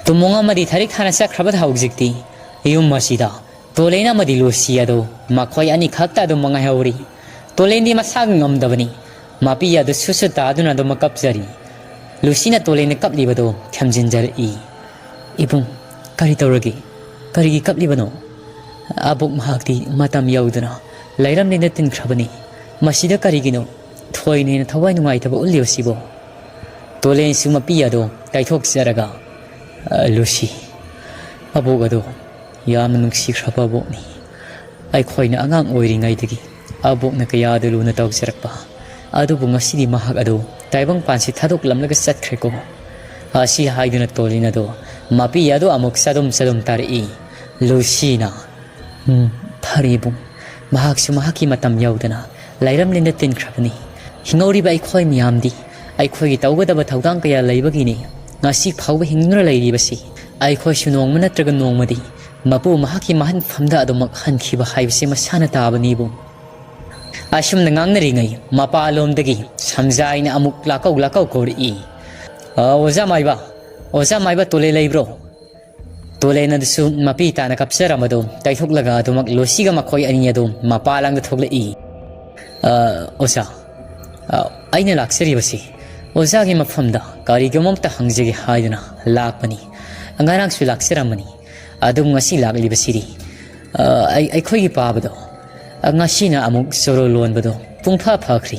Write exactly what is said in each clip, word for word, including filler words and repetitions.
ꯇꯨꯃꯣꯡ ꯑꯃꯗꯤ ꯊꯔꯤꯛ ꯊꯥꯅ ꯆꯠꯈ꯭ꯔꯕꯗ ꯍꯧꯖꯤꯛꯇꯤ ꯌꯨꯝ ꯑꯁꯤꯗ ꯇꯣꯂꯦꯟ ꯑꯃꯗꯤ ꯂꯨꯁꯤ ꯑꯗꯨ ꯃꯈꯣꯏ ꯑꯅꯤꯈꯛꯇ ꯑꯗꯨꯝ ꯃꯉꯥꯏꯍꯧꯔꯤ꯫ ꯇꯣꯂꯦꯟꯗꯤ ꯃꯁꯥꯒ ꯉꯝꯗꯕꯅꯤ꯫ ꯃꯄꯤ ꯑꯗꯨ ꯁꯨꯠ ꯁꯨꯠ ꯇꯥꯗꯨꯅ ꯑꯗꯨꯃꯛ ꯀꯞꯆꯔꯤ꯫ ꯂꯨꯁꯤꯅ ꯇꯣꯂꯦꯟꯅ ꯀꯞꯂꯤꯕꯗꯨ ꯊꯦꯝꯖꯤꯟꯖꯔꯛꯏ꯫ "ꯏꯕꯨꯡ, ꯀꯔꯤ ꯇꯧꯔꯒꯦ? ꯀꯔꯤꯒꯤ ꯀꯞꯂꯤꯕꯅꯣ?" "ꯑꯕꯣꯛ ꯃꯍꯥꯛꯇꯤ ꯃꯇꯝ ꯌꯧꯗꯅ ꯂꯩꯔꯝꯂꯦꯅ ꯇꯤꯟꯈ꯭ꯔꯕꯅꯤ꯫ ꯃꯁꯤꯗ ꯀꯔꯤꯒꯤꯅꯣ ꯊꯣꯏꯅ ꯍꯦꯟꯅ ꯊꯋꯥꯏ ꯅꯨꯡꯉꯥꯏꯇꯕ ꯎꯠꯂꯤꯕꯁꯤꯕꯣ?" ꯇꯣꯂꯦꯟꯁꯨ ꯃꯄꯤ ꯑꯗꯨ ꯇꯩꯊꯣꯛꯆꯔꯒ, "ꯑ, ꯂꯨꯁꯤ, ꯑꯕꯣꯛ ꯑꯗꯣ ꯌꯥꯝꯅ ꯅꯨꯡꯁꯤꯈ꯭ꯔꯕ ꯑꯕꯣꯛꯅꯤ꯫ ꯑꯩꯈꯣꯏꯅ ꯑꯉꯥꯡ ꯑꯣꯏꯔꯤꯉꯩꯗꯒꯤ ꯑꯕꯣꯛꯅ ꯀꯌꯥꯗ ꯂꯨꯅ ꯇꯧꯖꯔꯛꯄ꯫ ꯑꯗꯨꯕꯨ ꯉꯁꯤꯗꯤ ꯃꯍꯥꯛ ꯑꯗꯨ ꯇꯥꯏꯕꯪꯄꯥꯟꯁꯤ ꯊꯥꯗꯣꯛꯂꯝꯂꯒ ꯆꯠꯈ꯭ꯔꯦꯀꯣ꯫" ꯑꯁꯤ ꯍꯥꯏꯗꯨꯅ ꯇꯣꯂꯤꯟ ꯑꯗꯨ ꯃꯄꯤ ꯑꯗꯨ ꯑꯃꯨꯛ ꯆꯗꯨꯝ ꯆꯗꯨꯝ ꯇꯥꯔꯛꯏ꯫ ꯂꯨꯁꯤꯅ, "ꯎꯝ, ꯐꯔꯦ ꯏꯕꯨꯡ, ꯃꯍꯥꯛꯁꯨ ꯃꯍꯥꯛꯀꯤ ꯃꯇꯝ ꯌꯧꯗꯅ ꯂꯩꯔꯝꯂꯦꯅ ꯇꯤꯟꯈ꯭ꯔꯕꯅꯤ꯫ ꯍꯤꯡꯍꯧꯔꯤꯕ ꯑꯩꯈꯣꯏ ꯃꯤꯌꯥꯝꯗꯤ ꯑꯩꯈꯣꯏꯒꯤ ꯇꯧꯒꯗꯕ ꯊꯧꯗꯥꯡ ꯀꯌꯥ ꯂꯩꯕꯒꯤꯅꯤ ꯉꯁꯤ ꯐꯥꯎꯕ ꯍꯤꯡꯗꯨꯅ ꯂꯩꯔꯤꯕꯁꯤ꯫ ꯑꯩꯈꯣꯏꯁꯨ ꯅꯣꯡꯃ ꯅꯠꯇ꯭ꯔꯒ ꯅꯣꯡꯃꯗꯤ ꯃꯄꯨ ꯃꯍꯥꯛꯀꯤ ꯃꯍꯟꯐꯝꯗ ꯑꯗꯨꯃꯛ ꯍꯟꯈꯤꯕ ꯍꯥꯏꯕꯁꯤ ꯃꯁꯥꯅ ꯇꯥꯕꯅꯤ ꯏꯕꯨꯡ꯫" ꯑꯁꯨꯝꯅ ꯉꯥꯡꯅꯔꯤꯉꯩ ꯃꯄꯥꯂꯣꯝꯗꯒꯤ ꯁꯝꯖꯥꯏꯅ ꯑꯃꯨꯛ ꯂꯥꯛꯀꯧ ꯂꯥꯛꯀꯧ ꯀꯧꯔꯛꯏ꯫ "ꯑ, ꯑꯣꯖꯥ ꯃꯥꯏꯕ, ꯑꯣꯖꯥ ꯃꯥꯏꯕ, ꯇꯣꯂꯦ ꯂꯩꯕ꯭ꯔꯣ?" ꯇꯣꯂꯦꯟ ꯑꯗꯨꯁꯨ ꯃꯄꯤ ꯇꯥꯅ ꯀꯞꯆꯔꯝꯕꯗꯨ ꯇꯩꯊꯣꯛꯂꯒ ꯑꯗꯨꯃꯛ ꯂꯨꯁꯤꯒ ꯃꯈꯣꯏ ꯑꯅꯤ ꯑꯗꯨ ꯃꯄꯥꯂꯥꯡꯗ ꯊꯣꯛꯂꯛꯏ꯫ "ꯑ, ꯑꯣꯖꯥ, ꯑ, ꯑꯩꯅ ꯂꯥꯛꯆꯔꯤꯕꯁꯤ ꯑꯣꯖꯥꯒꯤ ꯃꯐꯝꯗ ꯀꯔꯤꯒꯨꯝꯕ ꯑꯝꯇ ꯍꯪꯖꯒꯦ ꯍꯥꯏꯗꯨꯅ ꯂꯥꯛꯄꯅꯤ꯫ ꯉꯔꯥꯡꯁꯨ ꯂꯥꯛꯆꯔꯝꯕꯅꯤ꯫ ꯑꯗꯨꯝ ꯉꯁꯤ ꯂꯥꯛꯂꯤꯕꯁꯤꯗꯤ, ꯑ, ꯑꯩ-, ꯑꯩꯈꯣꯏꯒꯤ ꯄꯥꯕꯗꯣ, ꯑ, ꯉꯁꯤꯅ ꯑꯃꯨꯛ ꯆꯣꯔꯣ ꯂꯣꯟꯕꯗꯣ ꯄꯨꯡꯐꯥ ꯐꯥꯈ꯭ꯔꯦ꯫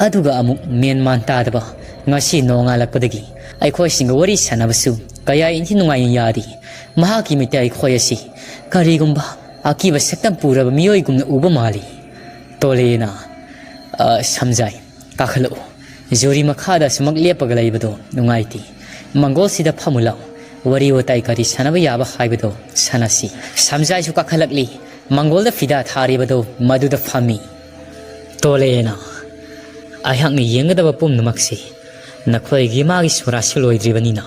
ꯑꯗꯨꯒ ꯑꯃꯨꯛ ꯃꯦꯟ ꯃꯥꯟ ꯇꯥꯗꯕ, ꯉꯁꯤ ꯅꯣꯡꯉꯥꯜꯂꯛꯄꯗꯒꯤ ꯑꯩꯈꯣꯏꯁꯤꯡꯒ ꯋꯥꯔꯤ ꯁꯥꯟꯅꯕꯁꯨ ꯀꯌꯥ ꯏꯟꯊꯤ ꯅꯨꯡꯉꯥꯏꯅ ꯌꯥꯗꯦ꯫ ꯃꯍꯥꯛꯀꯤ ꯃꯤꯠꯇ ꯑꯩꯈꯣꯏ ꯑꯁꯤ ꯀꯔꯤꯒꯨꯝꯕ ꯑꯀꯤꯕ ꯁꯛꯇꯝ ꯄꯨꯔꯕ ꯃꯤꯑꯣꯏꯒꯨꯝꯅ ꯎꯕ ꯃꯥꯜꯂꯤ꯫" ꯇꯣꯂꯦꯅ, "ꯑ, ꯁꯝꯖꯥꯏ, ꯀꯥꯈꯠꯂꯛꯎ꯫ ꯖꯨꯔꯤ ꯃꯈꯥꯗ ꯁꯨꯃꯛ ꯂꯦꯞꯄꯒ ꯂꯩꯕꯗꯣ ꯅꯨꯡꯉꯥꯏꯇꯦ꯫ ꯃꯪꯒꯣꯜꯁꯤꯗ ꯐꯝꯃꯨ ꯂꯥꯎ꯫ ꯋꯥꯔꯤ ꯋꯥꯇꯥꯏ ꯀꯔꯤ ꯁꯥꯟꯅꯕ ꯌꯥꯕ ꯍꯥꯏꯕꯗꯣ ꯁꯥꯟꯅꯁꯤ꯫" ꯁꯝꯖꯥꯏꯁꯨ ꯀꯥꯈꯠꯂꯛꯂꯤ꯫ ꯃꯪꯒꯣꯜꯗ ꯐꯤꯗꯥ ꯊꯥꯔꯤꯕꯗꯣ ꯃꯗꯨꯗ ꯐꯝꯃꯤ꯫ ꯇꯣꯂꯦꯅ, "ꯑꯩꯍꯥꯛꯅ ꯌꯦꯡꯒꯗꯕ ꯄꯨꯝꯅꯃꯛꯁꯤ ꯅꯈꯣꯏꯒꯤ ꯃꯥꯒꯤ ꯁꯨꯔꯥꯠꯁꯨ ꯂꯣꯏꯗ꯭ꯔꯤꯕꯅꯤꯅ,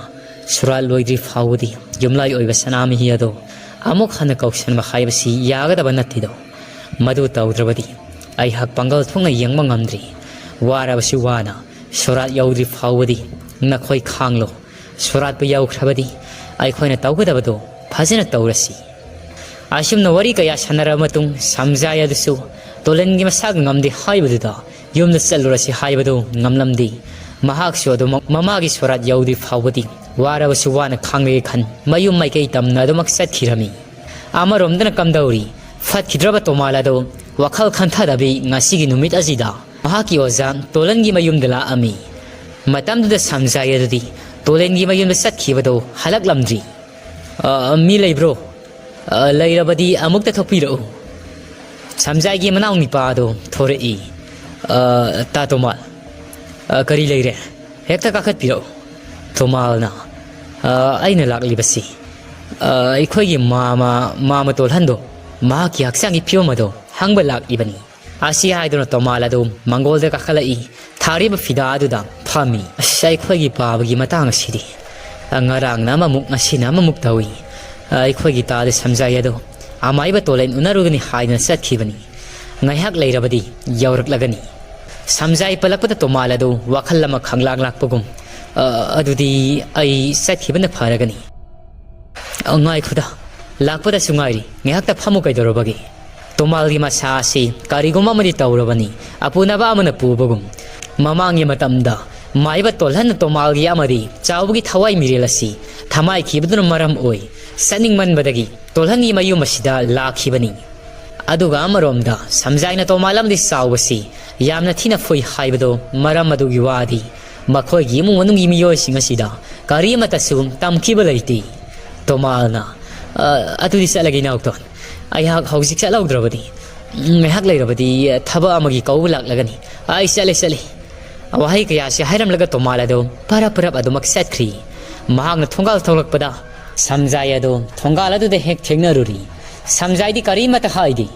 ꯁꯨꯔꯥꯠ ꯂꯣꯏꯗ꯭ꯔꯤ ꯐꯥꯎꯕꯗꯤ ꯌꯨꯝꯂꯥꯏ ꯑꯣꯏꯕ ꯁꯅꯥꯃꯍꯤ ꯑꯗꯣ ꯑꯃꯨꯛ ꯍꯟꯅ ꯀꯧꯁꯟꯕ ꯍꯥꯏꯕꯁꯤ ꯌꯥꯒꯗꯕ ꯅꯠꯇꯦꯗꯣ꯫ ꯃꯗꯨ ꯇꯧꯗ꯭ꯔꯕꯗꯤ ꯑꯩꯍꯥꯛ ꯄꯥꯡꯒꯜ ꯊꯣꯛꯅ ꯌꯦꯡꯕ ꯉꯝꯗ꯭ꯔꯤ꯫ ꯋꯥꯔꯕꯁꯨ ꯋꯥꯅ ꯁꯨꯔꯥꯠ ꯌꯧꯗ꯭ꯔꯤ ꯐꯥꯎꯕꯗꯤ ꯅꯈꯣꯏ ꯈꯥꯡꯂꯣ꯫ ꯁꯨꯔꯥꯠꯄꯨ ꯌꯧꯈ꯭ꯔꯕꯗꯤ ꯑꯩꯈꯣꯏꯅ ꯇꯧꯒꯗꯕꯗꯨ ꯐꯖꯅ ꯇꯧꯔꯁꯤ꯫ ꯑꯁꯨꯝꯅ ꯋꯥꯔꯤ ꯀꯌꯥ ꯁꯥꯟꯅꯔꯕ ꯃꯇꯨꯡ ꯁꯝꯖꯥꯏ ꯑꯗꯨꯁꯨ ꯇꯣꯂꯟꯒꯤ ꯃꯁꯥꯒ ꯉꯝꯗꯦ ꯍꯥꯏꯕꯗꯨꯗ ꯌꯨꯝꯗ ꯆꯠꯂꯨꯔꯁꯤ ꯍꯥꯏꯕꯗꯨ ꯉꯝꯂꯝꯗꯦ꯫ ꯃꯍꯥꯛꯁꯨ ꯑꯗꯨꯃꯛ ꯃꯃꯥꯒꯤ ꯁꯣꯔꯥꯠ ꯌꯧꯗ꯭ꯔꯤ ꯐꯥꯎꯕꯗꯤ ꯋꯥꯔꯕꯁꯨ ꯋꯥꯅ ꯈꯥꯡꯂꯒꯦ ꯈꯟ ꯃꯌꯨꯝ ꯃꯥꯏꯀꯩ ꯇꯝꯅ ꯑꯗꯨꯃꯛ ꯆꯠꯈꯤꯔꯝꯃꯤ꯫ ꯑꯃꯔꯣꯝꯗꯅ ꯀꯝꯗꯧꯔꯤ? ꯐꯠꯈꯤꯗ꯭ꯔꯕ ꯇꯣꯃꯥꯜ ꯑꯗꯨ ꯋꯥꯈꯜ ꯈꯟꯊꯗꯕꯤ ꯉꯁꯤꯒꯤ ꯅꯨꯃꯤꯠ ꯑꯁꯤꯗ ꯃꯍꯥꯛꯀꯤ ꯑꯣꯖꯥ ꯇꯣꯂꯟꯒꯤ ꯃꯌꯨꯝꯗ ꯂꯥꯛꯑꯝꯃꯤ꯫ ꯃꯇꯝꯗꯨꯗ ꯁꯝꯖꯥꯏ ꯑꯗꯨꯗꯤ ꯇꯣꯂꯟꯒꯤ ꯃꯌꯨꯝꯗ ꯆꯠꯈꯤꯕꯗꯨ ꯍꯜꯂꯛꯂꯝꯗ꯭ꯔꯤ꯫ "ꯑ, ꯃꯤ ꯂꯩꯕ꯭ꯔꯣ? ꯑ, ꯂꯩꯔꯕꯗꯤ ꯑꯃꯨꯛꯇ ꯊꯣꯛꯄꯤꯔꯛꯎ꯫" ꯁꯝꯖꯥꯏꯒꯤ ꯃꯅꯥꯎ ꯅꯤꯄꯥ ꯑꯗꯨ ꯊꯣꯔꯛꯏ꯫ "ꯑ, ꯇꯥ ꯇꯣꯃꯥꯜ, ꯑ, ꯀꯔꯤ ꯂꯩꯔꯦ? ꯍꯦꯛꯇ ꯀꯥꯈꯠꯄꯤꯔꯛꯎ꯫" ꯇꯣꯃꯥꯜꯅ, "ꯑ, ꯑꯩꯅ ꯂꯥꯛꯂꯤꯕꯁꯤ, ꯑ, ꯑꯩꯈꯣꯏꯒꯤ ꯃꯥꯃ, ꯃꯥꯃ ꯇꯣꯜꯍꯟꯗꯣ ꯃꯍꯥꯛꯀꯤ ꯍꯛꯆꯥꯡꯒꯤ ꯐꯤꯕꯝ ꯑꯗꯣ ꯍꯪꯕ ꯂꯥꯛꯂꯤꯕꯅꯤ꯫" ꯑꯁꯤ ꯍꯥꯏꯗꯨꯅ ꯇꯣꯃꯥꯜ ꯑꯗꯨ ꯃꯪꯒꯣꯜꯗ ꯀꯥꯈꯠꯂꯛꯏ꯫ ꯊꯥꯔꯤꯕ ꯐꯤꯗꯥ ꯑꯗꯨꯗ ꯐꯝꯃꯤ꯫ "ꯑꯁ, ꯑꯩꯈꯣꯏꯒꯤ ꯄꯥꯕꯒꯤ ꯃꯇꯥꯡ ꯑꯁꯤꯗꯤ, ꯑ, ꯉꯔꯥꯡꯅ ꯑꯃꯃꯨꯛ, ꯉꯁꯤꯅ ꯑꯃꯃꯨꯛ ꯇꯧꯏ꯫ ꯑ, ꯑꯩꯈꯣꯏꯒꯤ ꯇꯥꯗ ꯁꯝꯖꯥꯏ ꯑꯗꯣ ꯑꯃꯥꯏꯕ ꯇꯣꯂꯦꯟ ꯎꯅꯔꯨꯒꯅꯤ ꯍꯥꯏꯗꯨꯅ ꯆꯠꯈꯤꯕꯅꯤ꯫ ꯉꯥꯏꯍꯥꯛ ꯂꯩꯔꯕꯗꯤ ꯌꯧꯔꯛꯂꯒꯅꯤ꯫" ꯁꯝꯖꯥꯏ ꯄꯜꯂꯛꯄꯗ ꯇꯣꯃꯥꯜ ꯑꯗꯨ ꯋꯥꯈꯜ ꯑꯃ ꯈꯪꯂꯥꯛ ꯂꯥꯛꯄꯒꯨꯝ, "ꯑ, ꯑꯗꯨꯗꯤ ꯑꯩ ꯆꯠꯈꯤꯕꯅ ꯐꯔꯒꯅꯤ꯫" "ꯑ, ꯉꯥꯏꯈꯣꯗ, ꯂꯥꯛꯄꯗꯁꯨ ꯉꯥꯏꯔꯤ, ꯉꯥꯏꯍꯥꯛꯇ ꯐꯝꯃꯨ ꯀꯩꯗꯧꯔꯕꯒꯦ?" ꯇꯣꯃꯥꯜꯒꯤ ꯃꯁꯥ ꯑꯁꯤ ꯀꯔꯤꯒꯨꯝꯕ ꯑꯃꯗꯤ ꯇꯧꯔꯕꯅꯤ, ꯑꯄꯨꯅꯕ ꯑꯃꯅ ꯄꯨꯕꯒꯨꯝ꯫ ꯃꯃꯥꯡꯒꯤ ꯃꯇꯝꯗ ꯃꯥꯏꯕ ꯇꯣꯜꯍꯟꯅ ꯇꯣꯃꯥꯜꯒꯤ ꯑꯃꯗꯤ ꯆꯥꯎꯕꯒꯤ ꯊꯋꯥꯏ ꯃꯤꯔꯦꯜ ꯑꯁꯤ ꯊꯃꯥꯏꯈꯤꯕꯗꯨꯅ ꯃꯔꯝ ꯑꯣꯏ ꯆꯠꯅꯤꯡꯃꯟꯕꯗꯒꯤ ꯇꯣꯜꯍꯟꯒꯤ ꯃꯌꯨꯝ ꯑꯁꯤꯗ ꯂꯥꯛꯈꯤꯕꯅꯤ꯫ ꯑꯗꯨꯒ ꯑꯃꯔꯣꯝꯗ ꯁꯝꯖꯥꯏꯅ ꯇꯣꯃꯥꯜ ꯑꯃꯗꯤ ꯆꯥꯎꯕꯁꯤ ꯌꯥꯝꯅ ꯊꯤꯅ ꯐꯨꯏ ꯍꯥꯏꯕꯗꯣ ꯃꯔꯝ ꯑꯗꯨꯒꯤ ꯋꯥꯗꯤ ꯃꯈꯣꯏꯒꯤ ꯏꯃꯨꯡ ꯃꯅꯨꯡꯒꯤ ꯃꯤꯑꯣꯏꯁꯤꯡ ꯑꯁꯤꯗ ꯀꯔꯤ ꯑꯃꯠꯇꯁꯨ ꯇꯝꯈꯤꯕ ꯂꯩꯇꯦ꯫ ꯇꯣꯃꯥꯜꯅ, "ꯑ, ꯑꯗꯨꯗꯤ ꯆꯠꯂꯒꯦ ꯏꯅꯥꯎꯇꯣꯟ꯫ ꯑꯩꯍꯥꯛ ꯍꯧꯖꯤꯛ ꯆꯠꯍꯧꯗ꯭ꯔꯕꯗꯤ, ꯎꯝ, ꯉꯥꯏꯍꯥꯛ ꯂꯩꯔꯕꯗꯤ ꯊꯕꯛ ꯑꯃꯒꯤ ꯀꯧꯕ ꯂꯥꯛꯂꯒꯅꯤ꯫ ꯑꯩ ꯆꯠꯂꯦ, ꯆꯠꯂꯦ꯫" ꯋꯥꯍꯩ ꯀꯌꯥꯁꯤ ꯍꯥꯏꯔꯝꯂꯒ ꯇꯣꯃꯥꯜ ꯑꯗꯨ ꯄꯔꯞ ꯄꯔꯞ ꯑꯗꯨꯃꯛ ꯆꯠꯈ꯭ꯔꯤ꯫ ꯃꯍꯥꯛꯅ ꯊꯣꯡꯒꯥꯜ ꯊꯣꯛꯂꯛꯄꯗ ꯁꯝꯖꯥꯏ ꯑꯗꯨ ꯊꯣꯡꯒꯥꯜ ꯑꯗꯨꯗ ꯍꯦꯛ ꯊꯦꯡꯅꯔꯨꯔꯤ꯫ ꯁꯝꯖꯥꯏꯗꯤ ꯀꯔꯤꯃꯠꯇ ꯍꯥꯏꯗꯦ꯫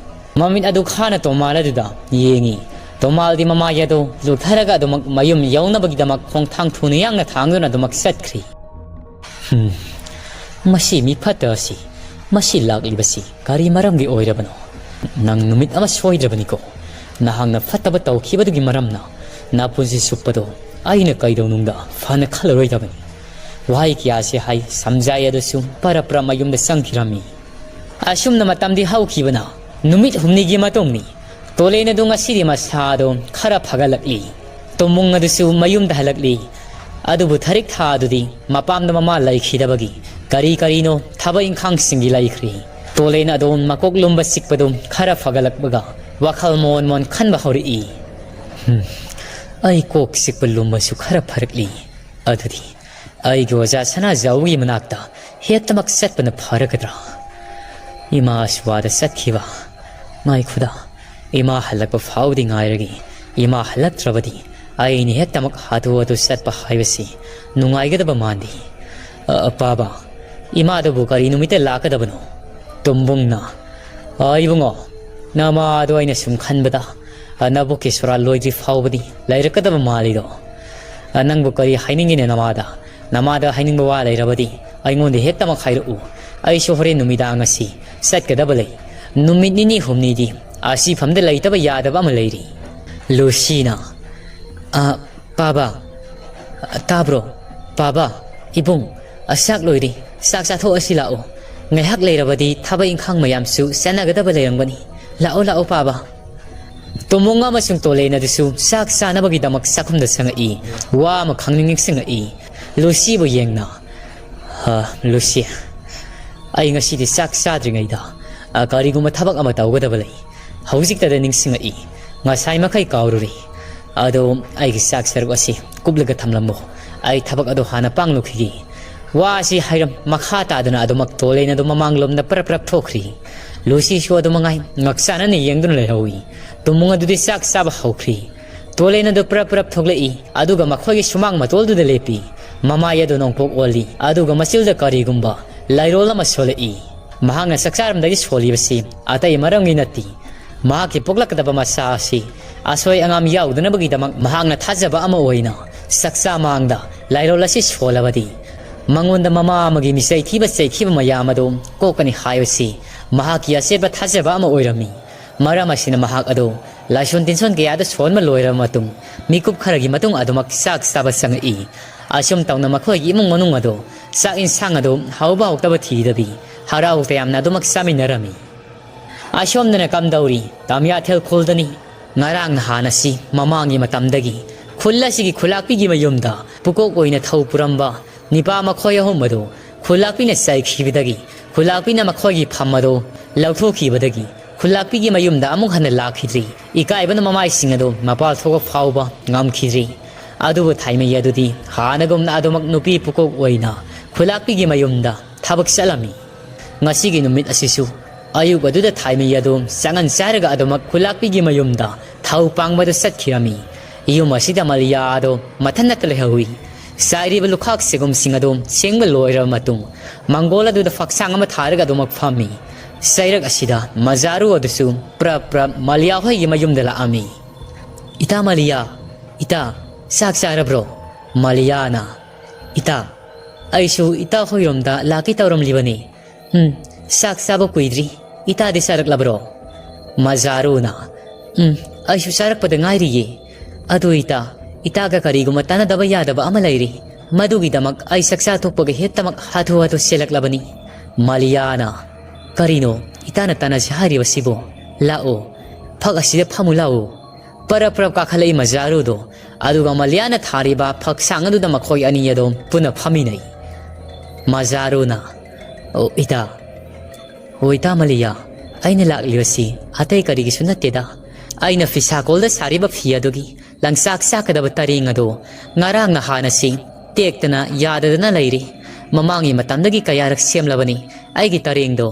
ꯃꯃꯤꯠ ꯑꯗꯨ ꯈꯥꯅ ꯇꯣꯃꯥꯜ ꯑꯗꯨꯗ ꯌꯦꯡꯉꯤ꯫ ꯇꯣꯃꯥꯜꯗꯤ ꯃꯃꯥꯏ ꯑꯗꯨ ꯂꯨꯞꯊꯔꯒ ꯑꯗꯨꯃꯛ ꯃꯌꯨꯝ ꯌꯧꯅꯕꯒꯤꯗꯃꯛ ꯈꯣꯡꯊꯥꯡ ꯊꯨꯅ ꯌꯥꯡꯅ ꯊꯥꯡꯗꯨꯅ ꯑꯗꯨꯃꯛ ꯆꯠꯈ꯭ꯔꯤ꯫ "ꯍꯨꯝ, ꯃꯁꯤ ꯃꯤ ꯐꯠꯇ ꯑꯁꯤ, ꯃꯁꯤ ꯂꯥꯛꯂꯤꯕꯁꯤ ꯀꯔꯤ ꯃꯔꯝꯒꯤ ꯑꯣꯏꯔꯕꯅꯣ? ꯅꯪ ꯅꯨꯃꯤꯠ ꯑꯃ ꯁꯣꯏꯗ꯭ꯔꯕꯅꯤꯀꯣ꯫ ꯅꯍꯥꯛꯅ ꯐꯠꯇꯕ ꯇꯧꯈꯤꯕꯗꯨꯒꯤ ꯃꯔꯝꯅ ꯅꯄꯨꯟꯁꯤ ꯆꯨꯞꯄꯗꯣ ꯑꯩꯅ ꯀꯩꯗꯧꯅꯨꯡꯗ ꯐꯅ ꯈꯜꯂꯔꯣꯏꯗꯕꯅꯤ꯫" ꯋꯥꯍꯩ ꯀꯌꯥꯁꯤ ꯍꯥꯏ ꯁꯝꯖꯥꯏ ꯑꯗꯨꯁꯨ ꯄꯔꯞ ꯄꯔꯞ ꯃꯌꯨꯝꯗ ꯆꯪꯈꯤꯔꯝꯃꯤ꯫ ꯑꯁꯨꯝꯅ ꯃꯇꯝꯗꯤ ꯍꯧꯈꯤꯕꯅ ꯅꯨꯃꯤꯠ ꯍꯨꯝꯅꯤꯒꯤ ꯃꯇꯨꯡꯅꯤ꯫ ꯇꯣꯂꯦꯟ ꯑꯗꯨ ꯉꯁꯤꯗꯤ ꯃꯁꯥꯗꯣ ꯈꯔ ꯐꯒꯠꯂꯛꯂꯤ꯫ ꯇꯣꯃꯨꯡ ꯑꯗꯨꯁꯨ ꯃꯌꯨꯝꯗ ꯍꯜꯂꯛꯂꯤ꯫ ꯑꯗꯨꯕꯨ ꯊꯔꯤꯛ ꯊꯥ ꯑꯗꯨꯗꯤ ꯃꯄꯥꯝꯗ ꯃꯃꯥ ꯂꯩꯈꯤꯗꯕꯒꯤ ꯀꯔꯤ ꯀꯔꯤꯅꯣ ꯊꯕꯛ ꯏꯪꯈꯥꯡꯁꯤꯡꯒꯤ ꯂꯩꯈ꯭ꯔꯤ꯫ ꯇꯣꯂꯦꯟ ꯑꯗꯣ ꯃꯀꯣꯛ ꯂꯨꯝꯕ ꯆꯤꯛꯄꯗꯨ ꯈꯔ ꯐꯒꯠꯂꯛꯄꯒ ꯋꯥꯈꯜ ꯃꯣꯟ ꯃꯣꯟ ꯈꯟꯕ ꯍꯧꯔꯛꯏ꯫ "ꯍꯝ, ꯑꯩ ꯀꯣꯛ ꯆꯤꯛꯄ ꯂꯨꯝꯕꯁꯨ ꯈꯔ ꯐꯔꯛꯂꯤ꯫ ꯑꯗꯨꯗꯤ ꯑꯩꯒꯤ ꯑꯣꯖꯥ ꯁꯅꯥꯖꯥꯎꯒꯤ ꯃꯅꯥꯛꯇ ꯍꯦꯛꯇꯃꯛ ꯆꯠꯄꯅ ꯐꯔꯒꯗ꯭ꯔꯥ? ꯏꯃꯥ ꯑꯁꯨꯋꯥꯗ ꯆꯠꯈꯤꯕ꯫ ꯉꯥꯏꯈꯣꯗ, ꯏꯃꯥ ꯍꯜꯂꯛꯄ ꯐꯥꯎꯕꯗꯤ ꯉꯥꯏꯔꯒꯦ꯫ ꯏꯃꯥ ꯍꯜꯂꯛꯇ꯭ꯔꯕꯗꯤ ꯑꯩꯅ ꯍꯦꯛꯇꯃꯛ ꯍꯥꯊꯨ ꯍꯥꯊꯨ ꯆꯠꯄ ꯍꯥꯏꯕꯁꯤ ꯅꯨꯡꯉꯥꯏꯒꯗꯕ ꯃꯥꯟꯗꯦ꯫ ꯑ, ꯄꯥꯕ, ꯏꯃꯥꯗꯨꯕꯨ ꯀꯔꯤ ꯅꯨꯃꯤꯠꯇ ꯂꯥꯛꯀꯗꯕꯅꯣ?" ꯇꯣꯝꯕꯨꯡꯅ, "ꯑ, ꯏꯕꯨꯡꯉꯣ, ꯅꯃꯥꯗꯣ ꯑꯩꯅ ꯁꯨꯝ ꯈꯟꯕꯗ, ꯑ, ꯅꯕꯣꯛꯀꯤ ꯁꯣꯔꯥ ꯂꯣꯏꯗ꯭ꯔꯤ ꯐꯥꯎꯕꯗꯤ ꯂꯩꯔꯛꯀꯗꯕ ꯃꯥꯜꯂꯤꯗꯣ꯫ ꯑ, ꯅꯪꯕꯨ ꯀꯔꯤ ꯍꯥꯏꯅꯤꯡꯉꯤꯅꯦ ꯅꯃꯥꯗ? ꯅꯃꯥꯗ ꯍꯥꯏꯅꯤꯡꯕ ꯋꯥ ꯂꯩꯔꯕꯗꯤ ꯑꯩꯉꯣꯟꯗ ꯍꯦꯛꯇꯃꯛ ꯍꯥꯏꯔꯛꯎ꯫ ꯑꯩꯁꯨ ꯍꯣꯔꯦꯟ ꯅꯨꯃꯤꯗꯥꯡ ꯑꯁꯤ ꯆꯠꯀꯗꯕ ꯂꯩ꯫ ꯅꯨꯃꯤꯠ ꯅꯤꯅꯤ ꯍꯨꯝꯅꯤꯗꯤ ꯑꯁꯤꯐꯝꯗ ꯂꯩꯇꯕ ꯌꯥꯗꯕ ꯑꯃ ꯂꯩꯔꯤ꯫" ꯂꯨꯁꯤꯅ, "ꯑ, ꯄꯥꯕ, ꯇꯥꯕ꯭ꯔꯣ? ꯄꯥꯕ, ꯏꯕꯨꯡ, ꯑ, ꯆꯥꯛ ꯂꯣꯏꯔꯦ꯫ ꯆꯥꯛ ꯆꯥꯊꯣꯛꯑꯁꯤ ꯂꯥꯛꯑꯣ꯫ ꯉꯥꯏꯍꯥꯛ ꯂꯩꯔꯕꯗꯤ ꯊꯕꯛ ꯏꯪꯈꯥꯡ ꯃꯌꯥꯝꯁꯨ ꯆꯠꯅꯒꯗꯕ ꯂꯩꯔꯝꯒꯅꯤ꯫ ꯂꯥꯛꯑꯣ, ꯂꯥꯛꯑꯣ, ꯄꯥꯕ꯫" ꯇꯣꯃꯣꯡ ꯑꯃꯁꯨꯡ ꯇꯣꯂꯦꯟ ꯑꯗꯨꯁꯨ ꯆꯥꯛ ꯆꯥꯅꯕꯒꯤꯗꯃꯛ ꯆꯥꯛꯈꯨꯝꯗ ꯆꯪꯉꯛꯏ꯫ ꯋꯥ ꯑꯃ ꯈꯪꯅꯤꯡ ꯅꯤꯡꯁꯤꯡꯉꯛꯏ꯫ ꯂꯨꯁꯤꯕꯨ ꯌꯦꯡꯅ, "ꯍ, ꯂꯨꯁꯤ, ꯑꯩ ꯉꯁꯤꯗꯤ ꯆꯥꯛ ꯆꯥꯗ꯭ꯔꯤꯉꯩꯗ, ꯑ, ꯀꯔꯤꯒꯨꯝꯕ ꯊꯕꯛ ꯑꯃ ꯇꯧꯒꯗꯕ ꯂꯩ꯫ ꯍꯧꯖꯤꯛꯇꯗ ꯅꯤꯡꯁꯤꯡꯉꯛꯏ꯫ ꯉꯁꯥꯏ ꯃꯈꯩ ꯀꯥꯎꯔꯨꯔꯦ꯫ ꯑꯗꯣ ꯑꯩꯒꯤ ꯆꯥꯛ ꯁꯔꯨꯛ ꯑꯁꯤ ꯀꯨꯞꯂꯒ ꯊꯝꯂꯝꯃꯣ꯫ ꯑꯩ ꯊꯕꯛ ꯑꯗꯨ ꯍꯥꯟꯅ ꯄꯥꯡꯂꯨꯈꯤꯒꯦ꯫" ꯋꯥ ꯑꯁꯤ ꯍꯥꯏꯔꯝ ꯃꯈꯥ ꯇꯥꯗꯨꯅ ꯑꯗꯨꯃꯛ ꯇꯣꯂꯦꯟ ꯑꯗꯨ ꯃꯃꯥꯡꯂꯣꯝꯗ ꯄꯔꯞ ꯄꯔꯞ ꯊꯣꯛꯈ꯭ꯔꯤ꯫ ꯂꯨꯁꯤꯁꯨ ꯑꯗꯨ ꯃꯉꯥꯏ ꯉꯛꯆꯥꯅꯅ ꯌꯦꯡꯗꯨꯅ ꯂꯩꯍꯧꯏ꯫ ꯇꯨꯃꯨꯡ ꯑꯗꯨꯗꯤ ꯆꯥꯛ ꯆꯥꯕ ꯍꯧꯈ꯭ꯔꯤ꯫ ꯇꯣꯂꯦꯟ ꯑꯗꯨ ꯄꯔꯞ ꯄꯔꯞ ꯊꯣꯛꯂꯛꯏ, ꯑꯗꯨꯒ ꯃꯈꯣꯏꯒꯤ ꯁꯨꯃꯥꯡ ꯃꯇꯣꯜꯗꯨꯗ ꯂꯦꯞꯄꯤ꯫ ꯃꯃꯥꯏ ꯑꯗꯨ ꯅꯣꯡꯄꯣꯛ ꯑꯣꯜꯂꯤ, ꯑꯗꯨꯒ ꯃꯆꯤꯜꯗ ꯀꯔꯤꯒꯨꯝꯕ ꯂꯥꯏꯔꯣꯜ ꯑꯃ ꯁꯣꯜꯂꯛꯏ꯫ ꯃꯍꯥꯛꯅ ꯆꯥꯛꯆꯥꯔꯝꯗꯒꯤ ꯁꯣꯜꯂꯤꯕꯁꯤ ꯑꯇꯩ ꯃꯔꯝꯒꯤ ꯅꯠꯇꯦ꯫ ꯃꯍꯥꯛꯀꯤ ꯄꯣꯛꯂꯛꯀꯗꯕ ꯃꯆꯥ ꯑꯁꯤ ꯑꯁꯣꯏ ꯑꯉꯥꯝ ꯌꯥꯎꯗꯅꯕꯒꯤꯗꯃꯛ ꯃꯍꯥꯛꯅ ꯊꯥꯖꯕ ꯑꯃ ꯑꯣꯏꯅ ꯆꯥꯛꯆꯥ ꯃꯥꯡꯗ ꯂꯥꯏꯔꯣꯜ ꯑꯁꯤ ꯁꯣꯜꯂꯕꯗꯤ ꯃꯉꯣꯟꯗ ꯃꯃꯥ ꯑꯃꯒꯤ ꯃꯤꯆꯩ ꯊꯤꯕ ꯆꯩꯈꯤꯕ ꯃꯌꯥꯝ ꯑꯗꯨ ꯀꯣꯛꯀꯅꯤ ꯍꯥꯏꯕꯁꯤ ꯃꯍꯥꯛꯀꯤ ꯑꯆꯦꯠꯄ ꯊꯥꯖꯕ ꯑꯃ ꯑꯣꯏꯔꯝꯃꯤ꯫ ꯃꯔꯝ ꯑꯁꯤꯅ ꯃꯍꯥꯛ ꯑꯗꯨ ꯂꯥꯏꯁꯣꯟ ꯇꯤꯟꯁꯣꯟ ꯀꯌꯥꯗ ꯁꯣꯟꯕ ꯂꯣꯏꯔꯕ ꯃꯇꯨꯡ ꯃꯤꯀꯨꯞ ꯈꯔꯒꯤ ꯃꯇꯨꯡ ꯑꯗꯨꯃꯛ ꯆꯥꯛ ꯆꯥꯕ ꯆꯪꯉꯛꯏ꯫ ꯑꯁꯨꯝ ꯇꯧꯅ ꯃꯈꯣꯏꯒꯤ ꯏꯃꯨꯡ ꯃꯅꯨꯡ ꯑꯗꯨ ꯆꯥꯛ ꯏꯟꯁꯥꯡ ꯑꯗꯨ ꯍꯥꯎꯕ ꯍꯥꯎꯇꯕ ꯊꯤꯗꯕꯤ ꯍꯔꯥꯎ ꯇꯌꯥꯝꯅ ꯑꯗꯨꯃꯛ ꯆꯥꯃꯤꯟꯅꯔꯝꯃꯤ꯫ ꯑꯁꯣꯝꯗꯅ ꯀꯝꯗꯧꯔꯤ? ꯇꯥꯃꯤꯌꯥꯊꯦꯜ ꯈꯨꯜꯗꯅꯤ꯫ ꯉꯔꯥꯡ ꯅꯍꯥꯟ ꯑꯁꯤ ꯃꯃꯥꯡꯒꯤ ꯃꯇꯝꯗꯒꯤ ꯈꯨꯜ ꯑꯁꯤꯒꯤ ꯈꯨꯂꯥꯛꯄꯤꯒꯤ ꯃꯌꯨꯝꯗ ꯄꯨꯀꯣꯛ ꯑꯣꯏꯅ ꯊꯧ ꯄꯨꯔꯝꯕ ꯅꯤꯄꯥ ꯃꯈꯣꯏ ꯑꯍꯨꯝ ꯑꯗꯨ ꯈꯨꯂꯥꯛꯄꯤꯅ ꯆꯩꯈꯤꯕꯗꯒꯤ ꯈꯨꯂꯥꯛꯄꯤꯅ ꯃꯈꯣꯏꯒꯤ ꯐꯝ ꯑꯗꯨ ꯂꯧꯊꯣꯛꯈꯤꯕꯗꯒꯤ ꯈꯨꯂꯥꯛꯄꯤꯒꯤ ꯃꯌꯨꯝꯗ ꯑꯃꯨꯛ ꯍꯟꯅ ꯂꯥꯛꯈꯤꯗ꯭ꯔꯤ꯫ ꯏꯀꯥꯏꯕꯅ ꯃꯃꯥꯏꯁꯤꯡ ꯑꯗꯨ ꯃꯄꯥꯜ ꯊꯣꯛꯄ ꯐꯥꯎꯕ ꯉꯝꯈꯤꯗ꯭ꯔꯤ꯫ ꯑꯗꯨꯕꯨ ꯊꯥꯏꯃꯩ ꯑꯗꯨꯗꯤ ꯍꯥꯟꯅꯒꯨꯝꯅ ꯑꯗꯨꯃꯛ ꯅꯨꯄꯤ ꯄꯨꯀꯣꯛ ꯑꯣꯏꯅ ꯈꯨꯂꯥꯛꯄꯤꯒꯤ ꯃꯌꯨꯝꯗ ꯊꯕꯛ ꯆꯠꯂꯝꯃꯤ꯫ ꯉꯁꯤꯒꯤ ꯅꯨꯃꯤꯠ ꯑꯁꯤꯁꯨ ꯑꯌꯨꯛ ꯑꯗꯨꯗ ꯊꯥꯏꯃꯩ ꯑꯗꯨ ꯆꯉꯟ ꯆꯥꯔꯒ ꯑꯗꯨꯃꯛ ꯈꯨꯂꯥꯛꯄꯤꯒꯤ ꯃꯌꯨꯝꯗ ꯊꯧ ꯄꯥꯡꯕꯗ ꯆꯠꯈꯤꯔꯝꯃꯤ꯫ ꯌꯨꯝ ꯑꯁꯤꯗ ꯃꯂꯤꯌꯥ ꯑꯗꯨ ꯃꯊꯟ ꯅꯠꯇ ꯂꯩꯍꯧꯏ꯫ ꯆꯥꯏꯔꯤꯕ ꯂꯨꯈꯥꯛ ꯆꯒꯨꯝꯁꯤꯡ ꯑꯗꯨ ꯁꯦꯡꯕ ꯂꯣꯏꯔꯕ ꯃꯇꯨꯡ, ꯃꯪꯒꯣꯜ ꯑꯗꯨꯗ ꯐꯛꯁꯥꯡ ꯑꯃ ꯊꯥꯔꯒ ꯑꯗꯨꯃꯛ ꯐꯝꯃꯤ꯫ ꯆꯩꯔꯛ ꯑꯁꯤꯗ ꯃꯖꯥꯔꯨ ꯑꯗꯨꯁꯨ ꯄ꯭ꯔꯞ ꯄ꯭ꯔꯞ ꯃꯂꯤꯌꯥ ꯍꯣꯏꯒꯤ ꯃꯌꯨꯝꯗ ꯂꯥꯛꯑꯝꯃꯤ꯫ "ꯏꯇꯥ ꯃꯂꯤꯌꯥ, ꯏꯇꯥ, ꯆꯥꯛ ꯆꯥꯔꯕ꯭ꯔꯣ?" ꯃꯂꯤꯌꯥꯅ, "ꯏꯇꯥ, ꯑꯩꯁꯨ ꯏꯇꯥ ꯍꯣꯏꯔꯣꯝꯗ ꯂꯥꯛꯀꯦ ꯇꯧꯔꯝꯂꯤꯕꯅꯤ꯫ ꯎꯝ, ꯆꯥꯛ ꯆꯥꯕ ꯀꯨꯏꯗ꯭ꯔꯤ꯫ ꯏꯇꯥꯗꯤ ꯆꯥꯔꯛꯂꯕ꯭ꯔꯣ?" ꯃꯖꯥꯔꯨꯅ, "ꯎꯝ, ꯑꯩꯁꯨ ꯆꯥꯔꯛꯄꯗ ꯉꯥꯏꯔꯤꯌꯦ꯫ ꯑꯗꯨ ꯏꯇꯥ, ꯏꯇꯥꯒ ꯀꯔꯤꯒꯨꯝꯕ ꯇꯥꯟꯅꯗꯕ ꯌꯥꯗꯕ ꯑꯃ ꯂꯩꯔꯤ꯫ ꯃꯗꯨꯒꯤꯗꯃꯛ ꯑꯩ ꯆꯥꯛꯆꯥ ꯇꯣꯛꯄꯒ ꯍꯦꯛꯇꯃꯛ ꯍꯥꯊꯨ ꯍꯥꯊꯨ ꯆꯦꯜꯂꯛꯂꯕꯅꯤ꯫" ꯃꯂꯤꯌꯥꯅ, "ꯀꯔꯤꯅꯣ ꯏꯇꯥꯅ ꯇꯥꯟꯅꯁꯤ ꯍꯥꯏꯔꯤꯕꯁꯤꯕꯨ? ꯂꯥꯛꯑꯣ, ꯐꯛ ꯑꯁꯤꯗ ꯐꯝꯃꯨ ꯂꯥꯛꯑꯣ꯫" ꯄꯔꯞ ꯄꯔꯞ ꯀꯥꯈꯠꯂꯛꯏ ꯃꯖꯥꯔꯨꯗꯣ, ꯑꯗꯨꯒ ꯃꯂꯤꯌꯥꯅ ꯊꯥꯔꯤꯕ ꯐꯛꯁꯥꯡ ꯑꯗꯨꯗ ꯃꯈꯣꯏ ꯑꯅꯤ ꯑꯗꯨꯝ ꯄꯨꯟꯅ ꯐꯝꯃꯤꯟꯅꯩ꯫ ꯃꯖꯥꯔꯨꯅ, "ꯑꯣ ꯏꯇꯥ, ꯑꯣ ꯏꯇꯥ ꯃꯂꯤꯌꯥ, ꯑꯩꯅ ꯂꯥꯛꯂꯤꯕꯁꯤ ꯑꯇꯩ ꯀꯔꯤꯒꯤꯁꯨ ꯅꯠꯇꯦꯗ꯫ ꯑꯩꯅ ꯐꯤꯁꯥꯀꯣꯜꯗ ꯁꯥꯔꯤꯕ ꯐꯤ ꯑꯗꯨꯒꯤ ꯂꯪꯆꯥꯛ ꯆꯥꯛꯀꯗꯕ ꯇꯔꯦꯡ ꯑꯗꯨ ꯉꯔꯥꯡ ꯅꯍꯥꯟ ꯑꯁꯤ ꯇꯦꯛꯇꯅ ꯌꯥꯗꯗꯅ ꯂꯩꯔꯤ꯫ ꯃꯃꯥꯡꯒꯤ ꯃꯇꯝꯗꯒꯤ ꯀꯌꯥꯔꯛ ꯁꯦꯝꯂꯕꯅꯤ ꯑꯩꯒꯤ ꯇꯔꯦꯡꯗꯣ,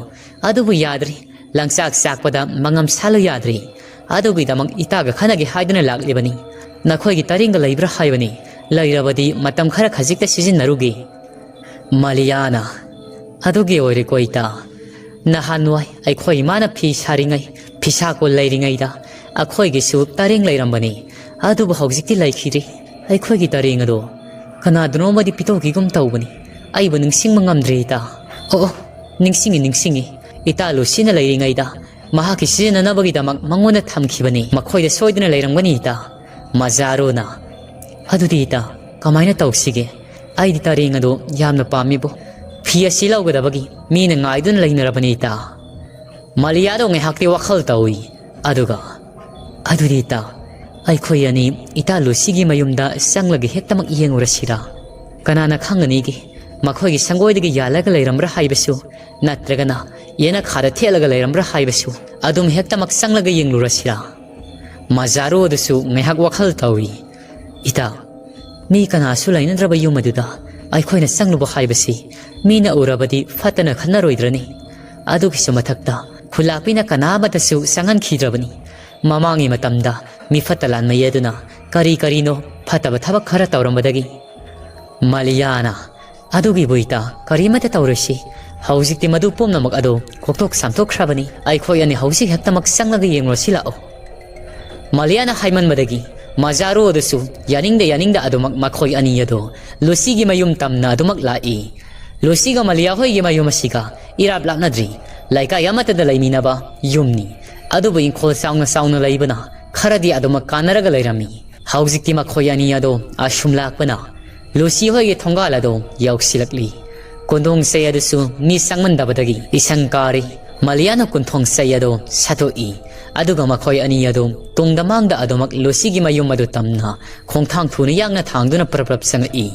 ꯑꯗꯨꯕꯨ ꯌꯥꯗ꯭ꯔꯤ꯫ ꯂꯪꯆꯥꯛ ꯆꯥꯛꯄꯗ ꯃꯉꯝ ꯁꯥꯜꯂꯨ ꯌꯥꯗ꯭ꯔꯤ꯫ ꯑꯗꯨꯒꯤꯗꯃꯛ ꯏꯇꯥꯒ ꯈꯟꯅꯒꯦ ꯍꯥꯏꯗꯨꯅ ꯂꯥꯛꯂꯤꯕꯅꯤ꯫ ꯅꯈꯣꯏꯒꯤ ꯇꯔꯦꯡꯒ ꯂꯩꯕ꯭ꯔꯥ ꯍꯥꯏꯕꯅꯤ꯫ ꯂꯩꯔꯕꯗꯤ ꯃꯇꯝ ꯈꯔ ꯈꯖꯤꯛꯇ ꯁꯤꯖꯤꯟꯅꯔꯨꯒꯦ꯫" ꯃꯂꯤꯌꯥꯅ, "ꯑꯗꯨꯒꯤ ꯑꯣꯏꯔꯦꯀꯣ ꯏꯇꯥ, ꯅꯍꯥꯟꯋꯥꯏ ꯑꯩꯈꯣꯏ ꯏꯃꯥꯅ ꯐꯤ ꯁꯥꯔꯤꯉꯩ, ꯐꯤꯁꯥꯀꯣꯜ ꯂꯩꯔꯤꯉꯩꯗ ꯑꯩꯈꯣꯏꯒꯤꯁꯨ ꯇꯔꯦꯡ ꯂꯩꯔꯝꯕꯅꯤ꯫ ꯑꯗꯨꯕꯨ ꯍꯧꯖꯤꯛꯇꯤ ꯂꯩꯈꯤꯗ꯭ꯔꯦ꯫ ꯑꯩꯈꯣꯏꯒꯤ ꯇꯔꯦꯡ ꯑꯗꯣ ꯀꯅꯥꯗꯅꯣꯃꯗꯤ ꯄꯤꯊꯣꯛꯈꯤꯒꯨꯝ ꯇꯧꯕꯅꯤ꯫ ꯑꯩꯕꯨ ꯅꯤꯡꯁꯤꯡꯕ ꯉꯝꯗ꯭ꯔꯦ ꯏꯇꯥ꯫ ꯑꯣ, ꯑꯣ, ꯅꯤꯡꯁꯤꯡꯉꯤ, ꯅꯤꯡꯁꯤꯡꯉꯤ꯫ ꯏꯇꯥ ꯂꯨꯁꯤꯅ ꯂꯩꯔꯤꯉꯩꯗ ꯃꯍꯥꯛꯀꯤ ꯁꯤꯖꯤꯟꯅꯅꯕꯒꯤꯗꯃꯛ ꯃꯉꯣꯟꯗ ꯊꯝꯈꯤꯕꯅꯤ꯫ ꯃꯈꯣꯏꯗ ꯁꯣꯏꯗꯅ ꯂꯩꯔꯝꯒꯅꯤ ꯏꯇꯥ꯫" ꯃꯖꯥꯔꯨꯅ, "ꯑꯗꯨꯗꯤ ꯏꯇꯥ, ꯀꯃꯥꯏꯅ ꯇꯧꯁꯤꯒꯦ? ꯑꯩꯗꯤ ꯇꯔꯦꯡ ꯑꯗꯣ ꯌꯥꯝꯅ ꯄꯥꯝꯃꯤꯕꯨ꯫ ꯐꯤ ꯑꯁꯤ ꯂꯧꯒꯗꯕꯒꯤ ꯃꯤꯅ ꯉꯥꯏꯗꯨꯅ ꯂꯩꯅꯔꯕꯅꯤ, ꯏꯇꯥ꯫ ꯃꯥꯂꯤꯌꯥꯗꯣ ꯉꯥꯏꯍꯥꯛꯇꯤ ꯋꯥꯈꯜ ꯇꯧꯏ꯫ ꯑꯗꯨꯒ, "ꯑꯗꯨꯗꯤ ꯏꯇꯥ, ꯑꯩꯈꯣꯏ ꯑꯅꯤ ꯏꯇꯥ ꯂꯨꯁꯤꯒꯤ ꯃꯌꯨꯝꯗ ꯆꯪꯂꯒ ꯍꯦꯛꯇꯃꯛ ꯌꯦꯡꯉꯨꯔꯁꯤꯔꯥ? ꯀꯅꯥꯅ ꯈꯪꯒꯅꯤꯒꯦ, ꯃꯈꯣꯏꯒꯤ ꯁꯪꯒꯣꯏꯗꯒꯤ ꯌꯥꯜꯂꯒ ꯂꯩꯔꯝꯕ꯭ꯔꯥ ꯍꯥꯏꯕꯁꯨ, ꯅꯠꯇ꯭ꯔꯒꯅ ꯌꯦꯅꯈꯥꯗ ꯊꯦꯠꯂꯒ ꯂꯩꯔꯝꯕ꯭ꯔꯥ ꯍꯥꯏꯕꯁꯨ ꯑꯗꯨꯝ ꯍꯦꯛꯇꯃꯛ ꯆꯪꯂꯒ ꯌꯦꯡꯂꯨꯔꯁꯤꯔꯥ?" ꯃꯖꯥꯔꯨ ꯑꯗꯨꯁꯨ ꯉꯥꯏꯍꯥꯛ ꯋꯥꯈꯜ ꯇꯧꯏ꯫ "ꯏꯇꯥ, ꯃꯤ ꯀꯅꯥꯁꯨ ꯂꯩꯅꯗ꯭ꯔꯕ ꯌꯨꯝ ꯑꯗꯨꯗ ꯑꯩꯈꯣꯏꯅ ꯆꯪꯂꯨꯕ ꯍꯥꯏꯕꯁꯤ ꯃꯤꯅ ꯎꯔꯕꯗꯤ ꯐꯠꯇꯅ ꯈꯟꯅꯔꯣꯏꯗ꯭ꯔꯅꯤ? ꯑꯗꯨꯒꯤꯁꯨ ꯃꯊꯛꯇ ꯈꯨꯂꯥꯛꯄꯤꯅ ꯀꯅꯥ ꯑꯃꯠꯇꯁꯨ ꯆꯪꯍꯟꯈꯤꯗ꯭ꯔꯕꯅꯤ꯫ ꯃꯃꯥꯡꯒꯤ ꯃꯇꯝꯗ ꯃꯤꯐꯠꯇ ꯂꯥꯟꯃꯤ ꯑꯗꯨꯅ ꯀꯔꯤ ꯀꯔꯤꯅꯣ ꯐꯠꯇꯕ ꯊꯕꯛ ꯈꯔ ꯇꯧꯔꯝꯕꯗꯒꯤ꯫ ꯃꯥꯂꯤꯌꯥꯅ, "ꯑꯗꯨꯒꯤꯕꯨ ꯏꯇꯥ, ꯀꯔꯤꯃꯠꯇ ꯇꯧꯔꯣꯏꯁꯤ꯫ ꯍꯧꯖꯤꯛꯇꯤ ꯃꯗꯨ ꯄꯨꯝꯅꯃꯛ ꯑꯗꯨ ꯀꯣꯛꯊꯣꯛ ꯁꯥꯝꯊꯣꯛꯈ꯭ꯔꯕꯅꯤ꯫ ꯑꯩꯈꯣꯏ ꯑꯅꯤ ꯍꯧꯖꯤꯛ ꯍꯦꯛꯇꯃꯛ ꯆꯪꯂꯒ ꯌꯦꯡꯂꯨꯔꯁꯤ ꯂꯥꯛꯑꯣ꯫" ꯃꯥꯂꯤꯌꯥꯅ ꯍꯥꯏꯃꯟꯕꯗꯒꯤ ꯃꯖꯥꯔꯨ ꯑꯗꯨꯁꯨ ꯌꯥꯅꯤꯡꯗ ꯌꯥꯅꯤꯡꯗ ꯑꯗꯨꯃꯛ ꯃꯈꯣꯏ ꯑꯅꯤ ꯑꯗꯨ ꯂꯨꯁꯤꯒꯤ ꯃꯌꯨꯝ ꯇꯝꯅ ꯑꯗꯨꯃꯛ ꯂꯥꯛꯏ꯫ ꯂꯨꯁꯤꯒ ꯃꯥꯂꯤꯌꯥ ꯍꯣꯏꯒꯤ ꯃꯌꯨꯝ ꯑꯁꯤꯒ ꯏꯔꯥꯞ ꯂꯥꯞꯅꯗ꯭ꯔꯤ, ꯂꯩꯀꯥꯏ ꯑꯃꯠꯇꯗ ꯂꯩꯃꯤꯟꯅꯕ ꯌꯨꯝꯅꯤ꯫ ꯑꯗꯨꯕꯨ ꯏꯪꯈꯣꯜ ꯆꯥꯎꯅ ꯆꯥꯎꯅ ꯂꯩꯕꯅ ꯈꯔꯗꯤ ꯑꯗꯨꯃꯛ ꯀꯥꯟꯅꯔꯒ ꯂꯩꯔꯝꯃꯤ꯫ ꯍꯧꯖꯤꯛꯇꯤ ꯃꯈꯣꯏ ꯑꯅꯤ ꯑꯗꯣ ꯑꯁꯨꯝ ꯂꯥꯛꯄꯅ ꯂꯨꯁꯤ ꯍꯣꯏꯒꯤ ꯊꯣꯡꯒꯥꯜ ꯑꯗꯣ ꯌꯧꯁꯤꯜꯂꯛꯂꯤ꯫ ꯀꯣꯟꯗꯣꯡ ꯆꯩ ꯑꯗꯨꯁꯨ ꯃꯤ ꯆꯪꯃꯟꯗꯕꯗꯒꯤ ꯏꯁꯪ ꯀꯥꯔꯤ꯫ ꯃꯥꯂꯤꯌꯥꯅ ꯀꯣꯟꯊꯣꯡ ꯆꯩ ꯑꯗꯣ ꯁꯠꯇꯣꯛꯏ꯫ ꯑꯗꯨꯒ ꯃꯈꯣꯏ ꯑꯅꯤ ꯑꯗꯣ ꯇꯨꯡꯗ ꯃꯥꯡꯗ ꯑꯗꯨꯃꯛ ꯂꯨꯁꯤꯒꯤ ꯃꯌꯨꯝ ꯑꯗꯨ ꯇꯝꯅ ꯈꯣꯡꯊꯥꯡ ꯊꯨꯅ ꯌꯥꯡꯅ ꯊꯥꯡꯗꯨꯅ ꯄ꯭ꯔꯞ ꯄ꯭ꯔꯞ ꯆꯪꯉꯛꯏ꯫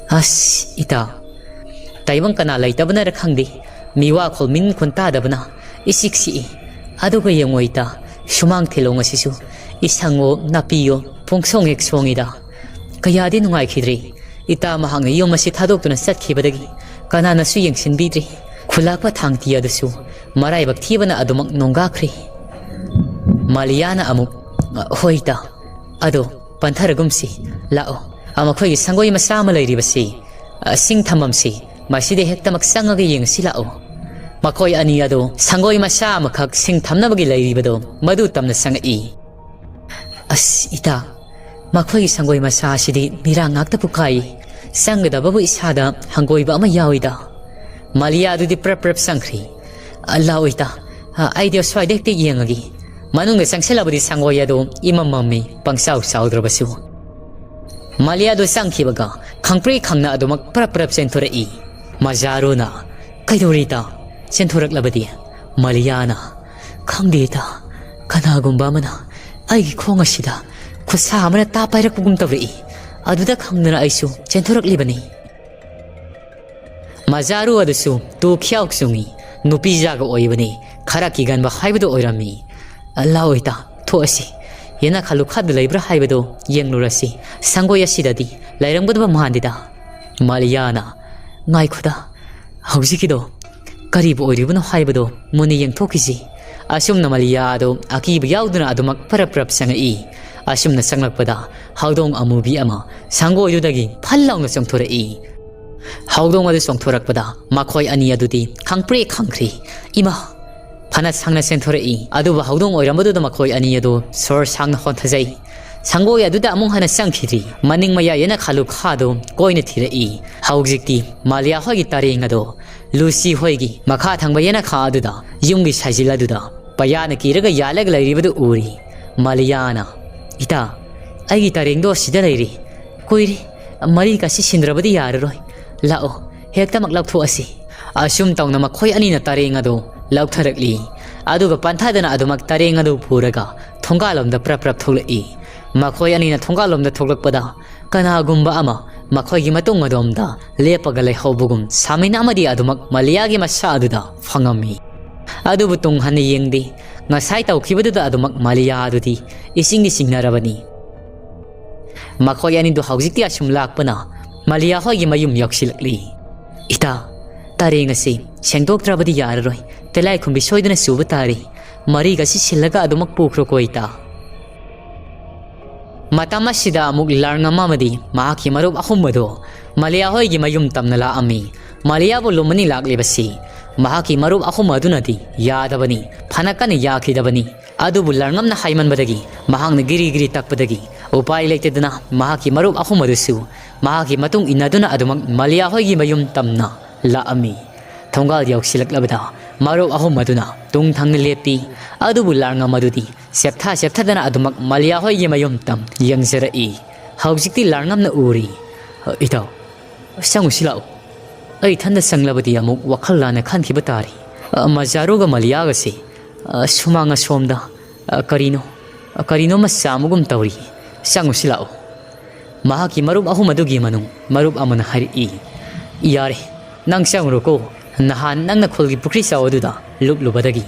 "ꯑꯁ, ꯏꯇꯥ, ꯇꯥꯏꯕꯪ ꯀꯅꯥ ꯂꯩꯇꯕꯅꯔ ꯈꯪꯗꯦ, ꯃꯤꯋꯥ ꯈꯣꯜ ꯃꯤꯟ ꯈꯣꯟ ꯇꯥꯗꯕꯅ ꯏꯆꯤꯛ ꯆꯤꯛꯏ꯫ ꯑꯗꯨꯒ ꯌꯦꯡꯉꯣ ꯏꯇꯥ, ꯁꯨꯃꯥꯡ ꯊꯤꯂꯣꯡ ꯑꯁꯤꯁꯨ ꯏꯁꯪꯉꯣ ꯅꯥꯄꯤꯌꯣ ꯄꯨꯡꯁꯣꯡ ꯍꯦꯛ ꯁꯣꯡꯉꯤꯗ꯫ ꯀꯌꯥꯗꯤ ꯅꯨꯡꯉꯥꯏꯈꯤꯗ꯭ꯔꯦ꯫ ꯏꯇꯥ ꯃꯍꯥꯛꯅ ꯌꯨꯝ ꯑꯁꯤ ꯊꯥꯗꯣꯛꯇꯨꯅ ꯆꯠꯈꯤꯕꯗꯒꯤ ꯀꯅꯥꯅꯁꯨ ꯌꯦꯡꯁꯤꯟꯕꯤꯗ꯭ꯔꯦ꯫ ꯈꯨꯂꯥꯛꯄ ꯊꯥꯡꯇꯤ ꯑꯗꯨꯁꯨ ꯃꯔꯥꯏꯕꯛ ꯊꯤꯕꯅ ꯑꯗꯨꯃꯛ ꯅꯣꯡꯒꯥꯈ꯭ꯔꯦ꯫" ꯃꯥꯂꯤꯌꯥꯅ ꯑꯃꯨꯛ, "ꯍꯣꯏ ꯏꯇꯥ, ꯑꯗꯣ ꯄꯟꯊꯔꯒꯨꯝꯁꯤ꯫ ꯂꯥꯛꯑꯣ, ꯑ, ꯃꯈꯣꯏꯒꯤ ꯁꯪꯒꯣꯏ ꯃꯆꯥ ꯑꯃ ꯂꯩꯔꯤꯕꯁꯤ, ꯑ, ꯁꯤꯡ ꯊꯝꯐꯝꯁꯤ, ꯃꯁꯤꯗ ꯍꯦꯛꯇꯃꯛ ꯆꯪꯉꯒ ꯌꯦꯡꯉꯁꯤ ꯂꯥꯛꯑꯣ꯫" ꯃꯈꯣꯏ ꯑꯅꯤ ꯑꯗꯨ ꯁꯪꯒꯣꯏ ꯃꯆꯥ ꯑꯃꯈꯛ ꯁꯤꯡ ꯊꯝꯅꯕꯒꯤ ꯂꯩꯔꯤꯕꯗꯨ ꯃꯗꯨ ꯇꯝꯅ ꯆꯪꯉꯛꯏ꯫ "ꯑꯁ, ꯏꯇꯥ, ꯃꯈꯣꯏꯒꯤ ꯁꯪꯒꯣꯏ ꯃꯆꯥ ꯑꯁꯤꯗꯤ ꯃꯤꯔꯥꯡ ꯉꯥꯛꯇꯕꯨ ꯀꯥꯏ꯫ ꯆꯪꯒꯗꯕꯕꯨ ꯏꯁꯥꯗ ꯍꯪꯒꯣꯏꯕ ꯑꯃ ꯌꯥꯎꯏꯗ꯫" ꯃꯥꯂꯤꯌꯥ ꯑꯗꯨꯗꯤ ꯄ꯭ꯔꯞ ꯄ꯭ꯔꯞ ꯆꯪꯈ꯭ꯔꯤ꯫ "ꯑ, ꯂꯥꯛꯑꯣ ꯏꯇꯥ, ꯑ, ꯑꯩꯗꯤ ꯑꯁ꯭ꯋꯥꯏꯗ ꯍꯦꯛꯇ ꯌꯦꯡꯉꯒꯦ꯫ ꯃꯅꯨꯡꯗ ꯆꯪꯁꯤꯜꯂꯕꯗꯤ ꯁꯪꯒꯣꯏ ꯑꯗꯨ ꯏꯃꯝ ꯃꯝꯃꯤ, ꯄꯪꯆꯥꯎ ꯆꯥꯎꯗ꯭ꯔꯕꯁꯨ꯫" ꯃꯥꯂꯤꯌꯥꯗꯨ ꯆꯪꯈꯤꯕꯒ ꯈꯪꯄ꯭ꯔꯦꯛ ꯈꯪꯅ ꯑꯗꯨꯃꯛ ꯄꯔꯞ ꯄꯔꯞ ꯆꯦꯟꯊꯣꯔꯛꯏ꯫ ꯃꯖꯥꯔꯨꯅ, "ꯀꯩꯗꯧꯔꯤꯇ? ꯆꯦꯟꯊꯣꯔꯛꯂꯕꯗꯤ?" ꯃꯥꯂꯤꯌꯥꯅ, "ꯈꯪꯗꯦꯇ, ꯀꯅꯥꯒꯨꯝꯕ ꯑꯃꯅ ꯑꯩꯒꯤ ꯈꯣꯡ ꯑꯁꯤꯗ ꯈꯨꯠꯁꯥ ꯑꯃꯅ ꯇꯥꯞ ꯄꯥꯏꯔꯛꯄꯒꯨꯝ ꯇꯧꯔꯛꯏ꯫ ꯑꯗꯨꯗ ꯈꯪꯗꯅ ꯑꯩꯁꯨ ꯆꯦꯟꯊꯣꯔꯛꯂꯤꯕꯅꯤ꯫" ꯃꯖꯥꯔꯨ ꯑꯗꯨꯁꯨ ꯇꯨ ꯈ꯭ꯌꯥꯎ ꯆꯨꯡꯏ꯫ ꯅꯨꯄꯤ ꯖꯥꯒ ꯑꯣꯏꯕꯅꯤ, ꯈꯔ ꯀꯤꯒꯟꯕ ꯍꯥꯏꯕꯗꯨ ꯑꯣꯏꯔꯝꯃꯤ꯫ "ꯂꯥꯛꯑꯣ ꯏꯇꯥ, ꯊꯣꯛꯑꯁꯤ꯫ ꯌꯦꯅꯈꯥ ꯂꯨꯈꯥꯗ ꯂꯩꯕ꯭ꯔꯥ ꯍꯥꯏꯕꯗꯨ ꯌꯦꯡꯂꯨꯔꯁꯤ꯫ ꯁꯪꯒꯣꯏ ꯑꯁꯤꯗꯗꯤ ꯂꯩꯔꯝꯒꯗꯕ ꯃꯥꯟꯗꯦꯗ꯫" ꯃꯥꯂꯤꯌꯥꯅ, "ꯉꯥꯏꯈꯣꯗ, ꯍꯧꯖꯤꯛꯀꯤꯗꯣ ꯀꯔꯤꯕꯨ ꯑꯣꯏꯔꯤꯕꯅꯣ ꯍꯥꯏꯕꯗꯣ ꯃꯨꯟꯅ ꯌꯦꯡꯊꯣꯛꯈꯤꯁꯤ꯫" ꯑꯁꯨꯝꯅ ꯃꯥꯂꯤꯌꯥ ꯑꯗꯨ ꯑꯀꯤꯕ ꯌꯥꯎꯗꯅ ꯑꯗꯨꯃꯛ ꯄꯔꯞ ꯄꯔꯞ ꯆꯪꯉꯛꯏ꯫ ꯑꯁꯨꯝꯅ ꯆꯪꯂꯛꯄꯗ ꯍꯧꯗꯣꯡ ꯑꯃꯨꯕꯤ ꯑꯃ ꯁꯪꯒꯣꯏꯗꯨꯗꯒꯤ ꯐꯜ ꯂꯥꯎꯅ ꯆꯣꯡꯊꯣꯔꯛꯏ꯫ ꯍꯧꯗꯣꯡ ꯑꯗꯨ ꯆꯣꯡꯊꯣꯔꯛꯄꯗ ꯃꯈꯣꯏ ꯑꯅꯤ ꯑꯗꯨꯗꯤ ꯈꯪꯄ꯭ꯔꯦꯛ ꯈꯪꯈ꯭ꯔꯤ꯫ ꯏꯃꯥ! ꯐꯅ ꯁꯥꯡꯅ ꯆꯦꯟꯊꯣꯔꯛꯏ, ꯑꯗꯨꯕꯨ ꯍꯧꯗꯣꯡ ꯑꯣꯏꯔꯝꯕꯗꯨꯗ ꯃꯈꯣꯏ ꯑꯅꯤ ꯑꯗꯨ ꯁꯣꯔ ꯁꯥꯡꯅ ꯍꯣꯟꯊꯖꯩ꯫ ꯁꯪꯒꯣꯏ ꯑꯗꯨꯗ ꯑꯃꯨꯛ ꯍꯟꯅ ꯆꯪꯈꯤꯗ꯭ꯔꯤ꯫ ꯃꯅꯤꯡ ꯃꯌꯥꯏ ꯌꯦꯅꯈꯥ ꯂꯨꯈꯥꯗꯨ ꯀꯣꯏꯅ ꯊꯤꯔꯛꯏ꯫ ꯍꯧꯖꯤꯛꯇꯤ ꯃꯥꯂꯤꯌꯥ ꯍꯣꯏꯒꯤ ꯇꯔꯦꯡ ꯑꯗꯣ ꯂꯨꯁꯤ ꯍꯣꯏꯒꯤ ꯃꯈꯥ ꯊꯪꯕ ꯌꯦꯅꯈꯥ ꯑꯗꯨꯗ ꯌꯨꯝꯒꯤ ꯁꯥꯏꯖꯤꯜ ꯑꯗꯨꯗ ꯄꯩꯌꯥꯅ ꯀꯤꯔꯒ ꯌꯥꯜꯂꯒ ꯂꯩꯔꯤꯕꯗꯨ ꯎꯔꯤ꯫ ꯃꯥꯂꯤꯌꯥꯅ, "ꯏꯇꯥ, ꯑꯩꯒꯤ ꯇꯔꯦꯡꯗꯣ ꯑꯁꯤꯗ ꯂꯩꯔꯤ꯫ ꯀꯨꯏꯔꯦ, ꯃꯔꯤꯒꯁꯤ ꯁꯤꯟꯗ꯭ꯔꯕꯗꯤ ꯌꯥꯔꯔꯣꯏ꯫ ꯂꯥꯛꯑꯣ, ꯍꯦꯛꯇꯃꯛ ꯂꯧꯊꯣꯛꯑꯁꯤ꯫" ꯑꯁꯨꯝ ꯇꯧꯅ ꯃꯈꯣꯏ ꯑꯅꯤꯅ ꯇꯔꯦꯡ ꯑꯗꯨ ꯂꯧꯊꯔꯛꯂꯤ꯫ ꯑꯗꯨꯒ ꯄꯟꯊꯗꯅ ꯑꯗꯨꯃꯛ ꯇꯔꯦꯡ ꯑꯗꯨ ꯄꯨꯔꯒ ꯊꯣꯡꯒꯥꯜꯂꯣꯝꯗ ꯄ꯭ꯔꯞ ꯄ꯭ꯔꯞ ꯊꯣꯛꯂꯛꯏ꯫ ꯃꯈꯣꯏ ꯑꯅꯤꯅ ꯊꯣꯡꯒꯥꯜꯂꯣꯝꯗ ꯊꯣꯛꯂꯛꯄꯗ ꯀꯅꯥꯒꯨꯝꯕ ꯑꯃ ꯃꯈꯣꯏꯒꯤ ꯃꯇꯨꯡ ꯑꯗꯣꯝꯗ ꯂꯦꯞꯄꯒ ꯂꯩꯍꯧꯕꯒꯨꯝ ꯁꯥꯃꯤꯟ ꯑꯃꯗꯤ ꯑꯗꯨꯃꯛ ꯃꯥꯂꯤꯌꯥꯒꯤ ꯃꯁꯥ ꯑꯗꯨꯗ ꯐꯪꯉꯝꯃꯤ꯫ ꯑꯗꯨꯕꯨ ꯇꯨꯡ ꯍꯟꯅ ꯌꯦꯡꯗꯦ꯫ ꯉꯁꯥꯏ ꯇꯧꯈꯤꯕꯗꯨꯗ ꯑꯗꯨꯃꯛ ꯃꯥꯂꯤꯌꯥ ꯑꯗꯨꯗꯤ ꯏꯁꯤꯡꯗꯤ ꯆꯤꯡꯅꯔꯕꯅꯤ꯫ ꯃꯈꯣꯏ ꯑꯅꯤꯗꯨ ꯍꯧꯖꯤꯛꯇꯤ ꯑꯁꯨꯝ ꯂꯥꯛꯄꯅ ꯃꯥꯂꯤꯌꯥ ꯍꯣꯏꯒꯤ ꯃꯌꯨꯝ ꯌꯧꯁꯤꯜꯂꯛꯂꯤ꯫ "ꯏꯇꯥ, ꯇꯔꯦꯡ ꯑꯁꯤ ꯁꯦꯡꯗꯣꯛꯇ꯭ꯔꯕꯗꯤ ꯌꯥꯔꯔꯣꯏ꯫ ꯇꯤꯜꯂꯥꯏꯈꯨꯝꯕꯤ ꯁꯣꯏꯗꯅ ꯆꯨꯕ ꯇꯥꯔꯤ꯫ ꯃꯔꯤꯒꯁꯤ ꯁꯤꯜꯂꯒ ꯑꯗꯨꯃꯛ ꯄꯨꯈ꯭ꯔꯣꯀꯣ ꯏꯇꯥ꯫" ꯃꯇꯝ ꯑꯁꯤꯗ ꯑꯃꯨꯛ ꯂꯥꯔꯉꯝ ꯑꯃꯗꯤ ꯃꯍꯥꯛꯀꯤ ꯃꯔꯨꯞ ꯑꯍꯨꯝ ꯑꯗꯨ ꯃꯥꯂꯤꯌꯥ ꯍꯣꯏꯒꯤ ꯃꯌꯨꯝ ꯇꯝꯅ ꯂꯥꯛꯑꯝꯃꯤ꯫ ꯃꯥꯂꯤꯌꯥꯕꯨ ꯂꯨꯝꯃꯅꯤ ꯂꯥꯛꯂꯤꯕꯁꯤ ꯃꯍꯥꯛꯀꯤ ꯃꯔꯨꯞ ꯑꯍꯨꯝ ꯑꯗꯨꯅꯗꯤ ꯌꯥꯗꯕꯅꯤ, ꯐꯅ ꯀꯟꯅ ꯌꯥꯈꯤꯗꯕꯅꯤ꯫ ꯑꯗꯨꯕꯨ ꯂꯥꯔꯉꯝꯅ ꯍꯥꯏꯃꯟꯕꯗꯒꯤ ꯃꯍꯥꯛꯅ ꯒꯤꯔꯤ ꯒꯤꯔꯤ ꯇꯛꯄꯗꯒꯤ ꯎꯄꯥꯏ ꯂꯩꯇꯗꯅ ꯃꯍꯥꯛꯀꯤ ꯃꯔꯨꯞ ꯑꯍꯨꯝ ꯑꯗꯨꯁꯨ ꯃꯍꯥꯛꯀꯤ ꯃꯇꯨꯡ ꯏꯟꯅꯗꯨꯅ ꯑꯗꯨꯃꯛ ꯃꯥꯂꯤꯌꯥ ꯍꯣꯏꯒꯤ ꯃꯌꯨꯝ ꯇꯝꯅ ꯂꯥꯛꯑꯝꯃꯤ꯫ ꯊꯣꯡꯒꯥꯜ ꯌꯧꯁꯤꯜꯂꯛꯂꯕꯗ ꯃꯔꯨꯞ ꯑꯍꯨꯝ ꯑꯗꯨꯅ ꯇꯨꯡ ꯊꯪꯅ ꯂꯦꯞꯄꯤ꯫ ꯑꯗꯨꯕꯨ ꯂꯥꯔꯉꯝ ꯑꯗꯨꯗꯤ ꯆꯦꯞꯊꯥ ꯆꯦꯞꯊꯗꯅ ꯑꯗꯨꯃꯛ ꯃꯥꯂꯤꯌꯥ ꯍꯣꯏꯒꯤ ꯃꯌꯨꯝ ꯇꯝ ꯌꯦꯡꯖꯔꯛꯏ꯫ ꯍꯧꯖꯤꯛꯇꯤ ꯂꯥꯔꯉꯝꯅ ꯎꯔꯤ꯫ "ꯏꯇꯥꯎ, ꯆꯪꯉꯨꯁꯤ ꯂꯥꯛꯎ꯫ ꯑꯩ ꯏꯊꯟꯗ ꯆꯪꯂꯕꯗꯤ ꯑꯃꯨꯛ ꯋꯥꯈꯜ ꯂꯥꯟꯅ ꯈꯟꯈꯤꯕ ꯇꯥꯔꯤ꯫ ꯃꯖꯥꯔꯨꯒ ꯃꯂꯤꯌꯥꯒꯁꯤ ꯁꯨꯃꯥꯡ ꯑꯁꯣꯝꯗ ꯀꯔꯤꯅꯣ, ꯀꯔꯤꯅꯣꯃ ꯆꯥꯝꯃꯒꯨꯝ ꯇꯧꯔꯤ꯫ ꯆꯪꯉꯨꯁꯤ ꯂꯥꯛꯎ"꯫ ꯃꯍꯥꯛꯀꯤ ꯃꯔꯨꯞ ꯑꯍꯨꯝ ꯑꯗꯨꯒꯤ ꯃꯅꯨꯡ ꯃꯔꯨꯞ ꯑꯃꯅ ꯍꯥꯏꯔꯛꯏ, "ꯌꯥꯔꯦ, ꯅꯪ ꯆꯪꯉꯨꯔꯣꯀꯣ꯫ ꯅꯍꯥꯟ ꯅꯪꯅ ꯈꯨꯜꯒꯤ ꯄꯨꯈ꯭ꯔꯤ ꯆꯥꯎ ꯑꯗꯨꯗ ꯂꯨꯞꯂꯨꯕꯗꯒꯤ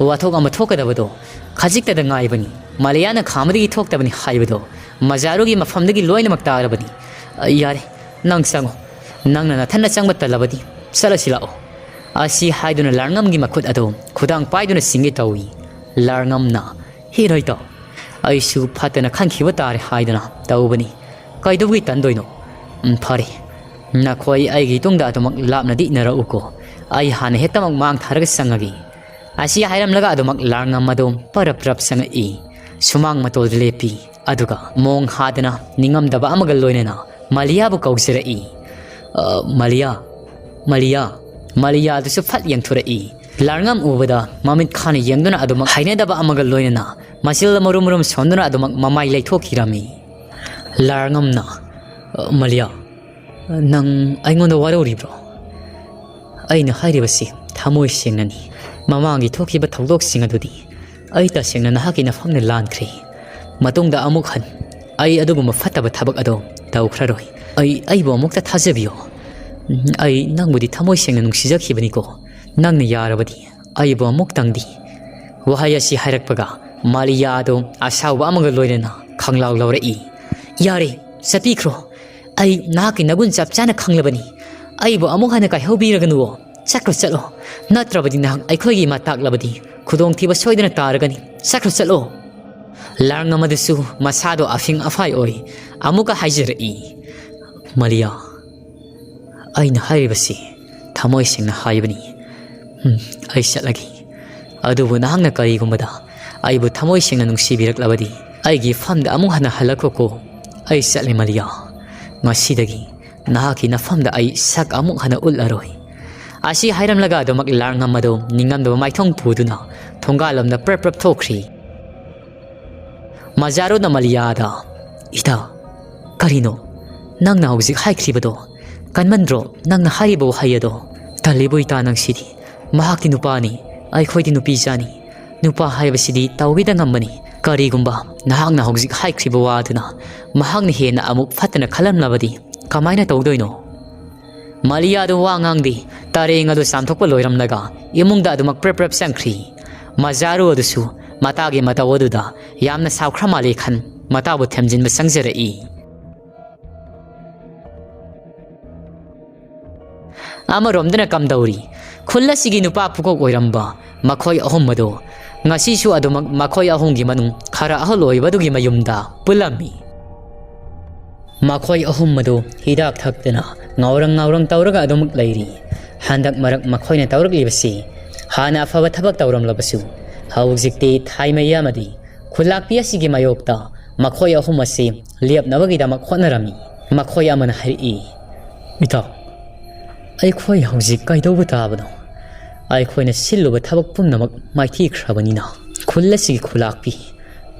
ꯋꯥꯊꯣꯛ ꯑꯃ ꯊꯣꯛꯀꯗꯕꯗꯣ ꯈꯖꯤꯛꯇꯗ ꯉꯥꯏꯕꯅꯤ꯫ ꯃꯂꯤꯌꯥꯅ ꯈꯥꯝꯕꯗꯒꯤ ꯊꯣꯛꯇꯕꯅꯤ ꯍꯥꯏꯕꯗꯣ ꯃꯖꯥꯔꯨꯒꯤ ꯃꯐꯝꯗꯒꯤ ꯂꯣꯏꯅꯃꯛ ꯇꯥꯔꯕꯅꯤ꯫ ꯌꯥꯔꯦ, ꯅꯪ ꯆꯪꯉꯨ꯫ ꯅꯪꯅ ꯅꯊꯟꯅ ꯆꯪꯕ ꯇꯜꯂꯕꯗꯤ ꯆꯠꯂꯁꯤ ꯂꯥꯛꯑꯣ"꯫ ꯑꯁꯤ ꯍꯥꯏꯗꯨꯅ ꯂꯥꯔꯉꯝꯒꯤ ꯃꯈꯨꯠ ꯑꯗꯨ ꯈꯨꯗꯥꯡ ꯄꯥꯏꯗꯨꯅ ꯆꯤꯡꯒꯦ ꯇꯧꯏ꯫ ꯂꯥꯔꯉꯝꯅ, "ꯍꯤꯔꯣꯏꯇꯣ, ꯑꯩꯁꯨ ꯐꯠꯇꯅ ꯈꯟꯈꯤꯕ ꯇꯥꯔꯦ ꯍꯥꯏꯗꯅ ꯇꯧꯕꯅꯤ꯫ ꯀꯩꯗꯧꯕꯒꯤ ꯇꯟꯗꯣꯏꯅꯣ? ꯎꯝ, ꯐꯔꯦ꯫ ꯅꯈꯣꯏ ꯑꯩꯒꯤ ꯇꯨꯡꯗ ꯑꯗꯨꯃꯛ ꯂꯥꯞꯅꯗꯤ ꯏꯟꯅꯔꯛꯎꯀꯣ꯫ ꯑꯩ ꯍꯥꯟꯅ ꯍꯦꯛꯇꯃꯛ ꯃꯥꯡ ꯊꯥꯔꯒ ꯆꯪꯉꯒꯦ"꯫ ꯑꯁꯤ ꯍꯥꯏꯔꯝꯂꯒ ꯑꯗꯨꯃꯛ ꯂꯥꯔꯉꯝ ꯑꯗꯨ ꯄꯔꯞ ꯄꯔꯞ ꯆꯪꯉꯛꯏ꯫ ꯁꯨꯃꯥꯡ ꯃꯇꯣꯜꯗ ꯂꯦꯞꯄꯤ꯫ ꯑꯗꯨꯒ ꯃꯣꯡ ꯍꯥꯗꯅ ꯅꯤꯡꯉꯝꯗꯕ ꯑꯃꯒ ꯂꯣꯏꯅꯅ ꯃꯂꯤꯌꯥꯕꯨ ꯀꯧꯖꯔꯛꯏ꯫ "ꯑ, ꯃꯂꯤꯌꯥ, ꯃꯂꯤꯌꯥ"꯫ ꯃꯂꯤꯌꯥꯗꯨꯁꯨ ꯐꯠ ꯌꯦꯡꯊꯣꯔꯛꯏ꯫ ꯂꯥꯔꯉꯝ ꯎꯕꯗ ꯃꯃꯤꯠ ꯈꯥꯅ ꯌꯦꯡꯗꯨꯅ ꯑꯗꯨꯃꯛ ꯍꯩꯅꯗꯕ ꯑꯃꯒ ꯂꯣꯏꯅꯅ ꯃꯆꯤꯜ ꯃꯔꯨꯝ ꯃꯔꯨꯝ ꯁꯣꯟꯗꯨꯅ ꯑꯗꯨꯃꯛ ꯃꯃꯥꯏ ꯂꯩꯊꯣꯛꯈꯤꯔꯝꯃꯤ꯫ ꯂꯥꯔꯉꯝꯅ, "ꯑ, ꯃꯂꯤꯌꯥ, ꯅꯪ ꯑꯩꯉꯣꯟꯗ ꯋꯥꯔꯧꯔꯤꯕ꯭ꯔꯣ? ꯑꯩꯅ ꯍꯥꯏꯔꯤꯕꯁꯤ ꯊꯃꯣꯏ ꯁꯦꯡꯅꯅꯤ꯫ ꯃꯃꯥꯡꯒꯤ ꯊꯣꯛꯈꯤꯕ ꯊꯧꯗꯣꯛꯁꯤꯡ ꯑꯗꯨꯗꯤ ꯑꯩ ꯇꯁꯦꯡꯅ ꯅꯍꯥꯛꯀꯤ ꯅꯐꯝꯗ ꯂꯥꯟꯈ꯭ꯔꯦ꯫ ꯃꯇꯨꯡꯗ ꯑꯃꯨꯛ ꯍꯟ ꯑꯩ ꯑꯗꯨꯒꯨꯝꯕ ꯐꯠꯇꯕ ꯊꯕꯛ ꯑꯗꯣ ꯇꯧꯈ꯭ꯔꯔꯣꯏ꯫ ꯑꯩ, ꯑꯩꯕꯨ ꯑꯃꯨꯛꯇ ꯊꯥꯖꯕꯤꯌꯣ꯫ ꯑꯩ ꯅꯪꯕꯨꯗꯤ ꯊꯃꯣꯏ ꯁꯦꯡꯅ ꯅꯨꯡꯁꯤꯖꯈꯤꯕꯅꯤꯀꯣ꯫ ꯅꯪꯅ ꯌꯥꯔꯕꯗꯤ ꯑꯩꯕꯨ ꯑꯃꯨꯛꯇꯪꯗꯤ"꯫ ꯋꯥꯍꯩ ꯑꯁꯤ ꯍꯥꯏꯔꯛꯄꯒ ꯃꯥꯂꯤꯌꯥ ꯑꯗꯨ ꯑꯁꯥꯎꯕ ꯑꯃꯒ ꯂꯣꯏꯅꯅ ꯈꯪꯂꯥꯎ ꯂꯥꯎꯔꯛꯏ꯫ "ꯌꯥꯔꯦ, ꯆꯠꯄꯤꯈ꯭ꯔꯣ꯫ ꯑꯩ ꯅꯍꯥꯛꯀꯤ ꯅꯒꯨꯟ ꯆꯞ ꯆꯥꯅ ꯈꯪꯂꯕꯅꯤ꯫ ꯑꯩꯕꯨ ꯑꯃꯨꯛ ꯍꯟꯅ ꯀꯥꯏꯍꯧꯕꯤꯔꯒꯅꯨꯋꯣ꯫ ꯆꯠꯈ꯭ꯔꯣ, ꯆꯠꯂꯣ꯫ ꯅꯠꯇ꯭ꯔꯕꯗꯤ ꯅꯍꯥꯛ ꯑꯩꯈꯣꯏꯒꯤ ꯏꯃꯥ ꯇꯥꯛꯂꯕꯗꯤ ꯈꯨꯗꯣꯡꯊꯤꯕ ꯁꯣꯏꯗꯅ ꯇꯥꯔꯒꯅꯤ꯫ ꯆꯠꯈ꯭ꯔꯣ, ꯆꯠꯂꯣ"꯫ ꯂꯥꯔꯉꯝ ꯑꯗꯨꯁꯨ ꯃꯁꯥꯗꯣ ꯑꯐꯤꯡ ꯑꯐꯥꯏ ꯑꯣꯏ ꯑꯃꯨꯛꯀ ꯍꯥꯏꯖꯔꯛꯏ, "ꯃꯂꯤꯌꯥ, ꯑꯩꯅ ꯍꯥꯏꯔꯤꯕꯁꯤ ꯊꯃꯣꯏ ꯁꯦꯡꯅ ꯍꯥꯏꯕꯅꯤ꯫ ꯎꯝ, ꯑꯩ ꯆꯠꯂꯒꯦ꯫ ꯑꯗꯨꯕꯨ ꯅꯍꯥꯛꯅ ꯀꯔꯤꯒꯨꯝꯕꯗ ꯑꯩꯕꯨ ꯊꯃꯣꯏ ꯁꯦꯡꯅ ꯅꯨꯡꯁꯤꯕꯤꯔꯛꯂꯕꯗꯤ ꯑꯩꯒꯤ ꯏꯐꯝꯗ ꯑꯃꯨꯛ ꯍꯟꯅ ꯍꯜꯂꯛꯈꯣꯀꯣ꯫ ꯑꯩ ꯆꯠꯂꯦ ꯃꯂꯤꯌꯥ꯫ ꯉꯁꯤꯗꯒꯤ ꯅꯍꯥꯛꯀꯤ ꯅꯐꯝꯗ ꯑꯩ ꯁꯛ ꯑꯃꯨꯛ ꯍꯟꯅ ꯎꯠꯂꯔꯣꯏ"꯫ ꯑꯁꯤ ꯍꯥꯏꯔꯝꯂꯒ ꯑꯗꯨꯃꯛ ꯂꯥꯔꯉꯝ ꯑꯗꯨ ꯅꯤꯡꯉꯝꯗꯕ ꯃꯥꯏꯊꯣꯡ ꯄꯨꯗꯨꯅ ꯊꯣꯡꯒꯥꯜꯂꯣꯝꯗ ꯄ꯭ꯔꯞ ꯄ꯭ꯔꯞ ꯊꯣꯛꯈ꯭ꯔꯤ꯫ ꯃꯖꯥꯔꯨꯅ ꯃꯂꯤꯌꯥꯗ, "ꯏꯇꯥ, ꯀꯔꯤꯅꯣ ꯅꯪꯅ ꯍꯧꯖꯤꯛ ꯍꯥꯏꯈ꯭ꯔꯤꯕꯗꯣ? ꯀꯟꯃꯟꯗ꯭ꯔꯣ ꯅꯪꯅ ꯍꯥꯏꯔꯤꯕ ꯋꯥꯍꯩ ꯑꯗꯣ? ꯇꯜꯂꯤꯕꯨ ꯏꯇꯥ, ꯅꯪꯁꯤꯗꯤ꯫ ꯃꯍꯥꯛꯇꯤ ꯅꯨꯄꯥꯅꯤ, ꯑꯩꯈꯣꯏꯗꯤ ꯅꯨꯄꯤ ꯆꯥꯅꯤ꯫ ꯅꯨꯄꯥ ꯍꯥꯏꯕꯁꯤꯗꯤ ꯇꯧꯒꯦꯗ ꯉꯝꯕꯅꯤ꯫ ꯀꯔꯤꯒꯨꯝꯕ ꯅꯍꯥꯛꯅ ꯍꯧꯖꯤꯛ ꯍꯥꯏꯈ꯭ꯔꯤꯕ ꯋꯥ ꯑꯗꯨꯅ ꯃꯍꯥꯛꯅ ꯍꯦꯟꯅ ꯑꯃꯨꯛ ꯐꯠꯇꯅ ꯈꯜꯂꯝꯂꯕꯗꯤ ꯀꯃꯥꯏꯅ ꯇꯧꯗꯣꯏꯅꯣ? ꯃꯥꯂꯤꯌꯥꯗꯨ ꯋꯥ ꯉꯥꯡꯗꯦ꯫ ꯇꯔꯦꯡ ꯑꯗꯨ ꯆꯥꯝꯊꯣꯛꯄ ꯂꯣꯏꯔꯝꯂꯒ ꯏꯃꯨꯡꯗ ꯑꯗꯨꯃꯛ ꯄ꯭ꯔꯦꯞ ꯄ꯭ꯔꯦꯞ ꯆꯪꯈ꯭ꯔꯤ꯫ ꯃꯖꯥꯔꯨ ꯑꯗꯨꯁꯨ ꯃꯇꯥꯒꯤ ꯃꯇꯧ ꯑꯗꯨꯗ ꯌꯥꯝꯅ ꯁꯥꯎꯈ꯭ꯔ ꯃꯥꯜꯂꯦ ꯈꯟ ꯃꯇꯥꯕꯨ ꯊꯦꯝꯖꯤꯟꯕ ꯆꯪꯖꯔꯛꯏ꯫ ꯑꯃꯔꯣꯝꯗꯅ ꯀꯝꯗꯧꯔꯤ? ꯈꯨꯜ ꯑꯁꯤꯒꯤ ꯅꯨꯄꯥ ꯄꯨꯀꯣꯛ ꯑꯣꯏꯔꯝꯕ ꯃꯈꯣꯏ ꯑꯍꯨꯝ ꯑꯗꯨ ꯉꯁꯤꯁꯨ ꯑꯗꯨꯃꯛ ꯃꯈꯣꯏ ꯑꯍꯨꯝꯒꯤ ꯃꯅꯨꯡ ꯈꯔ ꯑꯍꯜ ꯑꯣꯏꯕꯗꯨꯒꯤ ꯃꯌꯨꯝꯗ ꯄꯨꯜꯂꯝꯃꯤ꯫ ꯃꯈꯣꯏ ꯑꯍꯨꯝ ꯑꯗꯨ ꯍꯤꯗꯥꯛ ꯊꯛꯇꯅ ꯉꯥꯎꯔꯪ ꯉꯥꯎꯔꯪ ꯇꯧꯔꯒ ꯑꯗꯨꯃꯛ ꯂꯩꯔꯤ꯫ ꯍꯟꯗꯛ ꯃꯔꯛ ꯃꯈꯣꯏꯅ ꯇꯧꯔꯛꯂꯤꯕꯁꯤ ꯍꯥꯟꯅ ꯑꯐꯕ ꯊꯕꯛ ꯇꯧꯔꯝꯂꯕꯁꯨ, ꯍꯧꯖꯤꯛꯇꯤ ꯊꯥꯏꯃꯩ ꯑꯃꯗꯤ ꯈꯨꯜꯂꯥꯛꯄꯤ ꯑꯁꯤꯒꯤ ꯃꯥꯌꯣꯛꯇ ꯃꯈꯣꯏ ꯑꯍꯨꯝ ꯑꯁꯤ ꯂꯦꯞꯅꯕꯒꯤꯗꯃꯛ ꯍꯣꯠꯅꯔꯝꯃꯤ꯫ ꯃꯈꯣꯏ ꯑꯃꯅ ꯍꯥꯏꯔꯛꯏ, "ꯏꯇꯥꯎ, ꯑꯩꯈꯣꯏ ꯍꯧꯖꯤꯛ ꯀꯩꯗꯧꯕ ꯇꯥꯕꯅꯣ? ꯑꯩꯈꯣꯏꯅ ꯁꯤꯜꯂꯨꯕ ꯊꯕꯛ ꯄꯨꯝꯅꯃꯛ ꯃꯥꯏꯊꯤꯈ꯭ꯔꯕꯅꯤꯅ ꯈꯨꯜ ꯑꯁꯤꯒꯤ ꯈꯨꯂꯥꯛꯄꯤ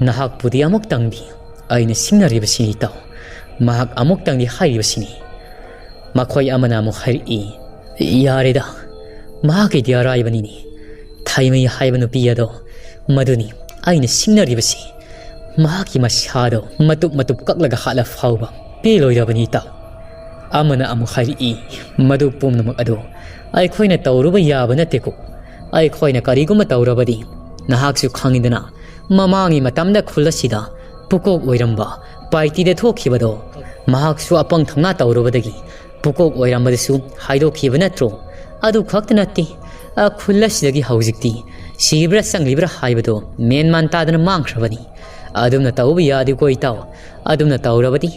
ꯅꯍꯥꯛꯄꯨꯗꯤ ꯑꯃꯨꯛꯇꯪꯗꯤ ꯑꯩꯅ ꯁꯤꯡꯅꯔꯤꯕꯁꯤꯅꯤ ꯏꯇꯥꯎ꯫ ꯃꯍꯥꯛ ꯑꯃꯨꯛꯇꯪꯗꯤ ꯍꯥꯏꯔꯤꯕꯁꯤꯅꯤ꯫" ꯃꯈꯣꯏ ꯑꯃꯅ ꯑꯃꯨꯛ ꯍꯥꯏꯔꯛꯏ, "ꯌꯥꯔꯦꯗ, ꯃꯍꯥꯛꯀꯤꯗꯤ ꯑꯔꯥꯏꯕꯅꯤꯅꯦ꯫ ꯊꯥꯏꯃꯩ ꯍꯥꯏꯕ ꯅꯨꯄꯤ ꯑꯗꯣ, ꯃꯗꯨꯅꯤ ꯑꯩꯅ ꯁꯤꯡꯅꯔꯤꯕꯁꯤ꯫ ꯃꯍꯥꯛꯀꯤ ꯃꯁꯥꯗꯣ ꯃꯇꯨꯞ ꯃꯇꯨꯞ ꯀꯛꯂꯒ ꯍꯥꯠꯂ ꯐꯥꯎꯕ ꯄꯦꯜꯂꯣꯏꯗꯕꯅꯤ ꯏꯇꯥꯎ꯫" ꯑꯃꯅ ꯑꯃꯨꯛ ꯍꯥꯏꯔꯛꯏ, "ꯃꯗꯨ ꯄꯨꯝꯅꯃꯛ ꯑꯗꯨ ꯑꯩꯈꯣꯏꯅ ꯇꯧꯔꯨꯕ ꯌꯥꯕ ꯅꯠꯇꯦꯀꯣ꯫ ꯑꯩꯈꯣꯏꯅ ꯀꯔꯤꯒꯨꯝꯕ ꯇꯧꯔꯕꯗꯤ ꯅꯍꯥꯛꯁꯨ ꯈꯪꯉꯤꯗꯅ, ꯃꯃꯥꯡꯒꯤ ꯃꯇꯝꯗ ꯈꯨꯜ ꯑꯁꯤꯗ ꯄꯨꯀꯣꯛ ꯑꯣꯏꯔꯝꯕ ꯄꯥꯏꯇꯤꯗ ꯊꯣꯛꯈꯤꯕꯗꯣ, ꯃꯍꯥꯛꯁꯨ ꯑꯄꯪ ꯊꯧꯅꯥ ꯇꯧꯔꯨꯕꯗꯒꯤ ꯄꯨꯀꯣꯛ ꯑꯣꯏꯔꯝꯕꯗꯨꯁꯨ ꯍꯥꯏꯗꯣꯛꯈꯤꯕ ꯅꯠꯇ꯭ꯔꯣ? ꯑꯗꯨ ꯈꯛꯇ ꯅꯠꯇꯦ, ꯑ, ꯈꯨꯜ ꯑꯁꯤꯗꯒꯤ ꯍꯧꯖꯤꯛꯇꯤ ꯁꯤꯕ꯭ꯔꯥ ꯆꯪꯂꯤꯕ꯭ꯔꯥ ꯍꯥꯏꯕꯗꯣ ꯃꯦꯟ ꯃꯥꯟ ꯇꯥꯗꯅ ꯃꯥꯡꯈ꯭ꯔꯕꯅꯤ꯫ ꯑꯗꯨꯝꯅ ꯇꯧꯕ ꯌꯥꯗꯦꯀꯣ ꯏꯇꯥꯎ꯫ ꯑꯗꯨꯝꯅ ꯇꯧꯔꯕꯗꯤ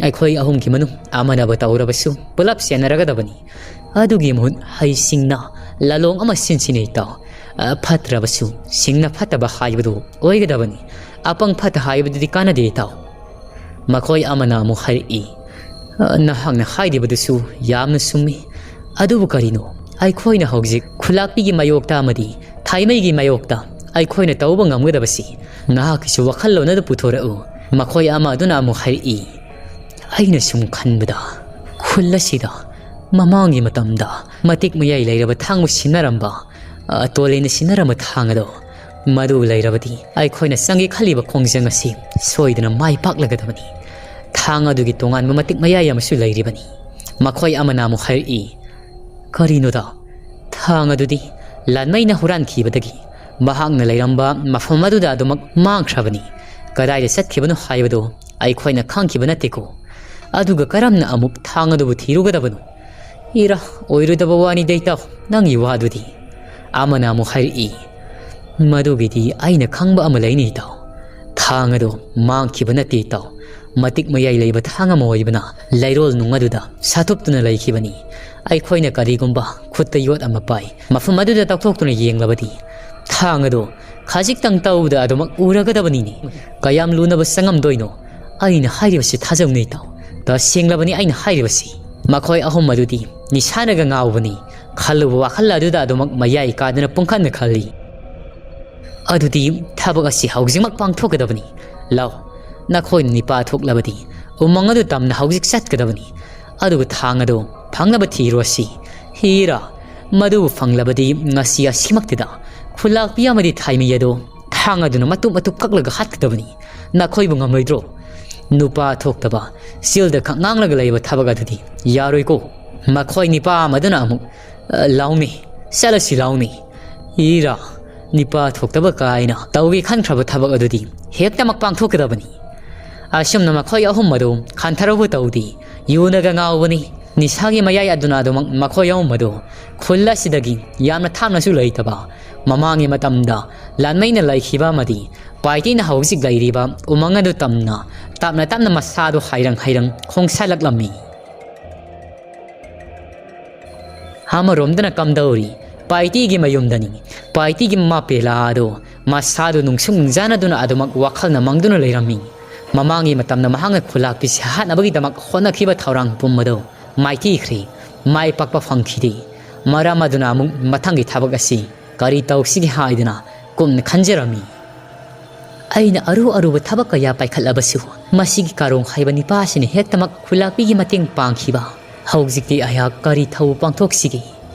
ꯑꯩꯈꯣꯏ ꯑꯍꯨꯝꯒꯤ ꯃꯅꯨꯡ ꯑꯃꯅꯕꯨ ꯇꯧꯔꯕꯁꯨ ꯄꯨꯂꯞ ꯆꯦꯟꯅꯔꯒꯗꯕꯅꯤ꯫ ꯑꯗꯨꯒꯤ ꯃꯍꯨꯠ ꯍꯩꯁꯤꯡꯅ ꯂꯥꯂꯣꯡ ꯑꯃ ꯁꯤꯟꯁꯤꯅꯦ ꯏꯇꯥꯎ꯫ ꯑ, ꯐꯠꯇ꯭ꯔꯕꯁꯨ ꯁꯤꯡꯅ ꯐꯠꯇꯕ ꯍꯥꯏꯕꯗꯨ ꯑꯣꯏꯒꯗꯕꯅꯤ꯫ ꯑꯄꯪ ꯐꯠꯇ ꯍꯥꯏꯕꯗꯨꯗꯤ ꯀꯥꯟꯅꯗꯦ ꯏꯇꯥꯎ꯫" ꯃꯈꯣꯏ ꯑꯃꯅ ꯑꯃꯨꯛ ꯍꯥꯏꯔꯛꯏ, "ꯑ, ꯅꯍꯥꯛꯅ ꯍꯥꯏꯔꯤꯕꯗꯨꯁꯨ ꯌꯥꯝꯅ ꯆꯨꯝꯃꯤ꯫ ꯑꯗꯨꯕꯨ ꯀꯔꯤꯅꯣ ꯑꯩꯈꯣꯏꯅ ꯍꯧꯖꯤꯛ ꯈꯨꯂꯥꯛꯄꯤꯒꯤ ꯃꯥꯌꯣꯛꯇ ꯑꯃꯗꯤ ꯊꯥꯏꯃꯩꯒꯤ ꯃꯥꯌꯣꯛꯇ ꯑꯩꯈꯣꯏꯅ ꯇꯧꯕ ꯉꯝꯒꯗꯕꯁꯤ? ꯅꯍꯥꯛꯀꯤꯁꯨ ꯋꯥꯈꯜꯂꯣꯟ ꯑꯗꯨ ꯄꯨꯊꯣꯔꯛꯎ꯫" ꯃꯈꯣꯏ ꯑꯃ ꯑꯗꯨꯅ ꯑꯃꯨꯛ ꯍꯥꯏꯔꯛꯏ, ꯑꯩꯅ ꯁꯨꯝ ꯈꯟꯕꯗ, ꯈꯨꯜ ꯑꯁꯤꯗ ꯃꯃꯥꯡꯒꯤ ꯃꯇꯝꯗ ꯃꯇꯤꯛ ꯃꯌꯥꯏ ꯂꯩꯔꯕ ꯊꯥꯡꯕꯨ ꯁꯤꯟꯅꯔꯝꯕ, ꯑ, ꯇꯣꯂꯦꯟꯅ ꯁꯤꯟꯅꯔꯝꯕ ꯊꯥꯡ ꯑꯗꯣ, ꯃꯗꯨ ꯂꯩꯔꯕꯗꯤ ꯑꯩꯈꯣꯏꯅ ꯆꯪꯒꯦ ꯈꯜꯂꯤꯕ ꯈꯣꯡꯖꯪ ꯑꯁꯤ ꯁꯣꯏꯗꯅ ꯃꯥꯏ ꯄꯥꯛꯂꯒꯗꯕꯅꯤ꯫ ꯊꯥꯡ ꯑꯗꯨꯒꯤ ꯇꯣꯉꯥꯟꯕ ꯃꯇꯤꯛ ꯃꯌꯥꯏ ꯑꯃꯁꯨ ꯂꯩꯔꯤꯕꯅꯤ꯫ ꯃꯈꯣꯏ ꯑꯃꯅ ꯑꯃꯨꯛ ꯍꯥꯏꯔꯛꯏ, "ꯀꯔꯤꯅꯣꯗ? ꯊꯥꯡ ꯑꯗꯨꯗꯤ ꯂꯥꯟꯃꯩꯅ ꯍꯨꯔꯥꯟꯈꯤꯕꯗꯒꯤ ꯃꯍꯥꯛꯅ ꯂꯩꯔꯝꯕ ꯃꯐꯝ ꯑꯗꯨꯗ ꯑꯗꯨꯃꯛ ꯃꯥꯡꯈ꯭ꯔꯕꯅꯤ꯫ ꯀꯗꯥꯏꯗ ꯆꯠꯈꯤꯕꯅꯣ ꯍꯥꯏꯕꯗꯨ ꯑꯩꯈꯣꯏꯅ ꯈꯪꯈꯤꯕ ꯅꯠꯇꯦꯀꯣ꯫ ꯑꯗꯨꯒ ꯀꯔꯝꯅ ꯑꯃꯨꯛ ꯊꯥꯡ ꯑꯗꯨꯕꯨ ꯊꯤꯔꯨꯒꯗꯕꯅꯣ?" "ꯏꯔꯥ, ꯑꯣꯏꯔꯣꯏꯗꯕ ꯋꯥꯅꯤꯗ ꯏꯇꯥꯎ, ꯅꯪꯒꯤ ꯋꯥꯗꯨꯗꯤ꯫" ꯑꯃꯅ ꯑꯃꯨꯛ ꯍꯥꯏꯔꯛꯏ, "ꯃꯗꯨꯒꯤꯗꯤ ꯑꯩꯅ ꯈꯪꯕ ꯑꯃ ꯂꯩꯅꯤ ꯏꯇꯥꯎ꯫ ꯊꯥꯡ ꯑꯗꯨ ꯃꯥꯡꯈꯤꯕ ꯅꯠꯇꯦ ꯏꯇꯥꯎ꯫ ꯃꯇꯤꯛ ꯃꯌꯥꯏ ꯂꯩꯕ ꯊꯥꯡ ꯑꯃ ꯑꯣꯏꯕꯅ ꯂꯩꯔꯣꯜ ꯅꯨꯡ ꯑꯗꯨꯗ ꯁꯥꯊꯨꯞꯇꯨꯅ ꯂꯩꯈꯤꯕꯅꯤ꯫ ꯑꯩꯈꯣꯏꯅ ꯀꯔꯤꯒꯨꯝꯕ ꯈꯨꯠꯇ ꯌꯣꯠ ꯑꯃ ꯄꯥꯏ, ꯃꯐꯝ ꯑꯗꯨꯗ ꯇꯧꯊꯣꯛꯇꯨꯅ ꯌꯦꯡꯂꯕꯗꯤ ꯊꯥꯡ ꯑꯗꯨ ꯈꯖꯤꯛꯇꯪ ꯇꯧꯕꯗ ꯑꯗꯨꯃꯛ ꯎꯔꯒꯗꯕꯅꯤꯅꯦ꯫ ꯀꯌꯥꯝ ꯂꯨꯅꯕ ꯆꯪꯉꯝꯗꯣꯏꯅꯣ? ꯑꯩꯅ ꯍꯥꯏꯔꯤꯕꯁꯤ ꯊꯥꯖꯧꯅꯦ ꯏꯇꯥꯎ꯫ ꯇꯁꯦꯡꯂꯕꯅꯤ ꯑꯩꯅ ꯍꯥꯏꯔꯤꯕꯁꯤ꯫" ꯃꯈꯣꯏ ꯑꯍꯨꯝ ꯑꯗꯨꯗꯤ ꯅꯤꯁꯥꯅꯒ ꯉꯥꯎꯕꯅꯤ꯫ ꯈꯜꯂꯨꯕ ꯋꯥꯈꯜ ꯑꯗꯨꯗ ꯑꯗꯨꯃꯛ ꯃꯌꯥꯏ ꯀꯥꯗꯅ ꯄꯨꯡꯈꯟꯗ ꯈꯜꯂꯤ꯫ "ꯑꯗꯨꯗꯤ ꯊꯕꯛ ꯑꯁꯤ ꯍꯧꯖꯤꯛꯃꯛ ꯄꯥꯡꯊꯣꯛꯀꯗꯕꯅꯤ꯫ ꯂꯥꯎ, ꯅꯈꯣꯏꯅ ꯅꯤꯄꯥ ꯊꯣꯛꯂꯕꯗꯤ ꯎꯃꯪ ꯑꯗꯨ ꯇꯝꯅ ꯍꯧꯖꯤꯛ ꯆꯠꯀꯗꯕꯅꯤ꯫ ꯑꯗꯨꯒ ꯊꯥꯡ ꯑꯗꯨ ꯐꯪꯅꯕ ꯊꯤꯔꯨꯔꯁꯤ꯫ ꯍꯤꯔꯥ, ꯃꯗꯨꯕꯨ ꯐꯪꯂꯕꯗꯤ ꯉꯁꯤ ꯑꯁꯤꯃꯛꯇꯗ ꯈꯨꯂꯥꯛꯄꯤ ꯑꯃꯗꯤ ꯊꯥꯏꯃꯩ ꯑꯗꯨ ꯊꯥꯡ ꯑꯗꯨꯅ ꯃꯇꯨꯞ ꯃꯇꯨꯞ ꯀꯛꯂꯒ ꯍꯥꯠꯀꯗꯕꯅꯤ꯫ ꯅꯈꯣꯏꯕꯨ ꯉꯝꯂꯣꯏꯗ꯭ꯔꯣ? ꯅꯨꯄꯥ ꯊꯣꯛꯇꯕ, ꯆꯤꯜꯗ ꯈꯛ ꯉꯥꯡꯂꯒ ꯂꯩꯕ ꯊꯕꯛ ꯑꯗꯨꯗꯤ ꯌꯥꯔꯣꯏꯀꯣ꯫" ꯃꯈꯣꯏ ꯅꯤꯄꯥ ꯑꯃꯗꯨꯅ ꯑꯃꯨꯛ, "ꯑ, ꯂꯥꯎꯃꯤ, ꯆꯠꯂꯁꯤ ꯂꯥꯎꯃꯤ꯫ ꯏꯔꯥ, ꯅꯤꯄꯥ ꯊꯣꯛꯇꯕ ꯀꯥꯏꯅ ꯇꯧꯒꯦ ꯈꯟꯈ꯭ꯔꯕ ꯊꯕꯛ ꯑꯗꯨꯗꯤ ꯍꯦꯛꯇꯃꯛ ꯄꯥꯡꯊꯣꯛꯀꯗꯕꯅꯤ꯫" ꯑꯁꯨꯝꯅ ꯃꯈꯣꯏ ꯑꯍꯨꯝ ꯑꯗꯨ ꯈꯟꯊꯔꯧꯕ ꯇꯧꯗꯦ꯫ ꯌꯨꯅꯒ ꯉꯥꯎꯕꯅꯤ꯫ ꯅꯤꯁꯥꯒꯤ ꯃꯌꯥꯏ ꯑꯗꯨꯅ ꯑꯗꯨꯃꯛ ꯃꯈꯣꯏ ꯑꯍꯨꯝ ꯑꯗꯨ ꯈꯨꯜ ꯑꯁꯤꯗꯒꯤ ꯌꯥꯝꯅ ꯊꯥꯞꯅꯁꯨ ꯂꯩꯇꯕ, ꯃꯃꯥꯡꯒꯤ ꯃꯇꯝꯗ ꯂꯥꯟꯃꯩꯅ ꯂꯩꯈꯤꯕ ꯑꯃꯗꯤ ꯄꯥꯏꯇꯤꯅ ꯍꯧꯖꯤꯛ ꯂꯩꯔꯤꯕ ꯎꯃꯪ ꯑꯗꯨ ꯇꯝꯅ ꯇꯞꯅ ꯇꯞꯅ ꯃꯁꯥꯗꯨ ꯍꯥꯏꯔꯪ ꯍꯥꯏꯔꯪ ꯈꯣꯡꯁꯥꯜꯂꯛꯂꯝꯃꯤ꯫ ꯑꯃꯔꯣꯝꯗꯅ ꯀꯝꯗꯧꯔꯤ? ꯄꯥꯏꯇꯤꯒꯤ ꯃꯌꯨꯝꯗꯅꯤ꯫ ꯄꯥꯏꯇꯤꯒꯤ ꯃꯃꯥ ꯄꯦꯂꯥ ꯑꯗꯨ ꯃꯁꯥꯗꯨ ꯅꯨꯡꯁꯨꯛ ꯅꯨꯡꯖꯥꯅꯗꯨꯅ ꯑꯗꯨꯃꯛ ꯋꯥꯈꯜꯅ ꯃꯪꯗꯨꯅ ꯂꯩꯔꯝꯃꯤ꯫ ꯃꯃꯥꯡꯒꯤ ꯃꯇꯝꯗ ꯃꯍꯥꯛꯅ ꯈꯨꯂꯥꯛꯄꯤꯁꯤ ꯍꯥꯠꯅꯕꯒꯤꯗꯃꯛ ꯍꯣꯠꯅꯈꯤꯕ ꯊꯧꯔꯥꯡ ꯄꯨꯝꯕꯗꯨ ꯃꯥꯏꯊꯤꯈ꯭ꯔꯦ꯫ ꯃꯥꯏ ꯄꯥꯛꯄ ꯐꯪꯈꯤꯗꯦ꯫ ꯃꯔꯝ ꯑꯗꯨꯅ ꯑꯃꯨꯛ ꯃꯊꯪꯒꯤ ꯊꯕꯛ ꯑꯁꯤ ꯀꯔꯤ ꯇꯧꯁꯤꯒꯦ ꯍꯥꯏꯗꯨꯅ ꯀꯨꯞꯅ ꯈꯟꯖꯔꯝꯃꯤ꯫ ꯑꯩꯅ ꯑꯔꯨ ꯑꯔꯨꯕ ꯊꯕꯛ ꯀꯌꯥ ꯄꯥꯏꯈꯠꯂꯕꯁꯨ ꯃꯁꯤꯒꯤ ꯀꯥꯔꯣꯡ ꯍꯥꯏꯕ ꯅꯤꯄꯥ ꯑꯁꯤꯅ ꯍꯦꯛꯇꯃꯛ ꯈꯨꯂꯥꯛꯄꯤꯒꯤ ꯃꯇꯦꯡ ꯄꯥꯡꯈꯤꯕ꯫ ꯍꯧꯖꯤꯛꯇꯤ ꯑꯩꯍꯥꯛ ꯀꯔꯤ ꯊꯧ ꯄꯥꯡꯊꯣꯛꯁꯤꯒꯦ?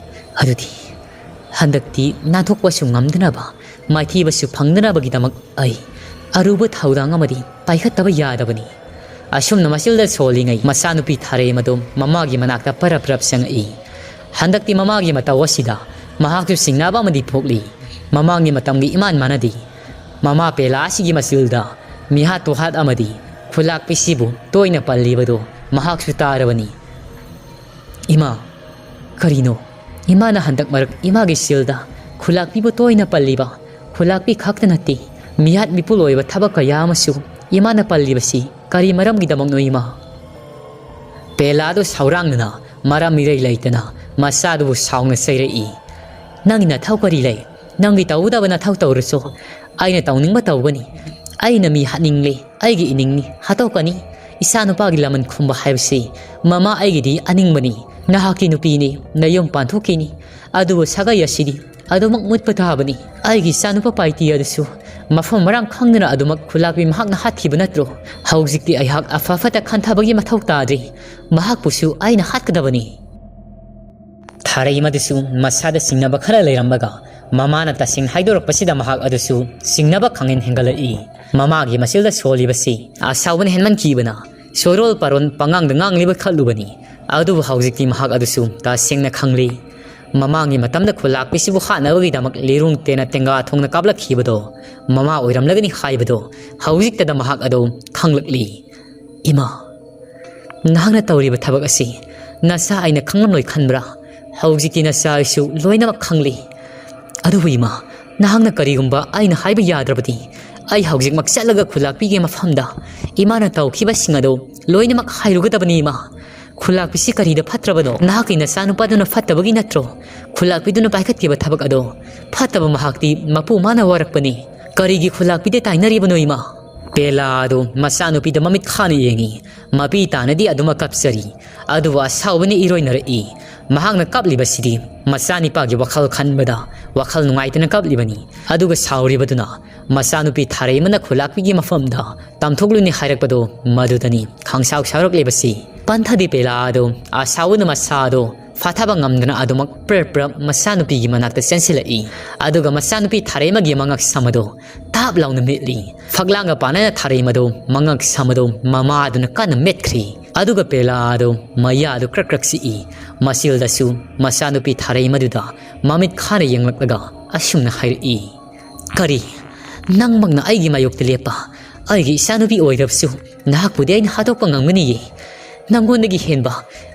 ꯑꯗꯨꯗꯤ ꯍꯟꯗꯛꯇꯤ ꯅꯥꯟꯊꯣꯛꯄꯁꯨ ꯉꯝꯗꯅꯕ, ꯃꯥꯏꯊꯤꯕꯁꯨ ꯐꯪꯗꯅꯕꯒꯤꯗꯃꯛ ꯑꯩ ꯑꯔꯨꯕ ꯊꯧꯗꯥꯡ ꯑꯃꯗꯤ ꯄꯥꯏꯈꯠꯇꯕ ꯌꯥꯗꯕꯅꯤ꯫ ꯑꯁꯨꯝꯅ ꯃꯆꯤꯜꯗ ꯁꯣꯜꯂꯤꯉꯩ ꯃꯆꯥꯅꯨꯄꯤ ꯊꯥꯔꯩꯃꯗꯣ ꯃꯃꯥꯒꯤ ꯃꯅꯥꯛꯇ ꯄꯔꯞ ꯄꯔꯞ ꯆꯪꯉꯛꯏ꯫ ꯍꯟꯗꯛꯇꯤ ꯃꯃꯥꯒꯤ ꯃꯇꯧ ꯑꯁꯤꯗ ꯃꯍꯥꯛꯁꯨ ꯆꯤꯡꯅꯕ ꯑꯃꯗꯤ ꯄꯣꯛꯂꯤ꯫ ꯃꯃꯥꯡꯒꯤ ꯃꯇꯝꯒꯤ ꯏꯃꯥꯟ ꯃꯥꯟꯅꯗꯦ꯫ ꯃꯃꯥ ꯄꯦꯂꯥ ꯑꯁꯤꯒꯤ ꯃꯆꯤꯜꯗ ꯃꯤꯍꯥꯠ ꯇꯨꯍꯥꯠ ꯑꯃꯗꯤ ꯈꯨꯂꯥꯛꯄꯤꯁꯤꯕꯨ ꯇꯣꯏꯅ ꯄꯜꯂꯤꯕꯗꯨ ꯃꯍꯥꯛꯁꯨ ꯇꯥꯔꯕꯅꯤ꯫ ꯏꯃꯥ, ꯀꯔꯤꯅꯣ? ꯏꯃꯥꯅ ꯍꯟꯗꯛ ꯃꯔꯛ ꯏꯃꯥꯒꯤ ꯆꯤꯜꯗ ꯈꯨꯂꯥꯛꯄꯤꯕꯨ ꯇꯣꯏꯅ ꯄꯜꯂꯤꯕ? ꯈꯨꯂꯥꯛꯄꯤ ꯈꯛꯇ ꯅꯠꯇꯦ, ꯃꯤꯍꯥꯠ ꯃꯤꯄꯨꯜ ꯑꯣꯏꯕ ꯊꯕꯛ ꯀꯌꯥ ꯑꯃꯁꯨ ꯏꯃꯥꯅ ꯄꯜꯂꯤꯕꯁꯤ ꯀꯔꯤ ꯃꯔꯝꯒꯤꯗꯃꯛꯅꯣ ꯏꯃꯥ? ꯄꯦꯂꯥꯗꯨ ꯁꯥꯎꯔꯥꯡꯅꯅ ꯃꯔꯝ ꯏꯔꯩ ꯂꯩꯇꯅ ꯃꯆꯥꯗꯨꯕꯨ ꯁꯥꯎꯅ ꯆꯩꯔꯛꯏ꯫ "ꯅꯪꯒꯤ ꯅꯊꯧ ꯀꯔꯤ ꯂꯩ? ꯅꯪꯒꯤ ꯇꯧꯒꯗꯕ ꯅꯊꯧ ꯇꯧꯔꯁꯨ꯫ ꯑꯩꯅ ꯇꯧꯅꯤꯡꯕ ꯇꯧꯒꯅꯤ꯫ ꯑꯩꯅ ꯃꯤ ꯍꯥꯠꯅꯤꯡꯂꯦ, ꯑꯩꯒꯤ ꯏꯅꯤꯡꯅꯤ, ꯍꯥꯠꯇꯣꯛꯀꯅꯤ꯫ ꯏꯆꯥꯅꯨꯄꯥꯒꯤ ꯂꯃꯟ ꯈꯨꯝꯕ ꯍꯥꯏꯕꯁꯤ ꯃꯃꯥ ꯑꯩꯒꯤꯗꯤ ꯑꯅꯤꯡꯕꯅꯤ꯫ ꯅꯍꯥꯛꯀꯤ ꯅꯨꯄꯤꯅꯤ, ꯅꯌꯨꯝ ꯄꯥꯟꯊꯣꯛꯈꯤꯅꯤ꯫ ꯑꯗꯨꯕꯨ ꯁꯥꯒꯩ ꯑꯁꯤꯗꯤ ꯑꯗꯨꯃꯛ ꯃꯨꯠꯄ ꯇꯥꯕꯅꯤ꯫ ꯑꯩꯒꯤ ꯏꯆꯥꯅꯨꯄꯥ ꯄꯥꯏꯇꯤ ꯑꯗꯨꯁꯨ ꯃꯐꯝ ꯃꯔꯥꯡ ꯈꯪꯗꯅ ꯑꯗꯨꯃꯛ ꯈꯨꯂꯥꯛꯄꯤ ꯃꯍꯥꯛꯅ ꯍꯥꯠꯈꯤꯕ ꯅꯠꯇ꯭ꯔꯣ? ꯍꯧꯖꯤꯛꯇꯤ ꯑꯩꯍꯥꯛ ꯑꯐ ꯐꯠꯇ ꯈꯟꯊꯕꯒꯤ ꯃꯊꯧ ꯇꯥꯗ꯭ꯔꯤ꯫ ꯃꯍꯥꯛꯄꯨꯁꯨ ꯑꯩꯅ ꯍꯥꯠꯀꯗꯕꯅꯤ꯫" ꯊꯥꯔꯩꯃꯗꯨꯁꯨ ꯃꯁꯥꯗ ꯆꯤꯡꯅꯕ ꯈꯔ ꯂꯩꯔꯝꯕꯒ, ꯃꯃꯥꯅ ꯇꯁꯦꯡꯅ ꯍꯥꯏꯗꯣꯔꯛꯄꯁꯤꯗ ꯃꯍꯥꯛ ꯑꯗꯨꯁꯨ ꯆꯤꯡꯅꯕ ꯈꯪꯍꯦꯟ ꯍꯦꯟꯒꯠꯂꯛꯏ꯫ ꯃꯃꯥꯒꯤ ꯃꯆꯤꯜꯗ ꯁꯣꯜꯂꯤꯕꯁꯤ ꯑꯁꯥꯎꯕꯅ ꯍꯦꯟꯃꯟꯈꯤꯕꯅ ꯆꯣꯔꯣꯜ ꯄꯥꯔꯣꯜ ꯄꯉꯥꯡꯗ ꯉꯥꯡꯂꯤꯕ ꯈꯜꯂꯨꯕꯅꯤ꯫ ꯑꯗꯨꯕꯨ ꯍꯧꯖꯤꯛꯇꯤ ꯃꯍꯥꯛ ꯑꯗꯨꯁꯨ ꯇꯁꯦꯡꯅ ꯈꯪꯂꯤ꯫ ꯃꯃꯥꯡꯒꯤ ꯃꯇꯝꯗ ꯈꯨꯂꯥꯛꯄꯤꯁꯤꯕꯨ ꯍꯥꯠꯅꯕꯒꯤꯗꯃꯛ ꯂꯤꯔꯨꯡ ꯇꯦꯟꯅ ꯇꯦꯡꯒꯥ ꯊꯣꯡꯅ ꯀꯥꯞꯂꯛꯈꯤꯕꯗꯣ ꯃꯃꯥ ꯑꯣꯏꯔꯝꯂꯒꯅꯤ ꯍꯥꯏꯕꯗꯣ ꯍꯧꯖꯤꯛꯇꯗ ꯃꯍꯥꯛ ꯑꯗꯨ ꯈꯪꯂꯛꯂꯤ꯫ "ꯏꯃꯥ, ꯅꯍꯥꯛꯅ ꯇꯧꯔꯤꯕ ꯊꯕꯛ ꯑꯁꯤ ꯅꯆꯥ ꯑꯩꯅ ꯈꯪꯂꯝꯂꯣꯏ ꯈꯟꯕ꯭ꯔꯥ? ꯍꯧꯖꯤꯛꯇꯤ ꯅꯆꯥ ꯑꯩꯁꯨ ꯂꯣꯏꯅꯃꯛ ꯈꯪꯂꯤ꯫ ꯑꯗꯨꯕꯨ ꯏꯃꯥ, ꯅꯍꯥꯛꯅ ꯀꯔꯤꯒꯨꯝꯕ ꯑꯩꯅ ꯍꯥꯏꯕ ꯌꯥꯗ꯭ꯔꯕꯗꯤ ꯑꯩ ꯍꯧꯖꯤꯛꯃꯛ ꯆꯠꯂꯒ ꯈꯨꯂꯥꯛꯄꯤꯒꯤ ꯃꯐꯝꯗ ꯏꯃꯥꯅ ꯇꯧꯈꯤꯕꯁꯤꯡ ꯑꯗꯨ ꯂꯣꯏꯅꯃꯛ ꯍꯥꯏꯔꯨꯒꯗꯕꯅꯤ ꯏꯃꯥ꯫ ꯈꯨꯂꯥꯛꯄꯤꯁꯤ ꯀꯔꯤꯗ ꯐꯠꯇ꯭ꯔꯕꯅꯣ? ꯅꯍꯥꯛꯀꯤ ꯅꯆꯥꯅꯨꯄꯥꯗꯨꯅ ꯐꯠꯇꯕꯒꯤ ꯅꯠꯇ꯭ꯔꯣ ꯈꯨꯂꯥꯛꯄꯤꯗꯨꯅ ꯄꯥꯏꯈꯠꯈꯤꯕ ꯊꯕꯛ ꯑꯗꯣ? ꯐꯠꯇꯕ ꯃꯍꯥꯛꯇꯤ ꯃꯄꯨ ꯃꯥꯅ ꯋꯥꯔꯛꯄꯅꯤ꯫ ꯀꯔꯤꯒꯤ ꯈꯨꯂꯥꯛꯄꯤꯗ ꯇꯥꯏꯅꯔꯤꯕꯅꯣ ꯏꯃꯥ?" ꯄꯦꯂꯥ ꯑꯗꯨ ꯃꯆꯥꯅꯨꯄꯤꯗ ꯃꯃꯤꯠ ꯈꯥꯅ ꯌꯦꯡꯉꯤ꯫ ꯃꯄꯤ ꯇꯥꯅꯗꯤ ꯑꯗꯨꯃꯛ ꯀꯞꯆꯔꯤ꯫ ꯑꯗꯨꯕꯨ ꯑꯁꯥꯎꯕꯅ ꯏꯔꯣꯏꯅꯔꯛꯏ꯫ ꯃꯍꯥꯛꯅ ꯀꯞꯂꯤꯕꯁꯤꯗꯤ ꯃꯆꯥꯅꯤꯄꯥꯒꯤ ꯋꯥꯈꯜ ꯈꯟꯕꯗ ꯋꯥꯈꯜ ꯅꯨꯡꯉꯥꯏꯇꯅ ꯀꯞꯂꯤꯕꯅꯤ꯫ ꯑꯗꯨꯒ ꯁꯥꯎꯔꯤꯕꯗꯨꯅ ꯃꯆꯥꯅꯨꯄꯤ ꯊꯥꯔꯩꯃꯅ ꯈꯨꯂꯥꯛꯄꯤꯒꯤ ꯃꯐꯝꯗ ꯇꯝꯊꯣꯛꯂꯨꯅꯤ ꯍꯥꯏꯔꯛꯄꯗꯣ ꯃꯗꯨꯗꯅꯤ ꯈꯪꯁꯥꯎ ꯁꯥꯎꯔꯛꯂꯤꯕꯁꯤ꯫ ꯄꯟꯊꯗꯤ ꯄꯦꯂꯥ ꯑꯗꯣ ꯑꯁꯥꯎꯕꯅ ꯃꯁꯥ ꯑꯗꯣ ꯐꯥꯊꯕ ꯉꯝꯗꯅ ꯑꯗꯨꯃꯛ ꯄ꯭ꯔꯞ ꯄ꯭ꯔꯞ ꯃꯆꯥꯅꯨꯄꯤꯒꯤ ꯃꯅꯥꯛꯇ ꯆꯦꯟꯁꯤꯜꯂꯛꯏ꯫ ꯑꯗꯨꯒ ꯃꯆꯥꯅꯨꯄꯤ ꯊꯥꯔꯩꯃꯒꯤ ꯃꯉꯛ ꯁꯝ ꯑꯗꯣ ꯇꯥꯞ ꯂꯥꯎꯅ ꯃꯤꯠꯂꯤ꯫ ꯐꯛꯂꯥꯡꯒ ꯄꯥꯟꯅꯅ ꯊꯥꯔꯩꯃꯗꯣ ꯃꯉꯛ ꯁꯝ ꯑꯗꯣ ꯃꯃꯥ ꯑꯗꯨꯅ ꯀꯟꯅ ꯃꯦꯠꯈ꯭ꯔꯤ꯫ ꯑꯗꯨꯒ ꯄꯦꯂꯥ ꯑꯗꯣ ꯃꯌꯥ ꯑꯗꯨ ꯀ꯭ꯔꯛ ꯀ꯭ꯔꯛ ꯆꯤꯛꯏ꯫ ꯃꯁꯤꯜꯗꯁꯨ ꯃꯆꯥꯅꯨꯄꯤ ꯊꯥꯔꯩꯃꯗꯨꯗ ꯃꯃꯤꯠ ꯈꯥꯅ ꯌꯦꯡꯂꯛꯂꯒ ꯑꯁꯨꯝꯅ ꯍꯥꯏꯔꯛꯏ, "ꯀꯔꯤ? ꯅꯪꯃꯛꯅ ꯑꯩꯒꯤ ꯃꯥꯌꯣꯛꯇ ꯂꯦꯞꯄ? ꯑꯩꯒꯤ ꯏꯆꯥꯅꯨꯄꯤ ꯑꯣꯏꯔꯕꯁꯨ ꯅꯍꯥꯛꯄꯨꯗꯤ ꯑꯩꯅ ꯍꯥꯠꯇꯣꯛꯄ ꯉꯝꯒꯅꯤꯌꯦ꯫ ꯅꯪꯉꯣꯟꯗꯒꯤ ꯍꯦꯟꯕ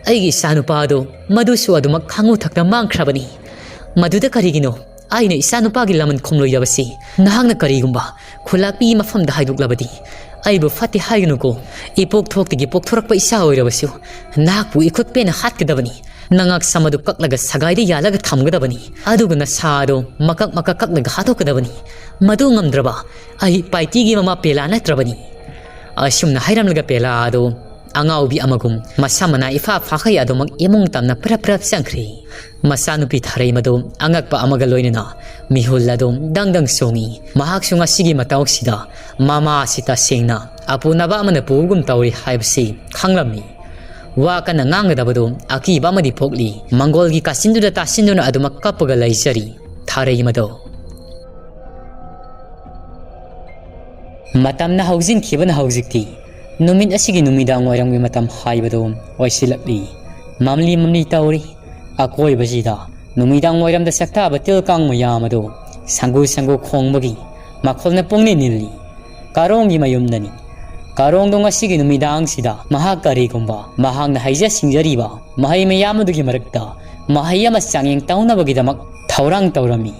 ꯑꯩꯒꯤ ꯏꯆꯥꯅꯨꯄꯥ ꯑꯗꯣ ꯃꯗꯨꯁꯨ ꯑꯗꯨꯃꯛ ꯈꯥꯉꯨ ꯊꯛꯇ ꯃꯥꯡꯈ꯭ꯔꯕꯅꯤ꯫ ꯃꯗꯨꯗ ꯀꯔꯤꯒꯤꯅꯣ ꯑꯩꯅ ꯏꯆꯥꯅꯨꯄꯥꯒꯤ ꯂꯃꯟ ꯈꯨꯝꯂꯣꯏꯗꯕꯁꯤ? ꯅꯍꯥꯛꯅ ꯀꯔꯤꯒꯨꯝꯕ ꯈꯨꯂꯥꯛꯄꯤꯒꯤ ꯃꯐꯝꯗ ꯍꯥꯏꯗꯣꯛꯂꯕꯗꯤ ꯑꯩꯕꯨ ꯐꯠꯇꯦ ꯍꯥꯏꯒꯅꯨꯀꯣ꯫ ꯏꯄꯣꯛ ꯊꯣꯛꯇꯒꯤ ꯄꯣꯛꯊꯣꯔꯛꯄ ꯏꯆꯥ ꯑꯣꯏꯔꯕꯁꯨ ꯅꯍꯥꯛꯄꯨ ꯏꯈꯨꯠ ꯄꯦꯟꯅ ꯍꯥꯠꯀꯗꯕꯅꯤ꯫ ꯅꯉꯥꯛ ꯁꯝ ꯑꯗꯨ ꯀꯛꯂꯒ ꯁꯒꯥꯏꯗ ꯌꯥꯜꯂꯒ ꯊꯝꯒꯗꯕꯅꯤ꯫ ꯑꯗꯨꯒ ꯅꯁꯥ ꯑꯗꯨ ꯃꯀꯛ ꯃꯀꯛ ꯀꯛꯂꯒ ꯍꯥꯠꯇꯣꯛꯀꯗꯕꯅꯤ꯫ ꯃꯗꯨ ꯉꯝꯗ꯭ꯔꯕ ꯑꯩ ꯄꯥꯏꯇꯤꯒꯤ ꯃꯃꯥ ꯄꯦꯂꯥ ꯅꯠꯇ꯭ꯔꯕꯅꯤ꯫" ꯑꯁꯨꯝꯅ ꯍꯥꯏꯔꯝꯂꯒ ꯄꯦꯂꯥ ꯑꯗꯨ ꯑꯉꯥꯎꯕꯤ ꯑꯃꯒꯨꯝ ꯃꯁꯥ ꯃꯅꯥ ꯏꯐꯥ ꯐꯥꯈꯩ ꯑꯗꯨꯃꯛ ꯏꯃꯨꯡ ꯇꯝꯅ ꯄ꯭ꯔꯞ ꯄ꯭ꯔꯞ ꯆꯪꯈ꯭ꯔꯦ꯫ ꯃꯆꯥꯅꯨꯄꯤ ꯊꯥꯔꯩꯃꯗꯨ ꯑꯉꯛꯄ ꯑꯃꯒ ꯂꯣꯏꯅꯅ ꯃꯤꯍꯨꯜ ꯑꯗꯨ ꯗꯪ ꯗꯪ ꯆꯣꯡꯏ꯫ ꯃꯍꯥꯛꯁꯨ ꯉꯁꯤꯒꯤ ꯃꯇꯧꯁꯤꯗ ꯃꯃꯥ ꯑꯁꯤ ꯇꯁꯦꯡꯅ ꯑꯄꯨꯅꯕ ꯑꯃꯅ ꯄꯨꯕꯒꯨꯝ ꯇꯧꯔꯤ ꯍꯥꯏꯕꯁꯤ ꯈꯪꯂꯝꯃꯤ꯫ ꯋꯥ ꯀꯟꯅ ꯉꯥꯡꯒꯗꯕꯗꯨ ꯑꯀꯤꯕ ꯑꯃꯗꯤ ꯄꯣꯛꯂꯤ꯫ ꯃꯪꯒꯣꯜꯒꯤ ꯀꯥꯆꯤꯟꯗꯨꯗ ꯇꯥꯁꯤꯟꯗꯨꯅ ꯑꯗꯨꯃꯛ ꯀꯞꯄꯒ ꯂꯩꯖꯔꯤ ꯊꯥꯔꯩꯃꯗꯣ꯫ ꯃꯇꯝꯅ ꯍꯧꯖꯤꯟꯈꯤꯕꯅ ꯍꯧꯖꯤꯛꯇꯤ ꯅꯨꯃꯤꯠ ꯑꯁꯤꯒꯤ ꯅꯨꯃꯤꯗꯥꯡ ꯋꯥꯏꯔꯝꯒꯤ ꯃꯇꯝ ꯍꯥꯏꯕꯗꯨ ꯑꯣꯏꯁꯤꯜꯂꯛꯂꯤ꯫ ꯃꯝꯂꯤ ꯃꯝꯂꯤ ꯇꯧꯔꯤ꯫ ꯑꯀꯣꯏꯕꯁꯤꯗ ꯅꯨꯃꯤꯗꯥꯡ ꯋꯥꯏꯔꯝꯗ ꯆꯥꯛꯇꯥꯕ ꯇꯤꯜ ꯀꯥꯡ ꯃꯌꯥꯝ ꯑꯗꯨ ꯁꯪꯒꯨ ꯁꯪꯒꯨ ꯈꯣꯡꯕꯒꯤ ꯃꯈꯣꯜꯅ ꯄꯨꯡꯅꯤꯜ ꯅꯤꯜꯂꯤ꯫ ꯀꯥꯔꯣꯡꯒꯤ ꯃꯌꯨꯝꯗꯅꯤ꯫ ꯀꯥꯔꯣꯡꯗꯣ ꯉꯁꯤꯒꯤ ꯅꯨꯃꯤꯗꯥꯡꯁꯤꯗ ꯃꯍꯥꯛ ꯀꯔꯤꯒꯨꯝꯕ ꯃꯍꯥꯛꯅ ꯍꯩꯖ ꯁꯤꯡꯖꯔꯤꯕ ꯃꯍꯩ ꯃꯌꯥꯝ ꯑꯗꯨꯒꯤ ꯃꯔꯛꯇ ꯃꯍꯩ ꯑꯃ ꯆꯥꯡꯌꯦꯡ ꯇꯧꯅꯕꯒꯤꯗꯃꯛ ꯊꯧꯔꯥꯡ ꯇꯧꯔꯝꯃꯤ꯫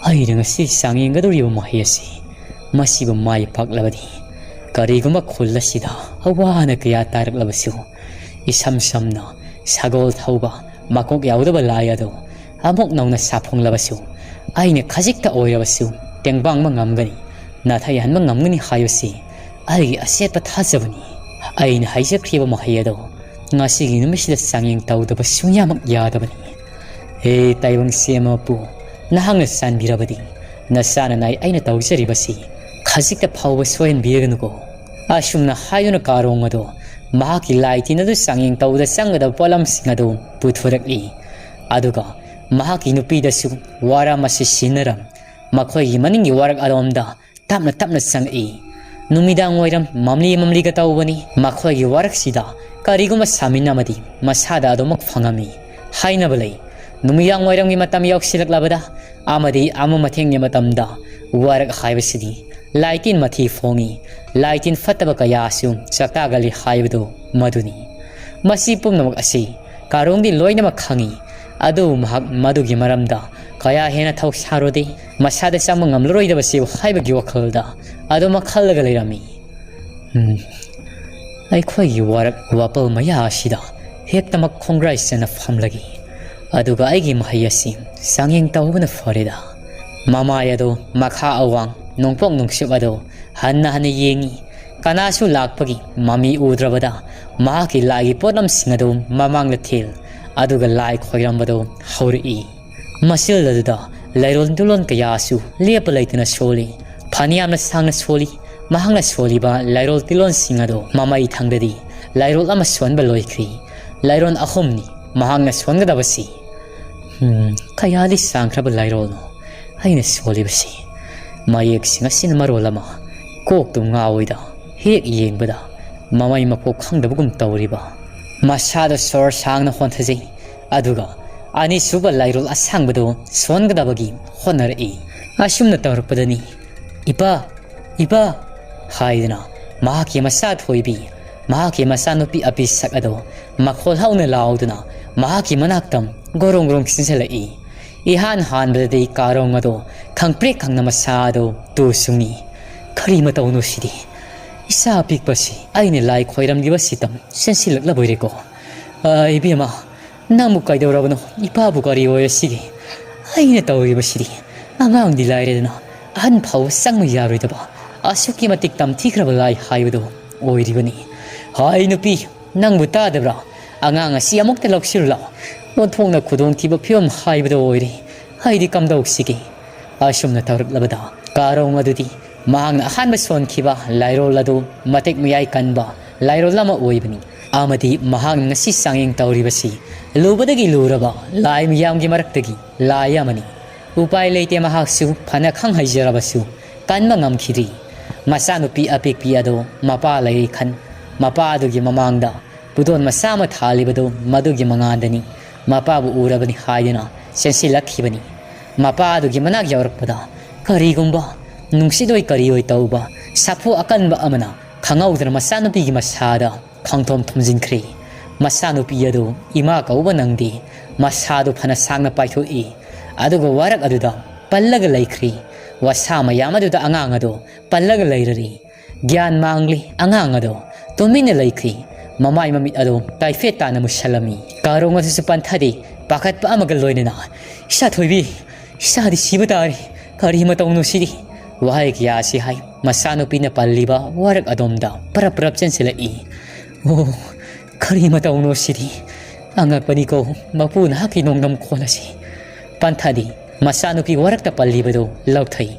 ꯑꯩꯅ ꯉꯁꯤ ꯆꯥꯡꯌꯦꯡꯒꯗꯧꯔꯤꯕ ꯃꯍꯩ ꯑꯁꯤ ꯃꯁꯤꯕꯨ ꯃꯥꯏ ꯄꯥꯛꯂꯕꯗꯤ ꯀꯔꯤꯒꯨꯝꯕ ꯈꯨꯜ ꯑꯁꯤꯗ ꯑꯋꯥ ꯑꯅꯥ ꯀꯌꯥ ꯇꯥꯔꯛꯂꯕꯁꯨ, ꯏꯁꯝ ꯁꯝꯅ ꯁꯒꯣꯜ ꯊꯧꯕ ꯃꯀꯣꯛ ꯌꯥꯎꯗꯕ ꯂꯥꯏ ꯑꯗꯨ ꯑꯃꯨꯛ ꯅꯧꯅ ꯁꯥꯐꯣꯡꯂꯕꯁꯨ, ꯑꯩꯅ ꯈꯖꯤꯛꯇ ꯑꯣꯏꯔꯕꯁꯨ ꯇꯦꯡꯕꯥꯡꯕ ꯉꯝꯒꯅꯤ, ꯅꯥꯊꯩꯍꯟꯕ ꯉꯝꯒꯅꯤ ꯍꯥꯏꯕꯁꯤ ꯑꯩꯒꯤ ꯑꯆꯦꯠꯄ ꯊꯥꯖꯕꯅꯤ꯫ ꯑꯩꯅ ꯍꯥꯏꯖꯈ꯭ꯔꯤꯕ ꯃꯍꯩ ꯑꯗꯨ ꯉꯁꯤꯒꯤ ꯅꯨꯃꯤꯠꯁꯤꯗ ꯆꯥꯡꯌꯦꯡ ꯇꯧꯗꯕ ꯁꯨꯡꯌꯥꯃꯛ ꯌꯥꯗꯕꯅꯤ꯫ ꯍꯦ ꯇꯥꯏꯕꯪ ꯁꯦꯝꯕ ꯃꯄꯨ, ꯅꯍꯥꯛꯅ ꯆꯥꯟꯕꯤꯔꯕꯗꯤ ꯅꯆꯥꯅ ꯅꯥꯏ ꯑꯩꯅ ꯇꯧꯖꯔꯤꯕꯁꯤ ꯈꯖꯤꯛꯇ ꯐꯥꯎꯕ ꯁꯣꯏꯍꯟꯕꯤꯔꯒꯅꯨꯀꯣ꯫ ꯑꯁꯨꯝꯅ ꯍꯥꯏꯗꯨꯅ ꯀꯥꯔꯣꯡ ꯑꯗꯣ ꯃꯍꯥꯛꯀꯤ ꯂꯥꯏ ꯇꯤꯟ ꯑꯗꯨ ꯆꯥꯡꯌꯦꯡ ꯇꯧꯕꯗ ꯆꯪꯒꯗꯕ ꯄꯣꯠꯂꯝꯁꯤꯡ ꯑꯗꯨ ꯄꯨꯊꯣꯔꯛꯏ꯫ ꯑꯗꯨꯒ ꯃꯍꯥꯛꯀꯤ ꯅꯨꯄꯤꯗꯁꯨ ꯋꯥꯔꯝ ꯑꯁꯤ ꯁꯤꯟꯅꯔꯝ ꯃꯈꯣꯏꯒꯤ ꯃꯅꯤꯡꯒꯤ ꯋꯥꯔꯛ ꯑꯗꯣꯝꯗ ꯇꯞꯅ ꯇꯞꯅ ꯆꯪꯉꯛꯏ꯫ ꯅꯨꯃꯤꯗꯥꯡ ꯋꯥꯏꯔꯝ ꯃꯝꯂꯤ ꯃꯝꯂꯤꯒ ꯇꯧꯕꯅꯤ꯫ ꯃꯈꯣꯏꯒꯤ ꯋꯥꯔꯛꯁꯤꯗ ꯀꯔꯤꯒꯨꯝꯕ ꯁꯥꯃꯤꯟ ꯑꯃꯗꯤ ꯃꯁꯥꯗ ꯑꯗꯨꯃꯛ ꯐꯪꯉꯝꯃꯤ꯫ ꯍꯥꯏꯅꯕ ꯂꯩ, ꯅꯨꯃꯤꯗꯥꯡ ꯋꯥꯏꯔꯝꯒꯤ ꯃꯇꯝ ꯌꯧꯁꯤꯜꯂꯛꯂꯕꯗ ꯑꯃꯗꯤ ꯑꯃ ꯃꯊꯦꯡꯒꯤ ꯃꯇꯝꯗ ꯋꯥꯔꯛ ꯍꯥꯏꯕꯁꯤꯗꯤ ꯂꯥꯏꯇꯤꯟ ꯃꯊꯤ ꯐꯣꯡꯉꯤ, ꯂꯥꯏꯇꯤꯟ ꯐꯠꯇꯕ ꯀꯌꯥꯁꯨ ꯆꯥꯛꯇꯥꯒꯜꯂꯤ ꯍꯥꯏꯕꯗꯨ ꯃꯗꯨꯅꯤ꯫ ꯃꯁꯤ ꯄꯨꯝꯅꯃꯛ ꯑꯁꯤ ꯀꯥꯔꯣꯡꯗꯤ ꯂꯣꯏꯅꯃꯛ ꯈꯪꯉꯤ꯫ ꯑꯗꯨꯕꯨ ꯃꯍꯥꯛ ꯃꯗꯨꯒꯤ ꯃꯔꯝꯗ ꯀꯌꯥ ꯍꯦꯟꯅ ꯊꯧꯁꯥꯔꯨꯗꯦ꯫ ꯃꯁꯥꯗ ꯆꯪꯕ ꯉꯝꯂꯔꯣꯏꯗꯕꯁꯤꯕꯨ ꯍꯥꯏꯕꯒꯤ ꯋꯥꯈꯜꯗ ꯑꯗꯨꯃꯛ ꯈꯜꯂꯒ ꯂꯩꯔꯝꯃꯤ꯫ "ꯎꯝ, ꯑꯩꯈꯣꯏꯒꯤ ꯋꯥꯔꯛ ꯋꯥꯄꯜ ꯃꯌꯥ ꯑꯁꯤꯗ ꯍꯦꯛꯇꯃꯛ ꯈꯣꯡꯒ꯭ꯔꯥꯏ ꯆꯟꯅ ꯐꯝꯂꯒꯦ꯫ ꯑꯗꯨꯒ ꯑꯩꯒꯤ ꯃꯍꯩ ꯑꯁꯤ ꯆꯥꯡꯌꯦꯡ ꯇꯧꯕꯅ ꯐꯔꯦꯗ꯫" ꯃꯃꯥꯏ ꯑꯗꯨ ꯃꯈꯥ ꯑꯋꯥꯡ, ꯅꯣꯡꯄꯣꯛ ꯅꯨꯡꯁꯤꯠ ꯑꯗꯨ ꯍꯟꯅ ꯍꯟꯅ ꯌꯦꯡꯉꯤ꯫ ꯀꯅꯥꯁꯨ ꯂꯥꯛꯄꯒꯤ ꯃꯃꯤ ꯎꯗ꯭ꯔꯕꯗ ꯃꯍꯥꯛꯀꯤ ꯂꯥꯏꯒꯤ ꯄꯣꯠꯂꯝꯁꯤꯡ ꯑꯗꯨ ꯃꯃꯥꯡꯗ ꯊꯤꯜ, ꯑꯗꯨꯒ ꯂꯥꯏ ꯈꯣꯏꯔꯝꯕꯗꯨ ꯍꯧꯔꯛꯏ꯫ ꯃꯁꯤꯜ ꯑꯗꯨꯗ ꯂꯩꯔꯣꯟ ꯇꯨꯂꯣꯟ ꯀꯌꯥꯁꯨ ꯂꯦꯞꯄ ꯂꯩꯇꯅ ꯁꯣꯜꯂꯤ꯫ ꯐꯅꯌꯥꯝꯅ ꯁꯥꯡꯅ ꯁꯣꯜꯂꯤ꯫ ꯃꯍꯥꯛꯅ ꯁꯣꯜꯂꯤꯕ ꯂꯩꯔꯣꯜ ꯇꯤꯂꯣꯟꯁꯤꯡ ꯑꯗꯨ ꯃꯃꯩ ꯊꯪꯗꯗꯤ ꯂꯩꯔꯣꯜ ꯑꯃ ꯁꯣꯟꯕ ꯂꯣꯏꯈ꯭ꯔꯤ꯫ ꯂꯩꯔꯣꯜ ꯑꯍꯨꯝꯅꯤ ꯃꯍꯥꯛꯅ ꯁꯣꯟꯒꯗꯕꯁꯤ꯫ ꯍꯝ, ꯀꯌꯥꯗꯤ ꯁꯥꯡꯈ꯭ꯔꯕ ꯂꯩꯔꯣꯜꯅꯣ ꯑꯩꯅ ꯁꯣꯜꯂꯤꯕꯁꯤ꯫ ꯃꯌꯦꯛꯁꯤꯡ ꯑꯁꯤꯅ ꯃꯔꯣꯜ ꯑꯃ ꯀꯣꯛꯇꯨ ꯉꯥꯎꯏꯗ, ꯍꯦꯛ ꯌꯦꯡꯕꯗ ꯃꯃꯩ ꯃꯀꯣꯛ ꯈꯪꯗꯕꯒꯨꯝ ꯇꯧꯔꯤꯕ꯫ ꯃꯁꯥꯗ ꯁꯣꯔ ꯁꯥꯡꯅ ꯍꯣꯟꯊꯖꯩ, ꯑꯗꯨꯒ ꯑꯅꯤꯁꯨꯕ ꯂꯩꯔꯣꯜ ꯑꯁꯥꯡꯕꯗꯨ ꯁꯣꯟꯒꯗꯕꯒꯤ ꯍꯣꯠꯅꯔꯛꯏ꯫ ꯑꯁꯨꯝꯅ ꯇꯧꯔꯛꯄꯗꯅꯤ, "ꯏꯄꯥ, ꯏꯄꯥ" ꯍꯥꯏꯗꯨꯅ ꯃꯍꯥꯛꯀꯤ ꯃꯆꯥ ꯊꯣꯏꯕꯤ, ꯃꯍꯥꯛꯀꯤ ꯃꯆꯥꯅꯨꯄꯤ ꯑꯄꯤꯁꯛ ꯑꯗꯨ ꯃꯈꯣꯜ ꯍꯧꯅ ꯂꯥꯎꯗꯨꯅ ꯃꯍꯥꯛꯀꯤ ꯃꯅꯥꯛꯇ ꯒꯣꯔꯣꯡ ꯒꯣꯔꯣꯡ ꯆꯦꯟꯁꯤꯜꯂꯛꯏ꯫ ꯏꯍꯥꯟ ꯍꯥꯟꯕꯗꯗꯤ ꯀꯥꯔꯣꯡ ꯑꯗꯨ ꯈꯪꯄ꯭ꯔꯦꯛ ꯈꯪꯅ ꯃꯁꯥ ꯑꯗꯨ ꯇꯨ ꯁꯨꯡꯏ꯫ "ꯀꯔꯤ ꯃꯇꯧꯅꯣ ꯁꯤꯗꯤ? ꯏꯆꯥ ꯑꯄꯤꯛꯄꯁꯤ ꯑꯩꯅ ꯂꯥꯏ ꯈꯣꯏꯔꯝꯂꯤꯕꯁꯤꯗ ꯆꯦꯟꯁꯤꯜꯂꯛꯂꯕꯣꯏꯔꯦꯀꯣ꯫ ꯑ, ꯏꯕꯦꯝꯃ, ꯅꯪꯕꯨ ꯀꯩꯗꯧꯔꯕꯅꯣ? ꯏꯄꯥꯕꯨ ꯀꯔꯤ ꯑꯣꯏꯔꯁꯤꯒꯦ? ꯑꯩꯅ ꯇꯧꯔꯤꯕꯁꯤꯗꯤ ꯑꯉꯥꯡꯗꯤ ꯂꯥꯏꯔꯗꯅ ꯑꯍꯟ ꯐꯥꯎꯕ ꯆꯪꯕ ꯌꯥꯔꯣꯏꯗꯕ ꯑꯁꯨꯛꯀꯤ ꯃꯇꯤꯛ ꯇꯝꯊꯤꯈ꯭ꯔꯕ ꯂꯥꯏ ꯍꯥꯏꯕꯗꯨ ꯑꯣꯏꯔꯤꯕꯅꯤ꯫ ꯍꯥꯏ ꯅꯨꯄꯤ, "ꯅꯪꯕꯨ ꯇꯥꯗꯕ꯭ꯔꯥ? ꯑꯉꯥꯡ ꯑꯁꯤ ꯑꯃꯨꯛꯇ ꯂꯧꯁꯤꯜꯂꯨ ꯂꯥꯎ꯫ ꯑꯣꯟꯊꯣꯛꯅ ꯈꯨꯗꯣꯡꯊꯤꯕ ꯐꯤꯕꯝ ꯍꯥꯏꯕꯗꯨ ꯑꯣꯏꯔꯦ꯫ ꯑꯩꯗꯤ ꯀꯝꯗꯧꯁꯤꯒꯦ?" ꯑꯁꯨꯝꯅ ꯇꯧꯔꯛꯂꯕꯗ ꯀꯥꯔꯣꯡ ꯑꯗꯨꯗꯤ ꯃꯍꯥꯛꯅ ꯑꯍꯥꯟꯕ ꯁꯣꯟꯈꯤꯕ ꯂꯥꯏꯔꯣꯜ ꯑꯗꯨ ꯃꯇꯦꯛ ꯃꯌꯥꯏ ꯀꯟꯕ ꯂꯥꯏꯔꯣꯜ ꯑꯃ ꯑꯣꯏꯕꯅꯤ꯫ ꯑꯃꯗꯤ ꯃꯍꯥꯛꯅ ꯉꯁꯤ ꯆꯥꯡꯌꯦꯡ ꯇꯧꯔꯤꯕꯁꯤ ꯂꯨꯕꯗꯒꯤ ꯂꯨꯔꯕ ꯂꯥꯏ ꯃꯤꯌꯥꯝꯒꯤ ꯃꯔꯛꯇꯒꯤ ꯂꯥꯏ ꯑꯃꯅꯤ꯫ ꯎꯄꯥꯏ ꯂꯩꯇꯦ, ꯃꯍꯥꯛꯁꯨ ꯐꯅ ꯈꯪ ꯍꯩꯖꯔꯕꯁꯨ ꯀꯟꯕ ꯉꯝꯈꯤꯗ꯭ꯔꯤ꯫ ꯃꯆꯥꯅꯨꯄꯤ ꯑꯄꯤꯛꯄꯤ ꯑꯗꯨ ꯃꯄꯥ ꯂꯩꯔꯤ ꯈꯟ ꯃꯄꯥ ꯑꯗꯨꯒꯤ ꯃꯃꯥꯡꯗ ꯄꯨꯗꯣꯟ ꯃꯆꯥ ꯑꯃ ꯊꯥꯜꯂꯤꯕꯗꯨ ꯃꯗꯨꯒꯤ ꯃꯉꯥꯟꯗꯅꯤ꯫ ꯃꯄꯥꯕꯨ ꯎꯔꯕꯅꯤ ꯍꯥꯏꯗꯨꯅ ꯆꯦꯟꯁꯤꯜꯂꯛꯈꯤꯕꯅꯤ꯫ ꯃꯄꯥ ꯑꯗꯨꯒꯤ ꯃꯅꯥꯛ ꯌꯧꯔꯛꯄꯗ ꯀꯔꯤꯒꯨꯝꯕ ꯅꯨꯡꯁꯤꯠ ꯑꯣꯏ ꯀꯔꯤ ꯑꯣꯏ ꯇꯧꯕ ꯁꯥꯐꯨ ꯑꯀꯟꯕ ꯑꯃꯅ ꯈꯪꯍꯧꯗꯅ ꯃꯆꯥꯅꯨꯄꯤꯒꯤ ꯃꯁꯥꯗ ꯈꯪꯊꯣꯝ ꯊꯣꯝꯖꯤꯟꯈ꯭ꯔꯦ꯫ ꯃꯆꯥꯅꯨꯄꯤ ꯑꯗꯨ ꯏꯃꯥ ꯀꯧꯕ ꯅꯪꯗꯦ꯫ ꯃꯁꯥꯗꯨ ꯐꯅ ꯁꯥꯡꯅ ꯄꯥꯏꯊꯣꯛꯏ꯫ ꯑꯗꯨꯒ ꯋꯥꯔꯛ ꯑꯗꯨꯗ ꯄꯜꯂꯒ ꯂꯩꯈ꯭ꯔꯦ꯫ ꯋꯥꯁꯥ ꯃꯌꯥꯝ ꯑꯗꯨꯗ ꯑꯉꯥꯡ ꯑꯗꯨ ꯄꯜꯂꯒ ꯂꯩꯔꯔꯤ꯫ ꯒ꯭ꯌꯥꯟ ꯃꯥꯡꯂꯤ꯫ ꯑꯉꯥꯡ ꯑꯗꯨ ꯇꯨꯃꯤꯟꯅ ꯂꯩꯈ꯭ꯔꯦ꯫ ꯃꯃꯥꯏ ꯃꯃꯤꯠ ꯑꯗꯨ ꯇꯥꯏꯐꯦꯠ ꯇꯥꯅ ꯃꯨꯁꯜꯂꯝꯃꯤ꯫ ꯀꯥꯔꯣꯡ ꯑꯗꯨꯁꯨ ꯄꯟꯊꯗꯦ꯫ ꯄꯥꯈꯠꯄ ꯑꯃꯒ ꯂꯣꯏꯅꯅ, "ꯏꯆꯥ ꯊꯣꯏꯕꯤ, ꯏꯆꯥꯗꯤ ꯁꯤꯕ ꯇꯥꯔꯦ꯫ ꯀꯔꯤ ꯃꯇꯧꯅꯣ ꯁꯤꯗꯤ?" ꯋꯥꯍꯩ ꯀꯌꯥ ꯑꯁꯤ ꯍꯥꯏ꯫ ꯃꯆꯥꯅꯨꯄꯤꯅ ꯄꯜꯂꯤꯕ ꯋꯥꯔꯛ ꯑꯗꯣꯝꯗ ꯄꯔꯞ ꯄꯔꯞ ꯆꯦꯟꯁꯤꯜꯂꯛꯏ꯫ "ꯑꯣ, ꯀꯔꯤ ꯃꯇꯧꯅꯣ ꯁꯤꯗꯤ? ꯑꯉꯛꯄꯅꯤꯀꯣ, ꯃꯄꯨ ꯅꯍꯥꯛꯀꯤ ꯅꯣꯡꯗꯝ ꯈꯣꯟ ꯑꯁꯤ!" ꯄꯟꯊꯗꯤ ꯃꯆꯥꯅꯨꯄꯤ ꯋꯥꯔꯛꯇ ꯄꯜꯂꯤꯕꯗꯨ ꯂꯧꯊꯩ꯫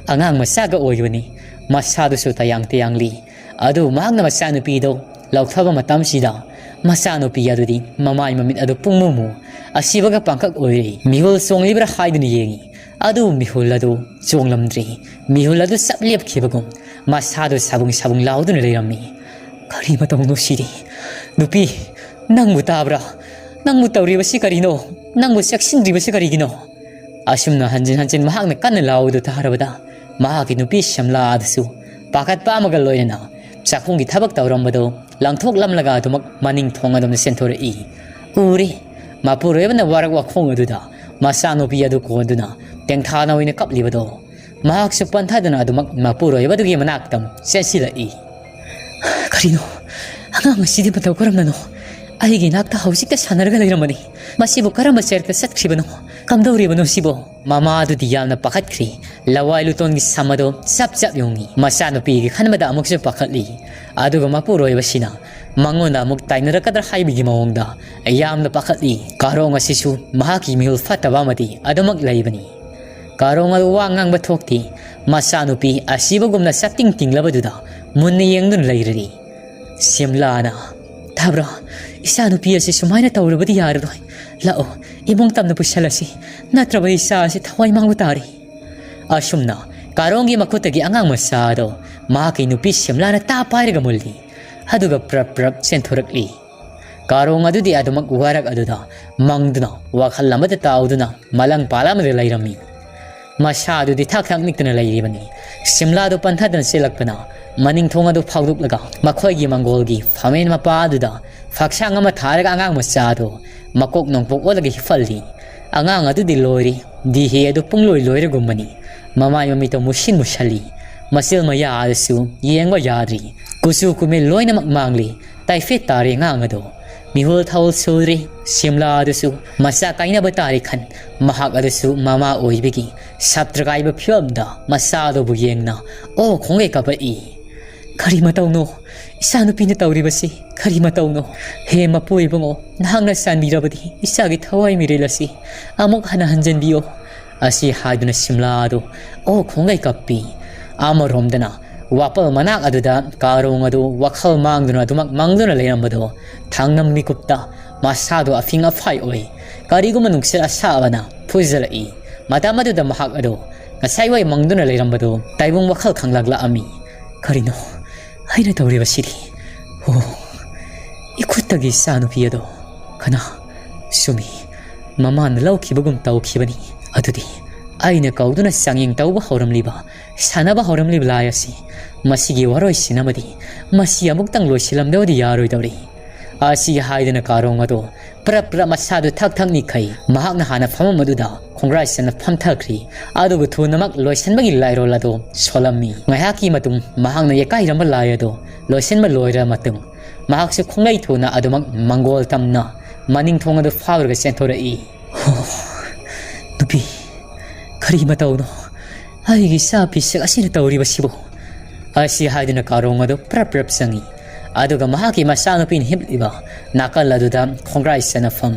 ꯑꯉꯥꯡ ꯃꯆꯥꯒ ꯑꯣꯏꯕꯅꯤ꯫ ꯃꯁꯥꯗꯨꯁꯨ ꯇꯌꯥꯡ ꯇꯌꯥꯡꯂꯤ꯫ ꯑꯗꯨ ꯃꯍꯥꯛꯅ ꯃꯆꯥꯅꯨꯄꯤꯗꯨ ꯂꯧꯊꯕ ꯃꯇꯝꯁꯤꯗ ꯃꯆꯥꯅꯨꯄꯤ ꯑꯗꯨꯗꯤ ꯃꯃꯥꯏ ꯃꯃꯤꯠ ꯑꯗꯨ ꯄꯨꯡꯃꯨ ꯃꯨ, ꯑꯁꯤꯕꯒ ꯄꯥꯡꯈꯛ ꯑꯣꯏꯔꯦ꯫ ꯃꯤꯍꯨꯜ ꯆꯣꯡꯂꯤꯕ꯭ꯔꯥ ꯍꯥꯏꯗꯨꯅ ꯌꯦꯡꯉꯤ꯫ ꯑꯗꯨ ꯃꯤꯍꯨꯜ ꯑꯗꯨ ꯆꯣꯡꯂꯝꯗ꯭ꯔꯦ꯫ ꯃꯤꯍꯨꯜ ꯑꯗꯨ ꯆꯞ ꯂꯦꯞꯈꯤꯕꯒꯨꯝ ꯃꯁꯥꯗꯨ ꯁꯥꯕꯨꯡ ꯁꯥꯕꯨꯡ ꯂꯥꯎꯗꯨꯅ ꯂꯩꯔꯝꯃꯤ꯫ "ꯀꯔꯤ ꯃꯇꯧꯅꯣ ꯁꯤꯗꯤ? ꯅꯨꯄꯤ, ꯅꯪꯕꯨ ꯇꯥꯕ꯭ꯔꯥ? ꯅꯪꯕꯨ ꯇꯧꯔꯤꯕꯁꯤ ꯀꯔꯤꯅꯣ? ꯅꯪꯕꯨ ꯆꯦꯛꯁꯤꯟꯗ꯭ꯔꯤꯕꯁꯤ ꯀꯔꯤꯒꯤꯅꯣ?" ꯑꯁꯨꯝꯅ ꯍꯟꯖꯤꯟ ꯍꯟꯖꯤꯟ ꯃꯍꯥꯛꯅ ꯀꯟꯅ ꯂꯥꯎꯕꯗꯨ ꯇꯥꯔꯕꯗ ꯃꯍꯥꯛꯀꯤ ꯅꯨꯄꯤ ꯁꯝꯂꯥ ꯑꯗꯨꯁꯨ ꯄꯥꯈꯠꯄ ꯑꯃꯒ ꯂꯣꯏꯅꯅ ꯆꯥꯛꯈꯨꯝꯒꯤ ꯊꯕꯛ ꯇꯧꯔꯝꯕꯗꯨ ꯂꯪꯊꯣꯛꯂꯝꯂꯒ ꯑꯗꯨꯃꯛ ꯃꯅꯤꯡ ꯊꯣꯡ ꯑꯗꯣꯝꯗ ꯆꯦꯟꯊꯣꯔꯛꯏ꯫ ꯎꯔꯦ, ꯃꯄꯨꯔꯣꯏꯕꯅ ꯋꯥꯔꯛ ꯋꯥꯈꯣꯡ ꯑꯗꯨꯗ ꯃꯆꯥꯅꯨꯄꯤ ꯑꯗꯨ ꯀꯣꯟꯗꯨꯅ ꯇꯦꯡꯊꯥꯅ ꯑꯣꯏꯅ ꯀꯞꯂꯤꯕꯗꯣ꯫ ꯃꯍꯥꯛꯁꯨ ꯄꯟꯊꯗꯅ ꯑꯗꯨꯃꯛ ꯃꯄꯨꯔꯣꯏꯕꯗꯨꯒꯤ ꯃꯅꯥꯛꯇ ꯆꯦꯟꯁꯤꯜꯂꯛꯏ꯫ "ꯀꯔꯤꯅꯣ? ꯑꯉꯥꯡ ꯑꯁꯤꯗꯤ ꯃꯇꯧ ꯀꯔꯝꯅꯅꯣ? ꯑꯩꯒꯤ ꯏꯅꯥꯛꯇ ꯍꯧꯖꯤꯛꯇ ꯁꯥꯟꯅꯔꯒ ꯂꯩꯔꯝꯕꯅꯤ꯫ ꯃꯁꯤꯕꯨ ꯀꯔꯝꯕ ꯆꯩꯔꯛꯇ ꯆꯠꯈ꯭ꯔꯤꯕꯅꯣ? "ꯀꯝꯗꯧꯔꯤꯕꯅꯣ ꯁꯤꯕꯣ?" ꯃꯃꯥ ꯑꯗꯨꯗꯤ ꯌꯥꯝꯅ ꯄꯥꯈꯠꯈ꯭ꯔꯦ꯫ ꯂꯋꯥꯏ ꯂꯨꯇꯣꯟꯒꯤ ꯁꯝ ꯑꯗꯣ ꯆꯞ ꯆꯞ ꯌꯨꯡꯉꯤ꯫ ꯃꯆꯥꯅꯨꯄꯤꯒꯤ ꯈꯟꯕꯗ ꯑꯃꯨꯛꯁꯨ ꯄꯥꯈꯠꯂꯤ꯫ ꯑꯗꯨꯒ ꯃꯄꯨꯔꯣꯏꯕꯁꯤꯅ ꯃꯉꯣꯟꯗ ꯑꯃꯨꯛ ꯇꯥꯏꯅꯔꯛꯀꯗ꯭ꯔꯥ ꯍꯥꯏꯕꯒꯤ ꯃꯑꯣꯡꯗ ꯌꯥꯝꯅ ꯄꯥꯈꯠꯂꯤ꯫ ꯀꯥꯔꯣꯡ ꯑꯁꯤꯁꯨ ꯃꯍꯥꯛꯀꯤ ꯃꯤꯍꯨꯜ ꯐꯠꯇꯕ ꯑꯃꯗꯤ ꯑꯗꯨꯃꯛ ꯂꯩꯕꯅꯤ꯫ ꯀꯥꯔꯣꯡ ꯑꯗꯨ ꯋꯥ ꯉꯥꯡꯕ ꯊꯣꯛꯇꯦ꯫ ꯃꯆꯥꯅꯨꯄꯤ ꯑꯁꯤꯕꯒꯨꯝꯅ ꯆꯠꯇꯤꯡ ꯇꯤꯡꯂꯕꯗꯨꯗ ꯃꯨꯟꯅ ꯌꯦꯡꯗꯨꯅ ꯂꯩꯔꯔꯤ꯫ ꯁꯤꯝꯂꯥꯅ, "ꯊꯥꯕ꯭ꯔꯣ, ꯏꯆꯥꯅꯨꯄꯤ ꯑꯁꯤ ꯁꯨꯃꯥꯏꯅ ꯇꯧꯔꯕꯗꯤ ꯌꯥꯔꯔꯣꯏ꯫ ꯂꯥꯛꯑꯣ, ꯏꯕꯨꯡ ꯇꯝꯅ ꯄꯨꯁꯜꯂꯁꯤ, ꯅꯠꯇ꯭ꯔꯕ ꯏꯆꯥ ꯑꯁꯤ ꯊꯋꯥꯏ ꯃꯥꯡꯕ ꯇꯥꯔꯦ"꯫ ꯑꯁꯨꯝꯅ ꯀꯥꯔꯣꯡꯒꯤ ꯃꯈꯨꯠꯇꯒꯤ ꯑꯉꯥꯡ ꯃꯆꯥ ꯑꯗꯣ ꯃꯍꯥꯛꯀꯤ ꯅꯨꯄꯤ ꯁꯤꯝꯂꯥꯅ ꯇꯥ ꯄꯥꯏꯔꯒ ꯃꯨꯜꯂꯤ꯫ ꯑꯗꯨꯒ ꯄ꯭ꯔꯞ ꯄ꯭ꯔꯞ ꯆꯦꯟꯊꯣꯔꯛꯂꯤ꯫ ꯀꯥꯔꯣꯡ ꯑꯗꯨꯗꯤ ꯑꯗꯨꯃꯛ ꯋꯥꯔꯛ ꯑꯗꯨꯗ ꯃꯪꯗꯨꯅ, ꯋꯥꯈꯜ ꯑꯃꯗ ꯇꯥꯎꯗꯨꯅ, ꯃꯂꯪ ꯄꯥꯂ ꯑꯃꯗ ꯂꯩꯔꯝꯃꯤ꯫ ꯃꯁꯥ ꯑꯗꯨꯗꯤ ꯊꯛ ꯊꯛ ꯅꯤꯛꯇꯨꯅ ꯂꯩꯔꯤꯕꯅꯤ꯫ ꯁꯤꯝꯂꯥꯗꯨ ꯄꯟꯊꯗꯨꯅ ꯆꯦꯜꯂꯛꯄꯅ ꯃꯅꯤꯡ ꯊꯣꯡ ꯑꯗꯨ ꯐꯥꯎꯗꯣꯛꯂꯒ ꯃꯈꯣꯏꯒꯤ ꯃꯪꯒꯣꯜꯒꯤ ꯐꯝꯃꯦꯟ ꯃꯄꯥ ꯑꯗꯨꯗ ꯐꯛꯁꯥꯡ ꯑꯃ ꯊꯥꯔꯒ ꯑꯉꯥꯡ ꯃꯆꯥ ꯑꯗꯨ ꯃꯀꯣꯛ ꯅꯣꯡꯄꯣꯛ ꯑꯣꯜꯂꯒ ꯍꯤꯞꯍꯜꯂꯤ꯫ ꯑꯉꯥꯡ ꯑꯗꯨꯗꯤ ꯂꯣꯏꯔꯦ꯫ ꯗꯤꯍꯦ ꯑꯗꯨ ꯄꯨꯡꯂꯣꯏ ꯂꯣꯏꯔꯒꯨꯝꯕꯅꯤ꯫ ꯃꯃꯥꯏ ꯃꯃꯤꯠꯇꯣ ꯃꯨꯁꯤꯟ ꯃꯨꯁꯜꯂꯤ꯫ ꯃꯆꯤꯜ ꯃꯌꯥ ꯑꯗꯨꯁꯨ ꯌꯦꯡꯕ ꯌꯥꯗ꯭ꯔꯤ꯫ ꯀꯨꯆꯨ ꯀꯨꯃꯦꯜ ꯂꯣꯏꯅꯃꯛ ꯃꯥꯡꯂꯤ꯫ ꯇꯥꯏꯐꯦꯠ ꯇꯥꯔꯦ ꯑꯉꯥꯡ ꯑꯗꯣ꯫ ꯃꯤꯍꯨꯜ ꯊꯥꯍꯨꯜ ꯁꯨꯔꯦ꯫ ꯁꯤꯝꯂꯥ ꯑꯗꯨꯁꯨ ꯃꯆꯥ ꯀꯥꯏꯅꯕ ꯇꯥꯔꯦ ꯈꯟ, ꯃꯍꯥꯛ ꯑꯗꯨꯁꯨ ꯃꯃꯥ ꯑꯣꯏꯕꯒꯤ ꯁꯥꯞꯇ꯭ꯔ ꯀꯥꯏꯕ ꯐꯤꯕꯝꯗ ꯃꯆꯥ ꯑꯗꯨꯕꯨ ꯌꯦꯡꯅ ꯑꯣ ꯈꯣꯡꯒꯩ ꯀꯥꯄꯛꯏ꯫ "ꯀꯔꯤ ꯃꯇꯧꯅꯣ? ꯏꯆꯥꯅꯨꯄꯤꯅ ꯇꯧꯔꯤꯕꯁꯤ ꯀꯔꯤ ꯃꯇꯧꯅꯣ? ꯍꯦ ꯃꯄꯨ ꯏꯕꯨꯡꯉꯣ, ꯅꯍꯥꯛꯅ ꯆꯥꯟꯕꯤꯔꯕꯗꯤ ꯏꯆꯥꯒꯤ ꯊꯋꯥꯏ ꯃꯤꯔꯦꯜ ꯑꯁꯤ ꯑꯃꯨꯛ ꯍꯟꯅ ꯍꯟꯖꯤꯟꯕꯤꯌꯣ" ꯑꯁꯤ ꯍꯥꯏꯗꯨꯅ ꯁꯤꯝꯂꯥ ꯑꯗꯨ ꯑꯣ ꯈꯣꯡꯒꯩ ꯀꯞꯄꯤ꯫ ꯑꯃꯔꯣꯝꯗꯅ ꯋꯥꯄꯜ ꯃꯅꯥꯛ ꯑꯗꯨꯗ ꯀꯥꯔꯣꯡ ꯑꯗꯨ ꯋꯥꯈꯜ ꯃꯥꯡꯗꯨꯅ ꯑꯗꯨꯃꯛ ꯃꯪꯗꯨꯅ ꯂꯩꯔꯝꯕꯗꯣ ꯊꯥꯡꯅꯝ ꯃꯤꯀꯨꯞꯇ ꯃꯁꯥꯗꯣ ꯑꯐꯤꯡ ꯑꯐꯥꯏ ꯑꯣꯏ꯫ ꯀꯔꯤꯒꯨꯝꯕ ꯅꯨꯡꯁꯤꯠ ꯑꯁꯥꯕꯅ ꯐꯨꯖꯜꯂꯛꯏ꯫ ꯃꯇꯝ ꯑꯗꯨꯗ ꯃꯍꯥꯛ ꯑꯗꯣ ꯉꯁꯥꯏ ꯋꯥꯏ ꯃꯪꯗꯨꯅ ꯂꯩꯔꯝꯕꯗꯣ ꯇꯥꯏꯕꯪ ꯋꯥꯈꯜ ꯈꯪꯂꯛꯂꯛꯑꯝꯃꯤ꯫ "ꯀꯔꯤꯅꯣ ꯑꯩꯅ ꯇꯧꯔꯤꯕꯁꯤꯗꯤ? ꯑꯣ, ꯏꯈꯨꯠꯇꯒꯤ ꯏꯆꯥꯅꯨꯄꯤ ꯑꯗꯣ꯫ ꯀꯅꯥ? ꯆꯨꯝꯃꯤ, ꯃꯃꯥꯅ ꯂꯧꯈꯤꯕꯒꯨꯝ ꯇꯧꯈꯤꯕꯅꯤ꯫ ꯑꯗꯨꯗꯤ ꯑꯩꯅ ꯀꯧꯗꯨꯅ ꯆꯥꯡꯌꯦꯡ ꯇꯧꯕ ꯍꯧꯔꯝꯂꯤꯕ, ꯁꯥꯟꯅꯕ ꯍꯧꯔꯝꯂꯤꯕ ꯂꯥꯏ ꯑꯁꯤ, ꯃꯁꯤꯒꯤ ꯋꯥꯔꯣꯏꯁꯤꯟ ꯑꯃꯗꯤ ꯃꯁꯤ ꯑꯃꯨꯛꯇꯪ ꯂꯣꯏꯁꯤꯜꯂꯝꯗꯕꯗꯤ ꯌꯥꯔꯣꯏꯗꯧꯔꯤ" ꯑꯁꯤ ꯍꯥꯏꯗꯨꯅ ꯀꯥꯔꯣꯡ ꯑꯗꯣ ꯄ꯭ꯔꯞ ꯄ꯭ꯔꯞ ꯃꯁꯥꯗꯨ ꯊꯛ ꯊꯛ ꯅꯤꯛꯈꯩ꯫ ꯃꯍꯥꯛꯅ ꯍꯥꯟꯅ ꯐꯝꯐꯝ ꯑꯗꯨꯗ ꯈꯣꯡꯒ꯭ꯔꯥꯏ ꯆꯟꯅ ꯐꯝꯊꯈ꯭ꯔꯤ꯫ ꯑꯗꯨꯒ ꯊꯨꯅꯃꯛ ꯂꯣꯏꯁꯤꯟꯕꯒꯤ ꯂꯥꯏꯔꯣꯜ ꯑꯗꯨ ꯁꯣꯜꯂꯝꯃꯤ꯫ ꯉꯥꯏꯍꯥꯛꯀꯤ ꯃꯇꯨꯡ ꯃꯍꯥꯛꯅ ꯌꯦꯛꯀꯥꯏꯔꯝꯕ ꯂꯥꯏ ꯑꯗꯨ ꯂꯣꯏꯁꯤꯟꯕ ꯂꯣꯏꯔ ꯃꯇꯨꯡ, ꯃꯍꯥꯛꯁꯨ ꯈꯣꯡꯂꯩ ꯊꯨꯅ ꯑꯗꯨꯃꯛ ꯃꯪꯒꯣꯜ ꯇꯝꯅ ꯃꯅꯤꯡ ꯊꯣꯡ ꯑꯗꯨ ꯐꯥꯎꯔꯒ ꯆꯦꯟꯊꯣꯔꯛꯏ꯫ "ꯍꯣ, ꯄꯤ, ꯀꯔꯤ ꯃꯇꯧꯅꯣ? ꯑꯩꯒꯤ ꯏꯆꯥ ꯄꯤꯁꯛ ꯑꯁꯤꯅ ꯇꯧꯔꯤꯕꯁꯤꯕꯨ? ꯑꯁꯤ ꯍꯥꯏꯗꯨꯅ ꯀꯥꯔꯣꯡ ꯑꯗꯨ ꯄ꯭ꯔꯞ ꯄ꯭ꯔꯞ ꯆꯪꯏ꯫ ꯑꯗꯨꯒ ꯃꯍꯥꯛꯀꯤ ꯃꯆꯥꯅꯨꯄꯤꯅ ꯍꯤꯞꯂꯤꯕ ꯅꯥꯀꯜ ꯑꯗꯨꯗ ꯈꯣꯡꯒ꯭ꯔꯥꯏ ꯆꯅꯐꯝ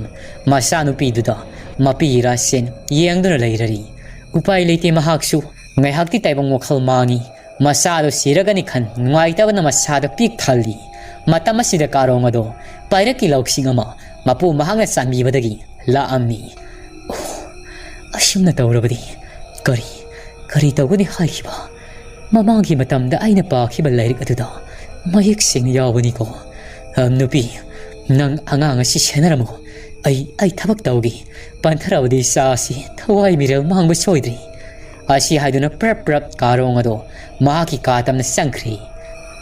ꯃꯆꯥꯅꯨꯄꯤꯗꯨꯗ ꯃꯄꯤ ꯏꯔꯥꯁꯦꯟ ꯌꯦꯡꯗꯨꯅ ꯂꯩꯔꯔꯤ꯫ ꯎꯄꯥꯏ ꯂꯩꯇꯦ, ꯃꯍꯥꯛꯁꯨ ꯉꯥꯏꯍꯥꯛꯇꯤ ꯇꯥꯏꯕꯪ ꯋꯥꯈꯜ ꯃꯥꯡꯏ꯫ ꯃꯆꯥꯗꯣ ꯁꯤꯔꯒꯅꯤ ꯈꯟ ꯅꯨꯡꯉꯥꯏꯇꯕꯅ ꯃꯁꯥꯗ ꯄꯤꯛ ꯊꯜꯂꯤ꯫ ꯃꯇꯝ ꯑꯁꯤꯗ ꯀꯥꯔꯣꯡ ꯑꯗꯣ ꯄꯥꯏꯔꯛꯀꯤ ꯂꯧꯁꯤꯡ ꯑꯃ ꯃꯄꯨ ꯃꯍꯥꯛꯅ ꯆꯥꯟꯕꯤꯕꯗꯒꯤ ꯂꯥꯛꯑꯝꯃꯤ꯫ ꯑꯣ, ꯑꯁꯨꯝꯅ ꯇꯧꯔꯕꯗꯤ ꯀꯔꯤ, ꯀꯔꯤ ꯇꯧꯒꯅꯤ ꯍꯥꯏꯈꯤꯕ? ꯃꯃꯥꯡꯒꯤ ꯃꯇꯝꯗ ꯑꯩꯅ ꯄꯥꯈꯤꯕ ꯂꯥꯏꯔꯤꯛ ꯑꯗꯨꯗ ꯃꯌꯦꯛ ꯁꯦꯡꯅ ꯌꯥꯎꯕꯅꯤꯀꯣ꯫ ꯑ, ꯅꯨꯄꯤ, ꯅꯪ ꯑꯉꯥꯡ ꯑꯁꯤ ꯁꯦꯟꯅꯔꯝꯃꯨ꯫ ꯑꯩ, ꯑꯩ ꯊꯕꯛ ꯇꯧꯒꯦ꯫ ꯄꯟꯊꯔꯕꯗꯤ ꯏꯆꯥ ꯑꯁꯤ ꯊꯋꯥꯏ ꯃꯤꯔꯦꯜ ꯃꯥꯡꯕ ꯁꯣꯏꯗ꯭ꯔꯤ꯫ ꯑꯁꯤ ꯍꯥꯏꯗꯨꯅ ꯄ꯭ꯔꯞ ꯄ꯭ꯔꯞ ꯀꯥꯔꯣꯡ ꯑꯗꯣ ꯃꯍꯥꯛꯀꯤ ꯀꯥ ꯇꯝꯅ ꯆꯪꯈ꯭ꯔꯤ꯫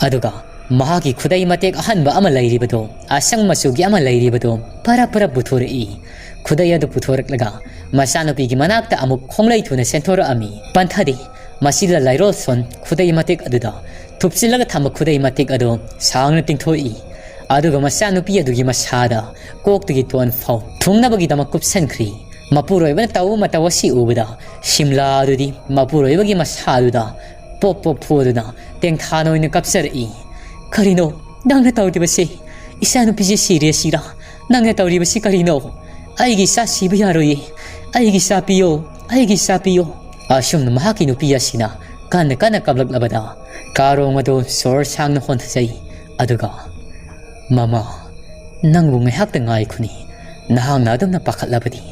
ꯑꯗꯨꯒ ꯃꯍꯥꯛꯀꯤ ꯈꯨꯗꯩ ꯃꯇꯦꯛ ꯑꯍꯟꯕ ꯑꯃ ꯂꯩꯔꯤꯕꯗꯣ, ꯑꯁꯪ ꯃꯆꯨꯒꯤ ꯑꯃ ꯂꯩꯔꯤꯕꯗꯣ ꯄꯔꯞ ꯄꯔꯞ ꯄꯨꯊꯣꯔꯛꯏ꯫ ꯈꯨꯗꯩ ꯑꯗꯨ ꯄꯨꯊꯣꯔꯛꯂꯒ ꯃꯆꯥꯅꯨꯄꯤꯒꯤ ꯃꯅꯥꯛꯇ ꯑꯃꯨꯛ ꯈꯣꯡꯂꯩ ꯊꯨꯅ ꯆꯦꯟꯊꯣꯔꯛꯑꯝꯃꯤ꯫ ꯄꯟꯊꯗꯦ꯫ ꯃꯁꯤꯗ ꯂꯥꯏꯔꯣꯜꯁꯣꯟ ꯈꯨꯗꯩ ꯃꯇꯦꯛ ꯑꯗꯨꯗ ꯊꯨꯞꯆꯤꯜꯂꯒ ꯊꯝꯕ ꯈꯨꯗꯩ ꯃꯇꯦꯛ ꯑꯗꯨ ꯁꯥꯡꯅ ꯇꯤꯡꯊꯣꯛꯏ꯫ ꯑꯗꯨꯒ ꯃꯆꯥꯅꯨꯄꯤ ꯑꯗꯨꯒꯤ ꯃꯁꯥꯗ ꯀꯣꯛꯇꯒꯤ ꯇꯣꯟ ꯐꯥꯎ ꯊꯨꯡꯅꯕꯒꯤꯗꯃꯛ ꯀꯨꯞꯁꯟꯈ꯭ꯔꯤ꯫ ꯃꯄꯨꯔꯣꯏꯕꯅ ꯇꯧꯕ ꯃꯇꯧ ꯑꯁꯤ ꯎꯕꯗ ꯁꯤꯝꯂꯥ ꯑꯗꯨꯗꯤ ꯃꯄꯨꯔꯣꯏꯕꯒꯤ ꯃꯁꯥꯗꯨꯗ ꯄꯣꯞ ꯄꯣꯞ ꯐꯨꯗꯨꯅ ꯇꯦꯡꯊꯥꯅ ꯑꯣꯏꯅ ꯀꯞꯆꯔꯛꯏ꯫ "ꯀꯔꯤꯅꯣ ꯅꯪꯅ ꯇꯧꯔꯤꯕꯁꯤ? ꯏꯆꯥꯅꯨꯄꯤꯁꯤ ꯁꯤꯔꯦ ꯁꯤꯔꯥ? ꯅꯪꯅ ꯇꯧꯔꯤꯕꯁꯤ ꯀꯔꯤꯅꯣ? ꯑꯩꯒꯤ ꯏꯆꯥ ꯁꯤꯕ ꯌꯥꯔꯣꯏꯌꯦ꯫ ꯑꯩꯒꯤ ꯏꯆꯥ ꯄꯤꯌꯣ, ꯑꯩꯒꯤ ꯏꯆꯥ ꯄꯤꯌꯣ"꯫ ꯑꯁꯨꯝꯅ ꯃꯍꯥꯛꯀꯤ ꯅꯨꯄꯤ ꯑꯁꯤꯅ ꯀꯟꯅ ꯀꯟꯅ ꯀꯞꯂꯛꯂꯕꯗ ꯀꯥꯔꯣꯡ ꯑꯗꯨ ꯁꯣꯔ ꯁꯥꯡꯅ ꯍꯣꯟꯊꯖꯩ꯫ ꯑꯗꯨꯒ, "ꯃꯃꯥ, ꯅꯪꯕꯨ ꯉꯥꯏꯍꯥꯛꯇ ꯉꯥꯏꯈꯣꯅꯤ꯫ ꯅꯍꯥꯛꯅ ꯑꯗꯨꯝꯅ ꯄꯥꯈꯠꯂꯕꯗꯤ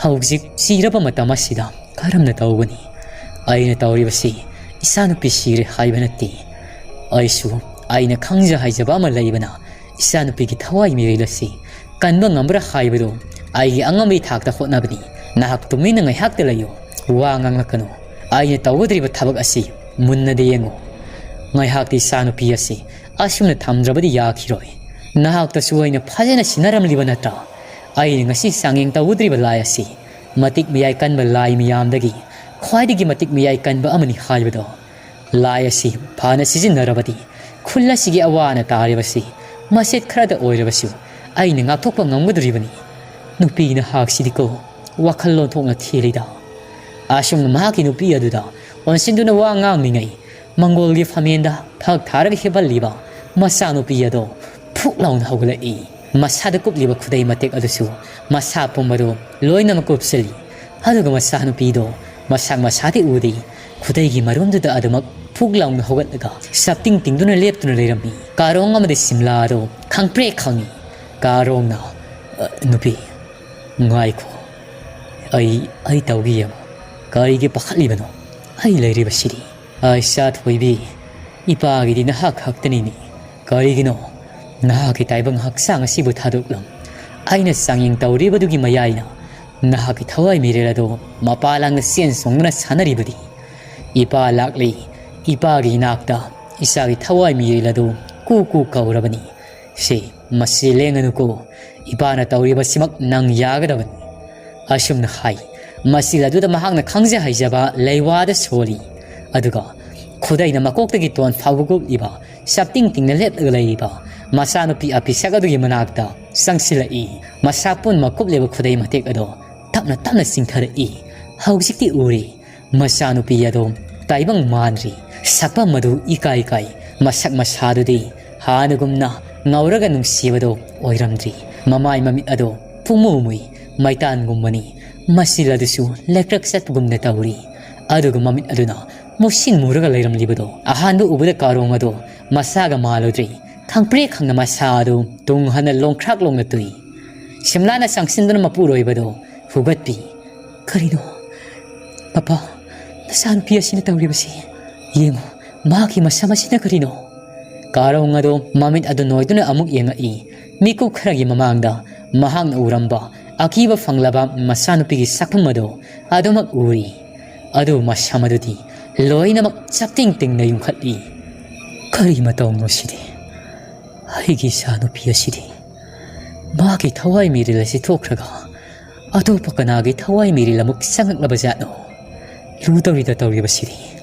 ꯍꯧꯖꯤꯛ ꯁꯤꯔꯕ ꯃꯇꯝ ꯑꯁꯤꯗ ꯀꯔꯝꯅ ꯇꯧꯒꯅꯤ? ꯑꯩꯅ ꯇꯧꯔꯤꯕꯁꯤ ꯏꯆꯥꯅꯨꯄꯤ ꯁꯤꯔꯦ ꯍꯥꯏꯕ ꯅꯠꯇꯦ꯫ ꯑꯩꯁꯨ ꯑꯩꯅ ꯈꯪꯖ ꯍꯩꯖꯕ ꯑꯃ ꯂꯩꯕꯅ ꯏꯆꯥꯅꯨꯄꯤꯒꯤ ꯊꯋꯥꯏ ꯃꯤꯔꯦꯜ ꯑꯁꯤ ꯀꯟꯕ ꯉꯝꯕ꯭ꯔꯥ ꯍꯥꯏꯕꯗꯨ ꯑꯩꯒꯤ ꯑꯉꯝꯕꯒꯤ ꯊꯥꯛꯇ ꯍꯣꯠꯅꯕꯅꯤ꯫ ꯅꯍꯥꯛ ꯇꯨꯃꯤꯟꯅ ꯉꯥꯏꯍꯥꯛꯇ ꯂꯩꯌꯨ꯫ ꯋꯥ ꯉꯥꯡꯂꯛꯀꯅꯨ꯫ ꯑꯩꯅ ꯇꯧꯒꯗꯧꯔꯤꯕ ꯊꯕꯛ ꯑꯁꯤ ꯃꯨꯟꯅꯗꯤ ꯌꯦꯡꯉꯨ꯫ ꯉꯥꯏꯍꯥꯛꯇꯤ ꯏꯆꯥꯅꯨꯄꯤ ꯑꯁꯤ ꯑꯁꯨꯝꯅ ꯊꯝꯗ꯭ꯔꯕꯗꯤ ꯌꯥꯈꯤꯔꯣꯏ꯫ ꯅꯍꯥꯛꯇꯁꯨ ꯑꯩꯅ ꯐꯖꯅ ꯁꯤꯟꯅꯔꯝꯂꯤꯕ ꯅꯠꯇ꯭ꯔꯥ? ꯑꯩꯅ ꯉꯁꯤ ꯆꯥꯡꯌꯦꯡ ꯇꯧꯒꯗꯧꯔꯤꯕ ꯂꯥꯏ ꯑꯁꯤ ꯃꯇꯤꯛ ꯃꯌꯥꯏ ꯀꯟꯕ ꯂꯥꯏ ꯃꯤꯌꯥꯝꯗꯒꯤ ꯈ꯭ꯋꯥꯏꯗꯒꯤ ꯃꯇꯤꯛ ꯃꯌꯥꯏ ꯀꯟꯕ ꯑꯃꯅꯤ ꯍꯥꯏꯕꯗꯣ꯫ ꯂꯥꯏ ꯑꯁꯤ ꯐꯅ ꯁꯤꯖꯤꯟꯅꯔꯕꯗꯤ ꯈꯨꯜ ꯑꯁꯤꯒꯤ ꯑꯋꯥ ꯑꯅꯥ ꯇꯥꯔꯤꯕꯁꯤ ꯃꯆꯦꯠ ꯈꯔꯗ ꯑꯣꯏꯔꯕꯁꯨ ꯑꯩꯅ ꯉꯥꯛꯊꯣꯛꯄ ꯉꯝꯒꯗꯧꯔꯤꯕꯅꯤ꯫ ꯅꯨꯄꯤ ꯅꯍꯥꯛꯁꯤꯗꯤꯀꯣ, ꯋꯥꯈꯜ ꯂꯣꯟꯊꯣꯛꯅ ꯊꯤꯔꯤꯗ꯫ ꯑꯁꯨꯝꯅ ꯃꯍꯥꯛꯀꯤ ꯅꯨꯄꯤ ꯑꯗꯨꯗ ꯑꯣꯟꯁꯤꯟꯗꯨꯅ ꯋꯥ ꯉꯥꯡꯂꯤꯉꯩ, ꯃꯪꯒꯣꯜꯒꯤ ꯐꯝꯃꯦꯟꯗ ꯐꯛ ꯊꯥꯔꯒ ꯍꯤꯞꯍꯜꯂꯤꯕ ꯃꯆꯥꯅꯨꯄꯤ ꯑꯗꯣ ꯐꯨꯛ ꯂꯥꯎꯅ ꯍꯧꯒꯠꯂꯛꯏ꯫ ꯃꯁꯥꯗ ꯀꯨꯞꯂꯤꯕ ꯈꯨꯗꯩ ꯃꯇꯦꯛ ꯑꯗꯨꯁꯨ ꯃꯁꯥ ꯄꯨꯝꯕꯗꯨ ꯂꯣꯏꯅꯃꯛ ꯀꯨꯞꯁꯤꯜꯂꯤ꯫ ꯑꯗꯨꯒ ꯃꯆꯥꯅꯨꯄꯤꯗꯣ ꯃꯁꯛ ꯃꯁꯥꯗꯤ ꯎꯗꯦ꯫ ꯈꯨꯗꯩꯒꯤ ꯃꯔꯨꯝꯗꯨꯗ ꯑꯗꯨꯃꯛ ꯐꯨꯛ ꯂꯥꯎꯅ ꯍꯧꯒꯠꯂꯒ ꯁꯞꯇꯤꯡ ꯇꯤꯡꯗꯨꯅ ꯂꯦꯞꯇꯨꯅ ꯂꯩꯔꯝꯃꯤ꯫ ꯀꯥꯔꯣꯡ ꯑꯃꯗꯤ ꯁꯤꯝꯂꯥ ꯑꯗꯣ ꯈꯪꯄ꯭ꯔꯦꯛ ꯈꯪꯉꯤ꯫ ꯀꯥꯔꯣꯡꯅ, "ꯑ, ꯅꯨꯄꯤ, ꯉꯥꯏꯈꯣ꯫ ꯑꯩ, ꯑꯩ ꯇꯧꯒꯦ ꯌꯦꯡꯉꯨ꯫ ꯀꯔꯤꯒꯤ ꯄꯥꯈꯠꯂꯤꯕꯅꯣ? ꯑꯩ ꯂꯩꯔꯤꯕꯁꯤꯗꯤ꯫ ꯑꯩ ꯏꯆꯥ ꯊꯣꯏꯕꯤ, ꯏꯄꯥꯒꯤꯗꯤ ꯅꯍꯥꯛ ꯈꯛꯇꯅꯤꯅꯦ꯫ ꯀꯔꯤꯒꯤꯅꯣ ꯅꯍꯥꯛꯀꯤ ꯇꯥꯏꯕꯪ ꯍꯛꯆꯥꯡ ꯑꯁꯤꯕꯨ ꯊꯥꯗꯣꯛꯂꯝ? ꯑꯩꯅ ꯆꯥꯡꯌꯦꯡ ꯇꯧꯔꯤꯕꯗꯨꯒꯤ ꯃꯌꯥꯏꯅ ꯅꯍꯥꯛꯀꯤ ꯊꯋꯥꯏ ꯃꯤꯔꯦꯜ ꯑꯗꯨ ꯃꯄꯥ ꯂꯥꯡꯅ ꯆꯦꯟ ꯆꯣꯡꯗꯨꯅ ꯁꯥꯟꯅꯔꯤꯕꯗꯤ? ꯏꯄꯥ ꯂꯥꯛꯂꯤ, ꯏꯄꯥꯒꯤ ꯏꯅꯥꯛꯇ ꯏꯆꯥꯒꯤ ꯊꯋꯥꯏ ꯃꯤꯔꯦꯜ ꯑꯗꯨ ꯀꯨ ꯀꯨ ꯀꯧꯔꯕꯅꯤ꯫ ꯁꯤ, ꯃꯁꯤ ꯂꯦꯡꯒꯅꯨꯀꯣ꯫ ꯏꯄꯥꯅ ꯇꯧꯔꯤꯕꯁꯤꯃꯛ ꯅꯪ ꯌꯥꯒꯗꯕꯅꯤ꯫" ꯑꯁꯨꯝꯅ ꯍꯥꯏ꯫ ꯃꯆꯤꯜ ꯑꯗꯨꯗ ꯃꯍꯥꯛꯅ ꯈꯪꯖ ꯍꯩꯖꯕ ꯂꯩꯋꯥꯗ ꯁꯣꯜꯂꯤ꯫ ꯑꯗꯨꯒ ꯈꯨꯗꯩꯅ ꯃꯀꯣꯛꯇꯒꯤ ꯇꯣꯟ ꯐꯥꯎꯕ ꯀꯨꯞꯂꯤꯕ, ꯁꯞꯇꯤꯡ ꯇꯤꯡꯅ ꯂꯦꯞꯂꯒ ꯂꯩꯔꯤꯕ ꯃꯆꯥꯅꯨꯄꯤ ꯑꯄꯤꯁꯛ ꯑꯗꯨꯒꯤ ꯃꯅꯥꯛꯇ ꯆꯪꯁꯤꯜꯂꯛꯏ꯫ ꯃꯁꯥ ꯄꯨꯝꯅꯃꯛ ꯀꯨꯞꯂꯤꯕ ꯈꯨꯗꯩ ꯃꯇꯦꯛ ꯑꯗꯣ ꯇꯞꯅ ꯇꯞꯅ ꯆꯤꯡꯊꯔꯛꯏ꯫ ꯍꯧꯖꯤꯛꯇꯤ ꯎꯔꯦ꯫ ꯃꯆꯥꯅꯨꯄꯤ ꯑꯗꯣ ꯇꯥꯏꯕꯪ ꯃꯥꯟꯗ꯭ꯔꯤ꯫ ꯁꯛꯐꯝ ꯑꯗꯨ ꯏꯀꯥꯏ ꯀꯥꯏ꯫ ꯃꯁꯛ ꯃꯁꯥꯗꯨꯗꯤ ꯍꯥꯟꯅꯒꯨꯝꯅ ꯉꯧꯔꯒ ꯅꯨꯡꯁꯤꯕꯗꯣ ꯑꯣꯏꯔꯝꯗ꯭ꯔꯤ꯫ ꯃꯃꯥꯏ ꯃꯃꯤꯠ ꯑꯗꯣ ꯄꯨꯡꯃꯨ ꯃꯨꯏ, ꯃꯩꯇꯥꯟꯒꯨꯝꯕꯅꯤ꯫ ꯃꯆꯤꯜ ꯑꯗꯨꯁꯨ ꯂꯦꯛꯇ꯭ꯔꯛ ꯆꯠꯄꯒꯨꯝꯅ ꯇꯧꯔꯤ꯫ ꯑꯗꯨꯒ ꯃꯃꯤꯠ ꯑꯗꯨꯅ ꯃꯨꯁꯤꯟ ꯃꯨꯔꯒ ꯂꯩꯔꯝꯂꯤꯕꯗꯣ ꯑꯍꯥꯟꯕ ꯎꯕꯗ ꯀꯥꯔꯣꯡ ꯑꯗꯣ ꯃꯁꯥꯒ ꯃꯥꯜꯂꯨꯗ꯭ꯔꯤ꯫ ꯈꯪꯄ꯭ꯔꯦꯛ ꯈꯪꯅ ꯃꯁꯥ ꯑꯗꯨ ꯇꯨꯡ ꯍꯟꯅ ꯂꯣꯡꯈ꯭ꯔꯥꯛ ꯂꯣꯡꯅ ꯇꯨꯏ꯫ ꯁꯤꯝꯂꯥꯅ ꯆꯪꯁꯤꯟꯗꯨꯅ ꯃꯄꯨꯔꯣꯏꯕꯗꯣ ꯍꯨꯒꯠꯄꯤ꯫ "ꯀꯔꯤꯅꯣ? ꯄꯄꯥ, ꯅꯆꯥꯅꯨꯄꯤ ꯑꯁꯤꯅ ꯇꯧꯔꯤꯕꯁꯤ? ꯌꯦꯡꯉꯨ, ꯃꯍꯥꯛꯀꯤ ꯃꯁꯝ ꯑꯁꯤꯅ ꯀꯔꯤꯅꯣ?" ꯀꯥꯔꯣꯡ ꯑꯗꯣ ꯃꯃꯤꯠ ꯑꯗꯨ ꯅꯣꯏꯗꯨꯅ ꯑꯃꯨꯛ ꯌꯦꯡꯉꯛꯏ꯫ ꯃꯤꯀꯨꯞ ꯈꯔꯒꯤ ꯃꯃꯥꯡꯗ ꯃꯍꯥꯛꯅ ꯎꯔꯝꯕ ꯑꯀꯤꯕ ꯐꯪꯂꯕ ꯃꯆꯥꯅꯨꯄꯤꯒꯤ ꯁꯛꯐꯝ ꯑꯗꯣ ꯑꯗꯨꯃꯛ ꯎꯔꯤ꯫ ꯑꯗꯨ ꯃꯁꯝ ꯑꯗꯨꯗꯤ ꯂꯣꯏꯅꯃꯛ ꯆꯞꯇꯤꯡ ꯇꯤꯡꯅ ꯌꯨꯡꯈꯠꯂꯤ꯫ "ꯀꯔꯤ ꯃꯇꯧꯅꯣ ꯁꯤꯗꯤ? ꯑꯩꯒꯤ ꯏꯆꯥꯅꯨꯄꯤ ꯑꯁꯤꯗꯤ ꯃꯥꯒꯤ ꯊꯋꯥꯏ ꯃꯤꯔꯤꯜ ꯑꯁꯤ ꯊꯣꯛꯈ꯭ꯔꯒ ꯑꯇꯣꯞꯄ ꯀꯅꯥꯒꯤ ꯊꯋꯥꯏ ꯃꯤꯔꯤꯜ ꯑꯃꯨꯛ ꯆꯪꯉꯛꯂꯕ ꯖꯥꯠꯅꯣ? ꯂꯨ ꯇꯧꯔꯤꯗ ꯇꯧꯔꯤꯕꯁꯤꯗꯤ?"